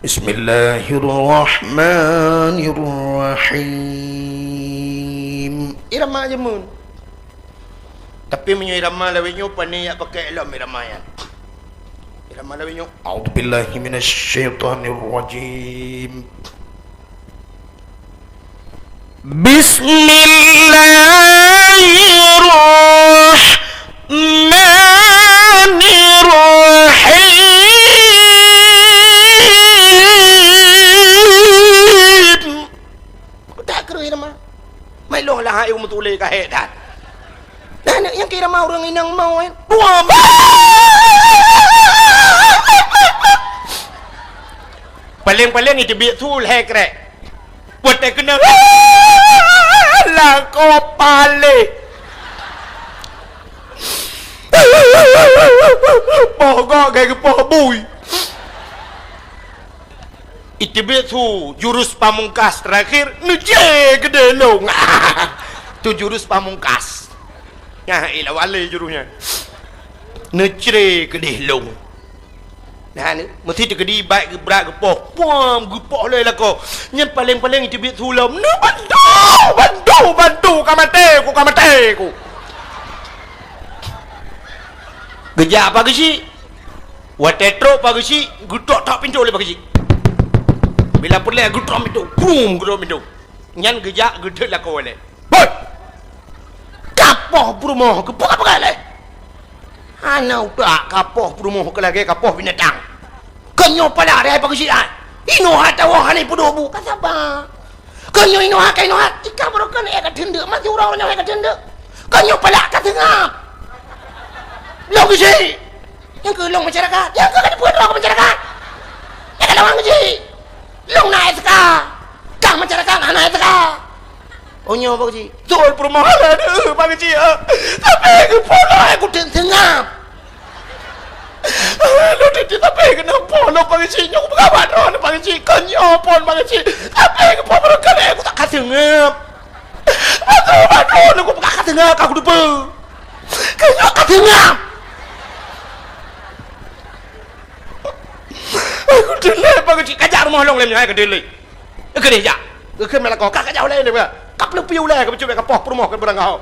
Bismillahirrahmanirrahim. Irama jameun. Tapi meunyoe irama lawét nyoe, pane jak pakai lom irama nyan. Irama lawét nyoe, "A'udzubillahi minasyaitonirrajim. Bismillahirrahmanirrahim." Kreueh ramah. Mai lôn lah hai meutuléh ka hék that. Nah, aneuk nyang keu ramah ureueng inong mau, eh. Dua ba-, Paleng-paleng iteubiet su lhèe krek. Watèe keunoe, lakoe paleng. Poh gok gai geupoh bui. Iteubiet su jurus pamungkas terakhir, neucre keudéh lôn. Tu jurus pamungkas. Nyan ilah wale jurus nyan. Neucre keudéh lôn. Nah, ni, meusti teukeudi bak geubrat geupoh. Puam, geupoh lé lakoe. Nyan paleng-paleng iteubiet su lom. Neubantu, bantu, bantu, ka maté ku, ka maté ku. Geujak Pak Geuchik. Watèe trok Pak Geuchik, geutok-tok pintoe lé Pak Geuchik. Bila peureulèe geutok pintoe, brum, geutok pintoe. Nyan geujak geudeuet lakoe lé. Hoi! Kapoh peurumoh keuh peugah-peugah lé. Hana utak kapoh peurumoh keuh lagèe kapoh binatang. Keu nyoe palak deh Pak Geuchik ai. Inoe hatawoe hana peuduek bu. Ka saba. Keu nyoe inoe hai ka inoe hai. Ika baroe keuneuk ka teundeuk, masih uroe nyoe hai ka teundeuk. Keu nyoe palak ka seungab. Lôn Geuchik. Nyang keu lôn masyarakat. Nyang keu ka dipeue droe keu masyarakat. Nyang ka lôn Geuchik. Lôn na S K. Kang masyarakat hana S K. Oh, nyoe Pak Geuchik. Beutôi peurumoh lôn, Pak Geuchik, ah. Tapi keupeue lôn kuteueng seungab. Lôn teuntèe tapi keunoe phôn lôn Pak Geuchik. Nyoe kupeugah bak droeneuh Pak Geuchik. Keu nyoe phôn Pak Geuchik. Tapi keupeue barangkali kutak ka seungab. Beutôi bak droeneuh kupeugah ka seungab ka kuteupeue. Keu nyoe ka seungab. Kuteueng lé Pak Geuchik, kajak rumoh lôn lé nyoe, hai kuteueng lé. Keudeh jak. Geukheun meunan lakoe, ka, ka jak ulèe nyoe, ka. Ka peuleupi ulèe, ka peucok bèk ka poh peurumoh keu beurangkaho.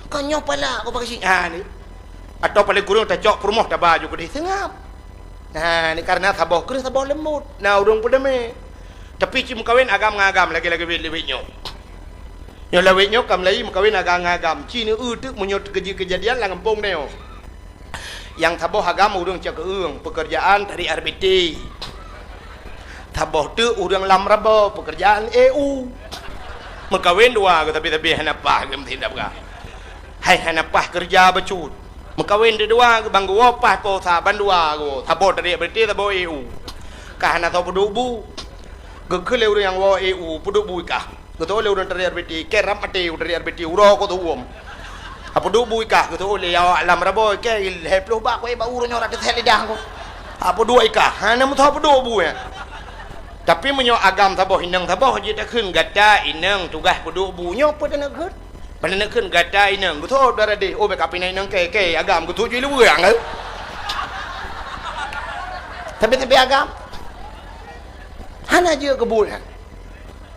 Ka nyoe palak keu Pak Geuchik. Ha, ni. Atawa paleng kureueng tacok peurumoh taba ju keudeh seungab. Ha, ni kareuna saboh kreueh saboh leumbot. Na ureueng peudamé. Tapi ci meukawen agam ngon agam lagèe-lagèe wét-wét nyoe. Nyoe lawét nyoe ka meulayeue meukawen agam ngon agam. Ci neu-eu teuk meunyoe teukeujeuet keujadian lam gampông nyoe. Nyang saboh agam ureueng cakeueng, peukeurjaan tarék R B T. Saboh teuk ureueng lam raba, peukeurjaan E U. Meukawen dua geuh, tapi-tapi hana paih geuh meusindak peugah. Hai hana paih keureuja bacut. Meukawen dua geuh, ban geuwoe paih po sa, ban dua geuh. Saboh tarék R B T, saboh E U. Ka hana soe peuduek bu. Geukheun lé ureueng nyang woe E U, peuduek bu i kah. Geuteu'oh lé ureueng tarék R B T, keu rab maté ureueng tarék R B T, uroe keu teu'uem. Hapeuduek bu i kah, geuteu'oh lé awak lam raba, keu lhèe ploh bak kuéh bak uroe nyoe rab teuset lidah ku. Hapeuduek i kah, hana meusoe peuduek bu nyan. Tapi meunyoe agam saboh inong saboh jeuet takheun gata inong tugaih peuduek bu nyoe peue taneuk kheun? Peue taneuk kheun gata inong, geusoe dara deh, oh bèk ka pih na inong kèe, kèe agam geutuju i luweue nyan. Tapi-tapi agam hana jeuet keu buet nyan.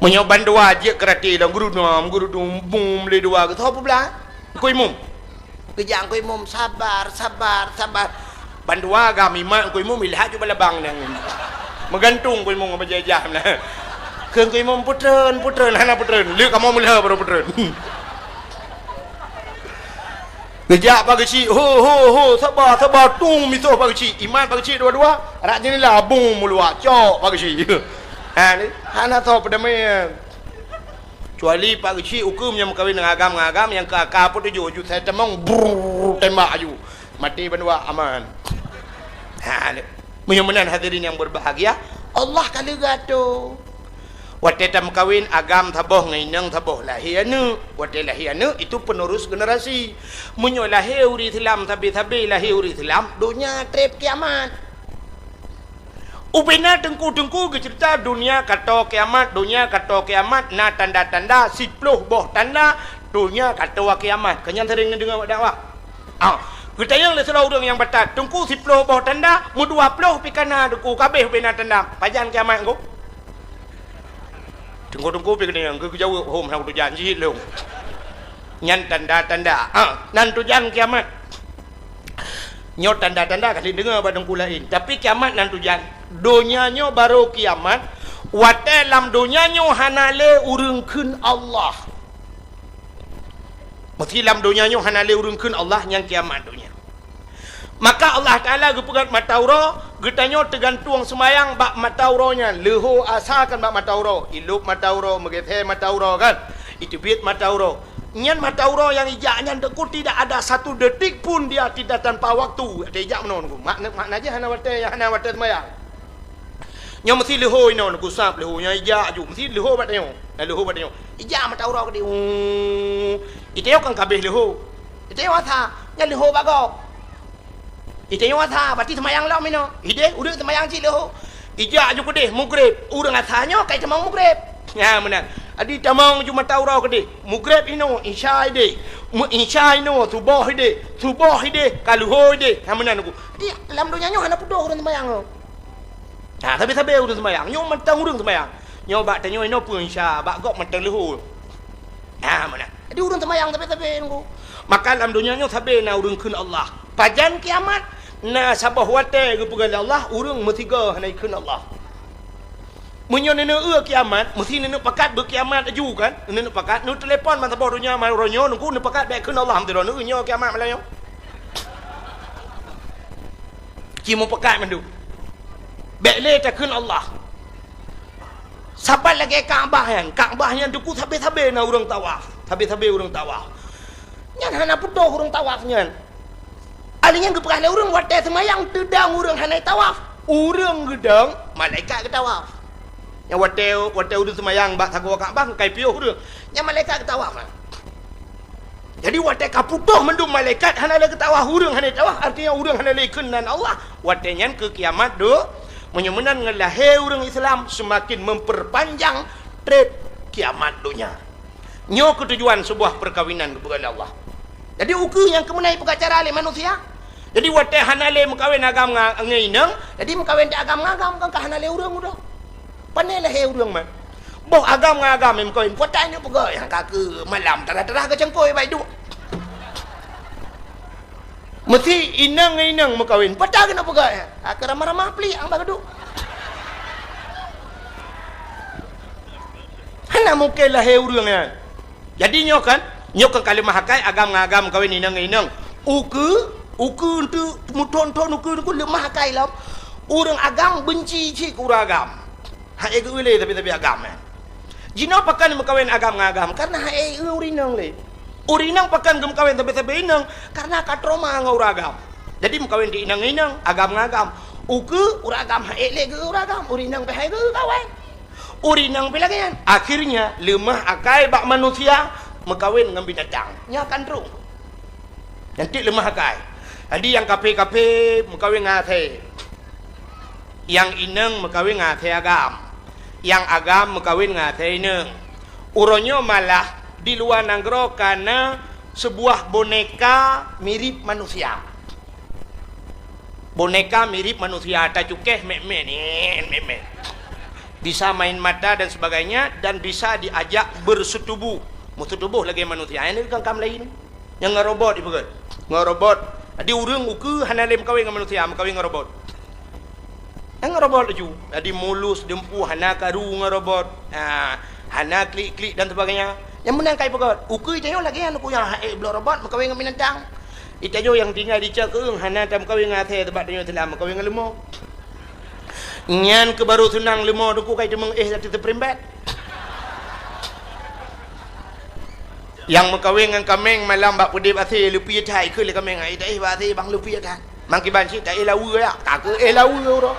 Meunyoe bandua jeuet keuraté lom, geurudum, geurudum, bum, lé dua geusoe peublah. Teungku Imum. Geujak Teungku Imum, sabar, sabar, sabar. Bandua gam imat Teungku Imum, ilhak ju balabang nyan. Meugantung Teungku Imum ngon bajèe jah na. Kheun Teungku Imum, "Peutreun, peutreun," hana peutreun. Lé kamoe meulheueh baru peutreun. Geujak Pak Geuchik, "Ho, ho, ho, saba, saba," tung misoh Pak Geuchik. Imat Pak Geuchik dua-dua, rab jeunela bum meuluak, cok Pak Geuchik. Ha, ni, hana soe peudamé. Kecuali Pak Geuchik ukeue meunyoe meukawen ngon agam-agam nyang keu aka peutujoh, ju sai tamong, brrr, tembak aju. Maté bandua aman. Ha, ni. Meunyoe meunan hadirin nyang berbahagia, Allah ka lheueh geuatoe. Watèe tameukawen agam saboh ngon inong saboh lahé aneuk. Watèe lahé aneuk itu penerus generasi. Meunyoe lahé ureueng Islam sabe-sabe lahé ureueng Islam, donya trép kiamat. Ubena teungku-teungku geuceurita donya ka toe kiamat, donya ka toe kiamat, na tanda-tanda siploh boh tanda donya ka toe kiamat. Keu nyan sering neudeungoe bak dakwah. Ah, geutanyong lé sidroe ureueng nyang batat, "Teungku, siploh boh tanda, meudua ploh pih ka na, Teungku, ka abéh ubena tanda. Pajan kiamat, Teungku?" Teungku-teungku pih geutanyong, geujaweueb, "Hom, hana kutujan, jih lôn." Nyan tanda-tanda. Ah, nan tujan kiamat. Nyoe tanda-tanda ka lheueh deungoe bak teungku laén. Tapi kiamat nan tujan. Donya nyoe barô kiamat. Watèe lam donya nyoe hana lé ureueng kheun Allah. Meusé lam donya nyoe hana lé ureueng kheun Allah, nyan kiamat donya. Maka Allah Taala geupeugah mata uroe, geutanyoe teugantueng seumayang bak mata uroe nyan. Leuho asa kan bak mata uroe, ilop mata uroe, meugeusé mata uroe kan, iteubiet mata uroe. Nyan mata uroe nyang ijak nyan teuku tidak ada satu detik pun dia tidak tanpa waktu. Watèe ijak meunoe, makna, makna jih hana watèe, hana watèe seumayang. Nyoe meusi leuho inoe, neugusab leuho, nyoe ijak ju, meusi leuho bak tanyoe. Nah, leuho bak tanyoe. Ijak mata uroe keudéh. Uu. Itanyoe kan ka abéh leuho. Itanyoe asa, nyan leuho bak gob. Itanyoe asa, berarti seumayang lom inoe. Idéh, ureueng seumayang cit leuho. Ijak ju keudéh, mugreb. Ureueng asa nyoe ka itamong mugreb. Nyan meunan. Adi tamong ju mata uroe keudéh. Mugreb inoe, isya idéh. Meu-, isya inoe, suboh idéh. Suboh idéh, ka leuho idéh. Nyan meunan ku. Di lam donya nyoe hana putôh ureueng seumayang nyoe. Ha, sabe-sabe ureueng seumayang. Nyoe mantong ureueng seumayang. Nyoe bak tanyoe inoe peue isya, bak gob mantong leuho. Ha, meunan. Jadi ureueng seumayang sabe-sabe nunggu. Maka lam donya nyoe sabe na ureueng kheun Allah. Pajan kiamat? Na saboh watèe geupeugah lé Allah, ureueng meusigoe hana ikheun Allah. Meunyoe neuneuk eu kiamat, meusi neuneuk pakat beu kiamat laju kan? Neuneuk pakat, neutelepon masa boh donya, ma-, uroe nyoe nunggu neupakat bèk kheun Allah, meusidroe neueu nyoe kiamat malam nyoe. Ci meupakat mandum. Bèk lé takheun Allah. Saban lagèe Ka'bah nyan. Ka'bah nyan teuku sabe-sabe na ureueng tawaf. Sabe-sabe ureueng tawaf. Nyan hana putôh ureueng tawaf nyan. Ahli nyan geupeugah lé ureueng watèe seumayang teudong ureueng hana tawaf. Ureueng geudong, malaikat geutawaf. Nyan watèe, watèe ureueng seumayang bak sagoe Ka'bah, ka ipiôh ureueng. Nyan malaikat geutawaf. Jadi, watèe ka putôh mandum malaikat hana lé geutawaf, ureueng hana tawaf, artinya ureueng hana lé kheun nan Allah. Watèe nyan keu kiamat do, meunyoe meunan ngon lahé ureueng Islam seumaken memperpanjang treb kiamat donya. Nyoe keutujuan seubuah peukawinan geupeugah lé Allah. Jadi, ukeue nyang keumeunai peugah cara lé manusia. Jadi, watèe hana lé meukawen agam nga-, ngon inong, jadi meukawen di agam ngon agam, kan ka hana lé ureueng udoe. Pane lahé ureueng man. Boh agam ngon agam meukawen, peue ata nyoe peugah nyang ka keu malam, tarah-tarah keu cangkôi bak iduek. Meusi inong ngon inong meukawen, peue ata keuneuk peugah nyang ka keu ramah-ramah plik nyang bak iduek. Hana mungken lahé ureueng nyan. Jadi nyoe kan, nyoe kan ka leumah akai agam ngon agam meukawen inong ngon inong. Ukeue, ukeue eunteuk meuthon-thon ukeue nyoe leumah akai lom. Ureueng agam beunci cit keu ureueng agam. Hana geu-eu lé sabe-sabe agam nyan. Jinoe pakon meukawen agam ngon agam, kareuna hana eu ureueng inong lé. Ureueng inong pakon geumeukawen sabe-sabe inong, kareuna ka trauma ngon ureueng agam. Jadi meukawen di inong ngon inong, agam ngon agam. Ukeue ureueng agam hana lé geu-eu ureueng agam, ureueng inong pih hana geu-eu kawen. Ureueng inong pih lagèe nyan. Akhirnya, leumah akai bak manusia meukawen ngon binatang. Nyan kan trok. Nyan cit leumah akai. Jadi nyang kaphé-kaphé meukawen ngon asèe. Nyang inong meukawen ngon asèe agam. Nyang agam meukawen ngon asèe inong. Uroe nyoe malah di luwa nanggroe ka na seubuah boneka mirip manusia. Boneka mirip manusia, tacukéh mèt-mèt, nyen, mèt-mèt. Bisa main mata dan sebagainya, dan bisa diajak berseutubuh. Meuseutubuh lagèe manusia. Nyan kan kam laén. Nyang ngon robot ipeugah. Ngon robot. Jadi ureueng ukeue hana lé meukawen ngon manusia, meukawen ngon robot. Nyang ngon robot laju. Jadi mulus, dumpeue, hana karu ngon robot. Ha, hana klik-klik dan sebagainya. Nyang meunan ka ipeugah. Ukeue tanyoe lagèe nyan ukeue nyang hana ék bloe robot meukawen ngon binatang. Itanyoe nyang tinggai di cok keueng hana tameukawen ngon asèe, sabab tanyoe Islam meukawen ngon leumo. Nyan keuh baru seunang leumo, teungku, kai teumeung éh ateueh teupeurumbet. Nyang meukawen ngon kaméng malam bak peudép asèe, leupie that, kheun lé kaméng, "Ai, taéh bak asèe bang, leupie that." Mang kiban cit taéh laweue ya, ka keuh éh laweue uroe.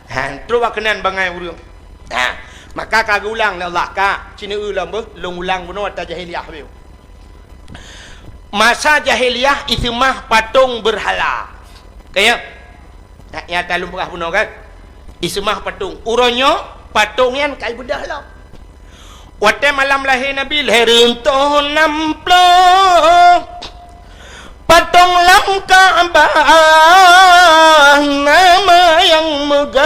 Ha, trok bak keunan bangai ureueng. Ha, maka ka geuulang lé Allah, ka, ci neueu lom beuh, lôn ulang bunoe ata jahiliyah beuh. Masa jahiliyah iseumah patong beurhala. Ka ya? Nyak nyata lôn peugah bunoe kan? Iseumah patong. Uroe nyoe patong nyan ka ibeudôh lom. Watèe malam lahé Nabi, lhèe reutôh nam ploh patong lam Ka'bah, nama nyang meugah.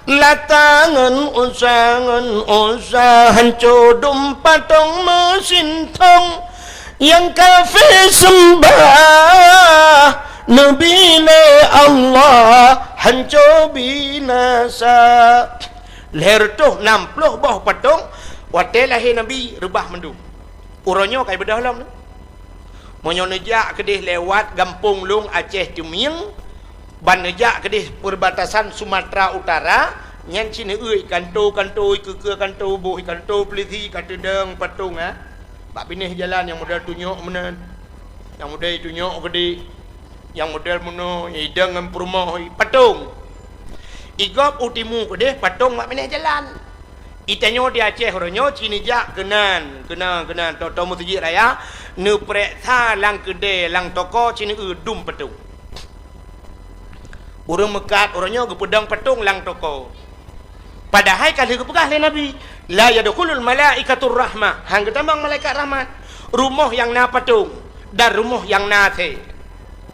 Lata ngon Uzza, ngon Uzza hanco dum patong meusintong. Nyang kafé seumbah Nabi lé Allah hanco binasa. Lhèe reutôh nam ploh boh patong watèe lahé Nabi reubah mandum. Uroe nyoe ka ibeudôh lom. Meunyoe neujak keudeh lewat gampông lôn Aceh Teumieng, ban neujak keudeh perbatasan Sumatera Utara, nyan cit neueu kanto-kanto, ikeue-keue kanto, boh ikanto polisi ka teudong patong, ha. Bak binéh jalan nyang model tunyok meunan, nyang model tunyok keudeh, nyang model meunoe, idong ngon peurumoh, patong. Igob u timu keudeh, patong bak binéh jalan. Itanyoe di Aceh uroe nyoe ci neujak keunan, keunan, keunan, toe-toe meuseujid raya, neupeureksa lam keudè, lam toko ci neueu dum patong. Ureuëng meukat uroe nyoe geupeudong patong lam toko. Padahai ka lheueh geupeugah lé Nabi, "La yadkhulul malaikatur rahmah," hán geutamong malaikat rahmat, rumoh nyang na patong dan rumoh nyang na asèe.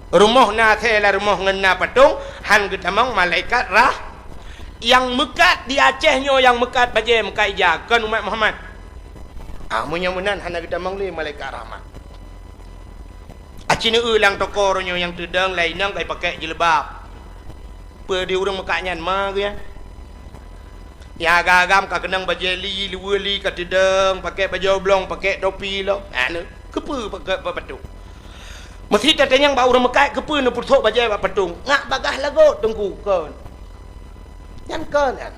Rumoh na asèe lam rumoh ngon na patong, hán geutamong malaikat rah-, nyang meukat di Aceh nyoe nyang meukat bajèe meukat ija, kon umat Muhammad. Ah, meunyoe meunan hana geutamong lé malaikat rahmat. Aci neueu lam toko uroe nyoe nyang teudong lam inong ka ipakèk jilbab. Peue di ureuëng meukat nyan ma geuh nyan? Nyang agam-agam ka keunong bajèe li, luweue li ka teudong, pakèk bajèe oblong, pakèk topi lom. Anu, keupeue pakèk bak patong? Meuseuti tatanyong bak ureuëng meukat, keupeue neupeusok bajèe bak patong? Ngat bagaih lagot teungku kon. Nyan kon nyan.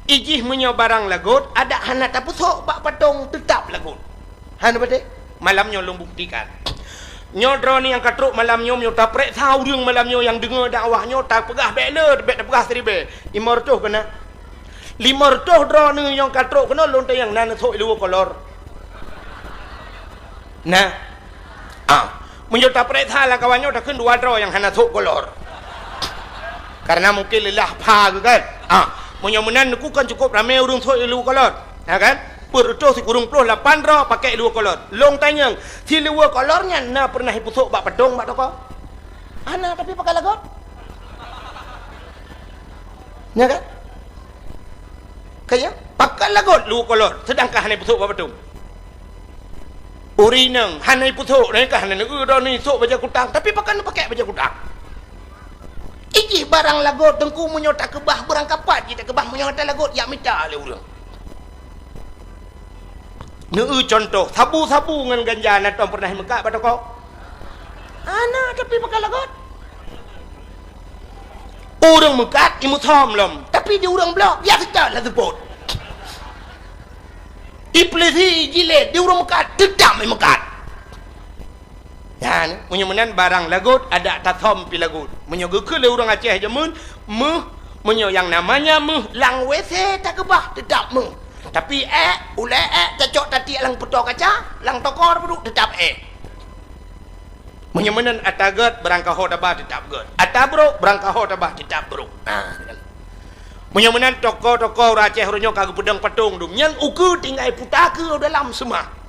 Ijih meunyoe barang lagot, adak hana tapeusok bak patong, teutab lagot. Hana patéh? Malam nyoe lôn buktikan. Nyoe droeneuh nyang ka trok malam nyoe, meunyoe tapeureksa ureuëng malam nyoe nyang deungoe dakwah nyoe, tapeugah bèk le, bèk tapeugah siribèe. Limong reutôh keunan. Limong reutôh droeneuh nyang ka trok keunoe lôn tanyong na neusok i luweue kolor. Nah. Ah, meunyoe tapeureksa lam kawan nyoe takheun dua droe nyang hana sok kolor. Karena mungkin leulah pha geuh kan. Ah, meunyoe meunan neukheun kan cukup ramé ureuëng sok i luweue kolor. Ya kan? Peuet reutôh sikureueng ploh lapan droe pakèk luweue kolor. Lôn tanyong, si luweue kolor nyan na peureunah ipeusok bak patong bak toko? Hana, tapi pakon lagot. Ya kan? Kaya, pakon lagot luweue kolor, seudangkan hana ipeusok bak patong. Ureuëng inong hana ipeusok, nyan ka hana neueu droeneuh isok bajèe kutang, tapi pakon neupakèk bajèe kutang? Ijih barang lagot teungku meunyoe takeubah beurangkapat jih takeubah meunyoe hana lagot jak mita lé ureuëng. Neueu cuntoh, sabu-sabu ngon ganja na tom peureunah meukat bak toko? Hana, tapi pakon lagot. Ureuëng meukat imeusom lom, tapi di ureuëng blok biasa that laju seupôt. Ipeulisi ijilét di ureuëng meukat, teutab imeukat. Nyan, meunyoe meunan barang lagot, adak tasom pih lagot. Meunyoe geukheun lé ureuëng Aceh jameun, meuh, meunyoe nyang namanya meuh lam WC takeubah, teutab meuh. Tapi èk, ulèe èk tacok tatiek lam peutoe kaca, lam toko tapeuduek, teutab èk. Meunyoe meunan ata gèt, beurangkaho taba teutab gèt. Ata brok, beurangkaho taba teutab brok. Nah, meunyoe meunan toko-toko ureuëng Aceh uroe nyoe ka geupeudong patong dum. Nyan ukeue tinggai puta keu dalam seumah.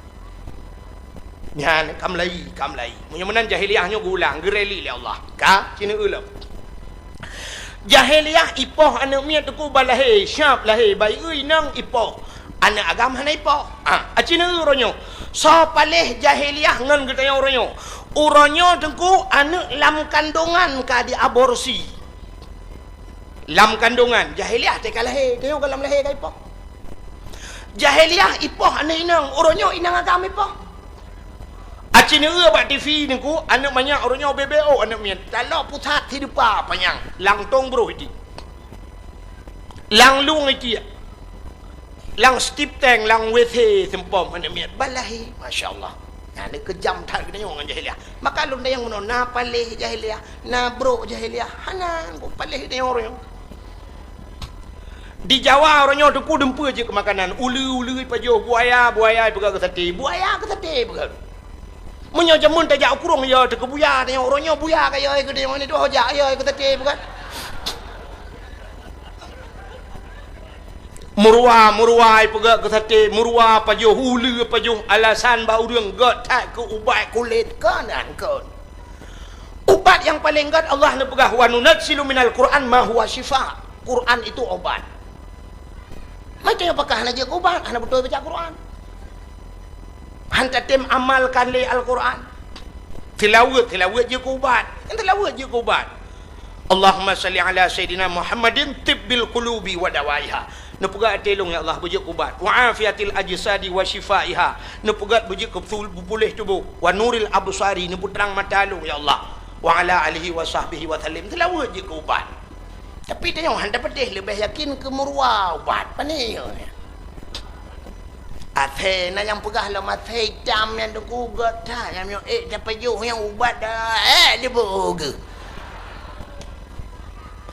Nyan, ka meulayi, ka meulayi. Meunyoe meunan jahiliyah nyoe geuulang, geureli lé Allah. Ka, ci neueu lom. Jahiliyah ipoh aneuk miet teungku ban lahé, siap lahé, bayeue inong ipoh. Aneuk agam hana ipoh. Ah, aci neueu uroe nyoe. Soe paléh jahiliyah ngon geutanyoe uroe nyoe. Uroe nyoe teungku aneuk lam kandongan ka diaborsi. Lam kandongan, jahiliyah teuka lahé, tanyoe ka lam lahé ka ipoh. Jahiliyah ipoh aneuk inong, uroe nyoe inong agam ipoh. Aci neueu bak TV teungku, aneuk manyak uroe nyoe B B O aneuk miet. Taloe pusat sideupa panyang, lam tong broh iti. Lam lueng iti. Lam stip tank, lam WC seumpom aneuk miet. Ban lahé, masya Allah. Nah, ni keujam that geutanyoe ngon jahiliyah. Maka lôn tanyong meunoe, na paléh jahiliyah, na brok jahiliyah. Hana, kok paléh geutanyoe uroe nyoe. Di Jawa uroe nyoe teungku dumpeue jeuet keu makanan, uleue-uleue ipajoh, buaya, buaya ipeugah keu saté, buaya keu saté ipeugah. Meunyoe jameun tajak u krueng, yo teuh keu buya, tanyoe uroe nyoe buya ka yo keu tanyoe, ni tuho jak yo keu saté ipeugah. Meuruwa, meuruwa ipeugah keu saté, meuruwa pajoh, uleue pajoh, alasan bak ureuëng gèt that keu ubat kulét, kon an kon. Ubat nyang paleng gèt Allah neupeugah, "Wa nunazzilu minal Qur'an ma huwa syifa." Quran itu obat. Macam nyang pakah hana jeuet keu ubat, hana beutôi baca Quran. Han tatem amalkan lé Al-Quran. Tilaweuet, tilaweuet jeuet keu ubat. Nyang tilaweuet jeuet keu ubat. Allahumma salli ala sayyidina Muhammadin tibbil qulubi wa dawaiha. Neupeugah até lôn, ya Allah, beujeuet ubat. Wa afiatil ajsadi wa syifaiha. Neupeugah beujeuet keu beupul-, beupuléh tuboh. Wa nuril absari, neupeutrang mata lôn, ya Allah. Wa ala alihi wa sahbihi wa sallim. Seulaweuet jeuet keu ubat. Tapi tanyoe hana tapatéh, leubeh yakin keu meuruwa ubat. Pane nyoe? Asèe na nyang peugah lom asèe itam nyan teungku gèt that, nyang miyueb ék tapajoh nyang ubat dah, ék diboh geuh.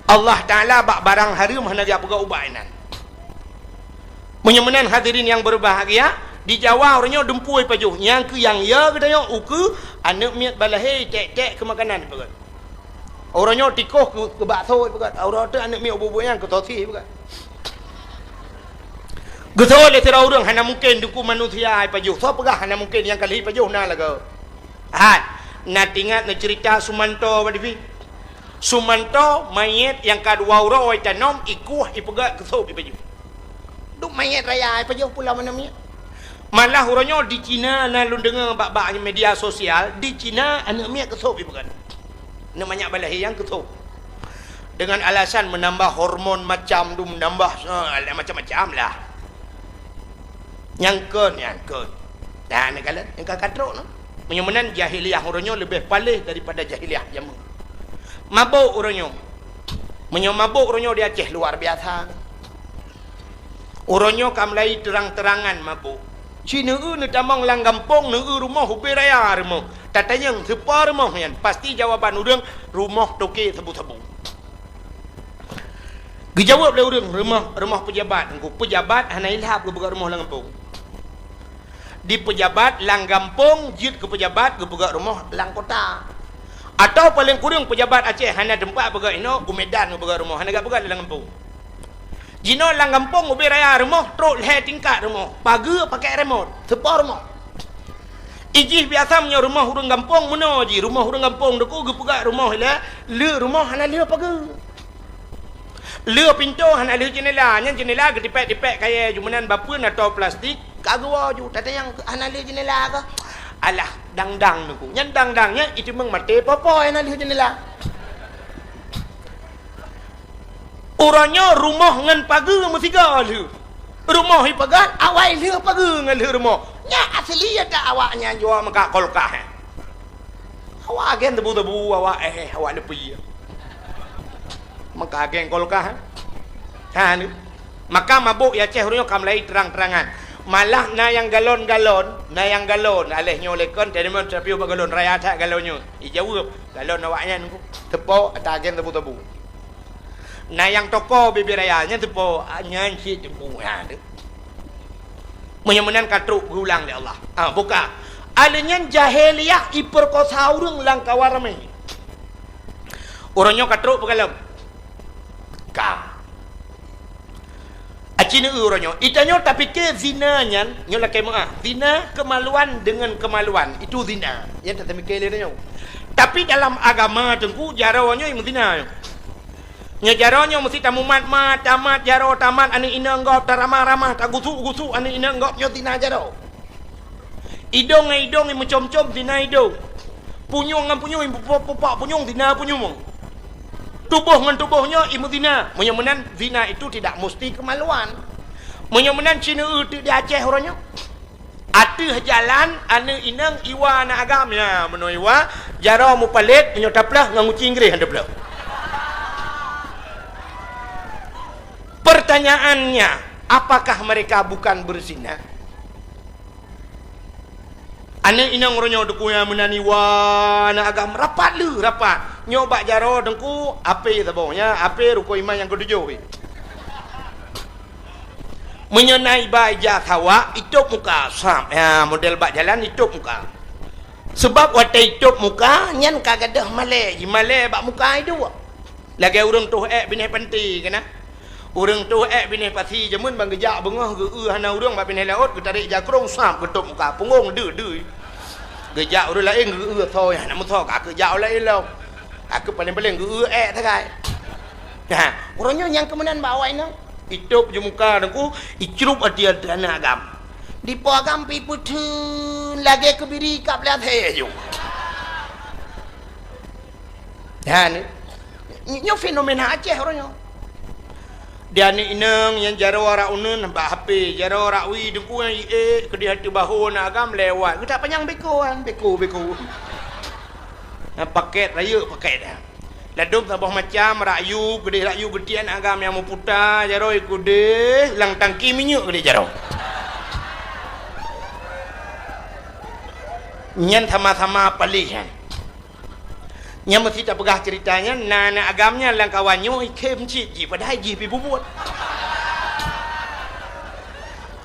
Allah Taala bak barang hareuem hana geupeugah ubat inan. Meunyoe meunan hadirin nyang berbahagia, di Jawa uroe nyoe dumpue pajoh, nyang keu nyang ya geutanyoe ukeue aneuk miet balahé tek-tek keu makanan peugah. Uroe nyoe tikoh keu, keu bakso peugah, uroe teuk aneuk miet ubit-ubit nyan keu sosis peugah. Geuseuôt lé sidroe ureuëng hana mungken teungku manusia ipajoh. Soe peugah hana mungken nyang ka lheueh ipajoh na lagoe. Hat, na teuingat neuceurita Sumanto bak T V? Sumanto manyét nyang ka dua uroe itanom, ikueh, ipeugah keu sôb ipajoh. Duek manyét raya ipajoh pulo aneuk miet. Malah uroe nyoe di Cina na lôn deungoe bak-bak media sosial, di Cina aneuk miet keu sôb ipeugah. Aneuk manyak balahé nyang keu sôb. Dengan alasan menambah hormon macam tu, menambah, eh, macam-macam lah. Nyang kon, nyang kon. Nah, neukalon, nyang ka katrok nyoe. Meunyoe meunan jahiliyah uroe nyoe leubeh paléh daripada jahiliyah jameun. Mabök uroe nyoe. Meunyoe mabök uroe nyoe di Aceh luar biasa. Uroe nyoe ka mulai terang-terangan mabök. Ci neueu neutamong lam gampông, neueu rumoh ubé raya rumoh. Tatanyong, soe po rumoh nyan? Pasti jawaban ureuëng, rumoh toke sabu-sabu. Geujaweueb lé ureuëng, rumoh, rumoh peujabat. Teungku, peujabat hana ilhab geupeugah rumoh lam gampông. Di peujabat lam gampông jeuet keu peujabat geupeugah rumoh lam kota. Atawa paleng kureueng peujabat Aceh hana teumpat peugah inoe, u Medan geupeugah rumoh, hana geupeugah lam gampông. Jinoe lam gampông ubé raya rumoh, trok lhée tingkat rumoh, pageue pakai remot, soe po rumoh. Ijih biasa meunyoe rumoh ureuëng gampông meunoe jih, rumoh ureuëng gampông teungku geupeugah rumoh ilée, le rumoh hana lheueh pageue. Le pintoe hana lheueh jeunela, nyan jeunela geutipék-tipék kayée ju meunan bapeuen atau plastik, ka geuwoe ju, tatanyong hana lheueh jeunela kah? Alah, dang-dang teungku. Nyan dang-dang nyan iteumong maté popo hana lheueh jeunela. Uroe nyoe rumoh ngon pageue meusigoe lheueh. Rumoh ipeugah awai lheueh pageue ngon lheueh rumoh. Nyan asli ata awak nyan jua meukat kulkas. Awak agen tebu-tebu, awak éh, awak leupie. Maka agen kulkas. Ha ni. Maka mabök Aceh uroe nyoe ka mulai terang-terangan. Malah na nyang galon-galon, na nyang galon. Aléh nyoe lé kon, teurimong teupiôh bak galon raya that galon nyoe. Ijaweueb, galon awak nyan teungku. Soe po, ata agen tebu-tebu. Na nyang toko bibir raya, nyan soe po, nyan cit teungku. Ha tu. Meunyoe meunan ka trok geulang lé Allah. Ah, buka. Alèh nyan jahiliyah ipeurkosa ureuëng lam kawan ramé. Uroe nyoe ka trok peukalon. Ka. Aci neueu uroe nyoe. Itanyoe tapike zina nyan, nyoe lakée meuah. Zina kemaluan dengan kemaluan. Itu zina. Nyan tapike lé tanyoe. Tapi dalam agama teungku, jaroe nyoe meuzina nyoe. Nyoe jaroe nyoe meusti tamumat-mat, tamat jaroe, tamat aneuk inong gob, taramah-ramah, tagusuk-gusuk aneuk inong gob, nyoe zina jaroe. Idong ngon idong imeucom-com zina idong. Punyueng ngon punyueng imeupupak-pupak punyueng zina punyueng. Tuboh ngon tuboh nyoe imeuzina. Meunyoe meunan zina itu tidak musti kemaluan. Meunyoe meunan ci neueu teuk di Aceh uroe nyoe. Ateueh jalan aneuk inong iwa aneuk agam, ya, meunoe iwa, jaroe mupalét, meunyoe taplôh ngon guci Inggréh han taplôh. Pertanyaannya, apakah mereka bukan berzina? Aneuk inong uroe nyoe teungku nyang meunan iwa aneuk agam rapat lheueh rapat. Nyoe bak jaroe teungku, apé saboh nyan, apé rukon iman nyang keutujôh. Meunyoe na iba ija sawak, itôb muka, sab. Ya, model bak jalan itôb muka. Sebab watée itôb muka, nyan ka gadôh malée, jimalée bak muka iduek. Lagée ureuëng toh ék binéh panti keunan. Ureuëng toh ék binéh pasi jameun ban geujak beungoh geu-eu hana ureuëng bak binéh laôt, geutarek jakrong sab geutôb muka, punggong deuh-deuh. Geujak ureuëng laén geu-eu soe hana meusoe ka keu jak ureuëng laén lom. Ka keu paléng-paléng geu-eu ék sagai. Nah, uroe nyoe nyang keumeunan bak awak inong. Itôb ju muka teungku, icrup ati aneuk agam. Dipo agam pi peutheun lagée keubiri kab lé asée ju. Dan nyoe fenomena Aceh uroe nyoe. Di aneuk inong nyang jaroe rak uneun bak H P, jaroe rak wie deungku nyang iék keudeh ateueh bahô na agam lewat. Geutak panyang beko kan, beko, beko. Na paket rayeuk paket dah. Ladôm saboh macam, rak yub keudeh, rak yub geutiek aneuk agam nyang meuputa jaroe keudeh, lam tangki minyeuk keudeh jaroe. Nyan sama-sama paléh nyan. Nyang meusti tapeugah ceurita nyan, na aneuk agam nyan lam kawan nyoe ikhém cit jih, padahai jih pih bubuet.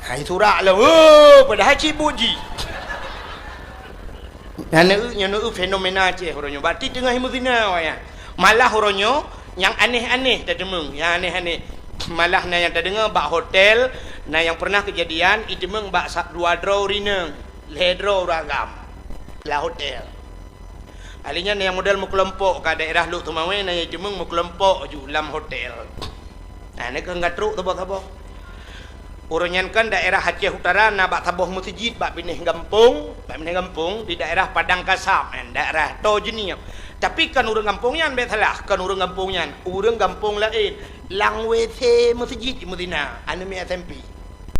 Hai surak lah, oh, padahai cit buet jih. Nyan neu-, nyan neu fenomena Aceh uroe nyoe. Berarti teungoh meuzina awaknyan. Malah uroe nyoe nyang aneh-aneh tateumeung, nyang aneh-aneh. Malah na nyang tadeungoe bak hotel, na nyang pernah keujadian iteumeung bak sa-, dua droe ureueng inong, lhèe droe ureueng agam lam hotel. Ahli nyan nyang model meukelompok ka daerah Lhokseumawe, na nyang iteumeung meukelompok ju lam hotel. Nah, nyan keuh ka trok saboh-saboh. Uroe nyan kan daerah Aceh Utara na bak saboh meuseujid bak binéh gampông, bak binéh gampông di daerah Padang Kasab, kan, daerah Toh Jeunieb. Tapi kan ureueng gampông nyan, bèk salah, kan ureueng gampông nyan, ureueng gampông laén. Lam W C meuseujid meuzina, aneuk miet S M P.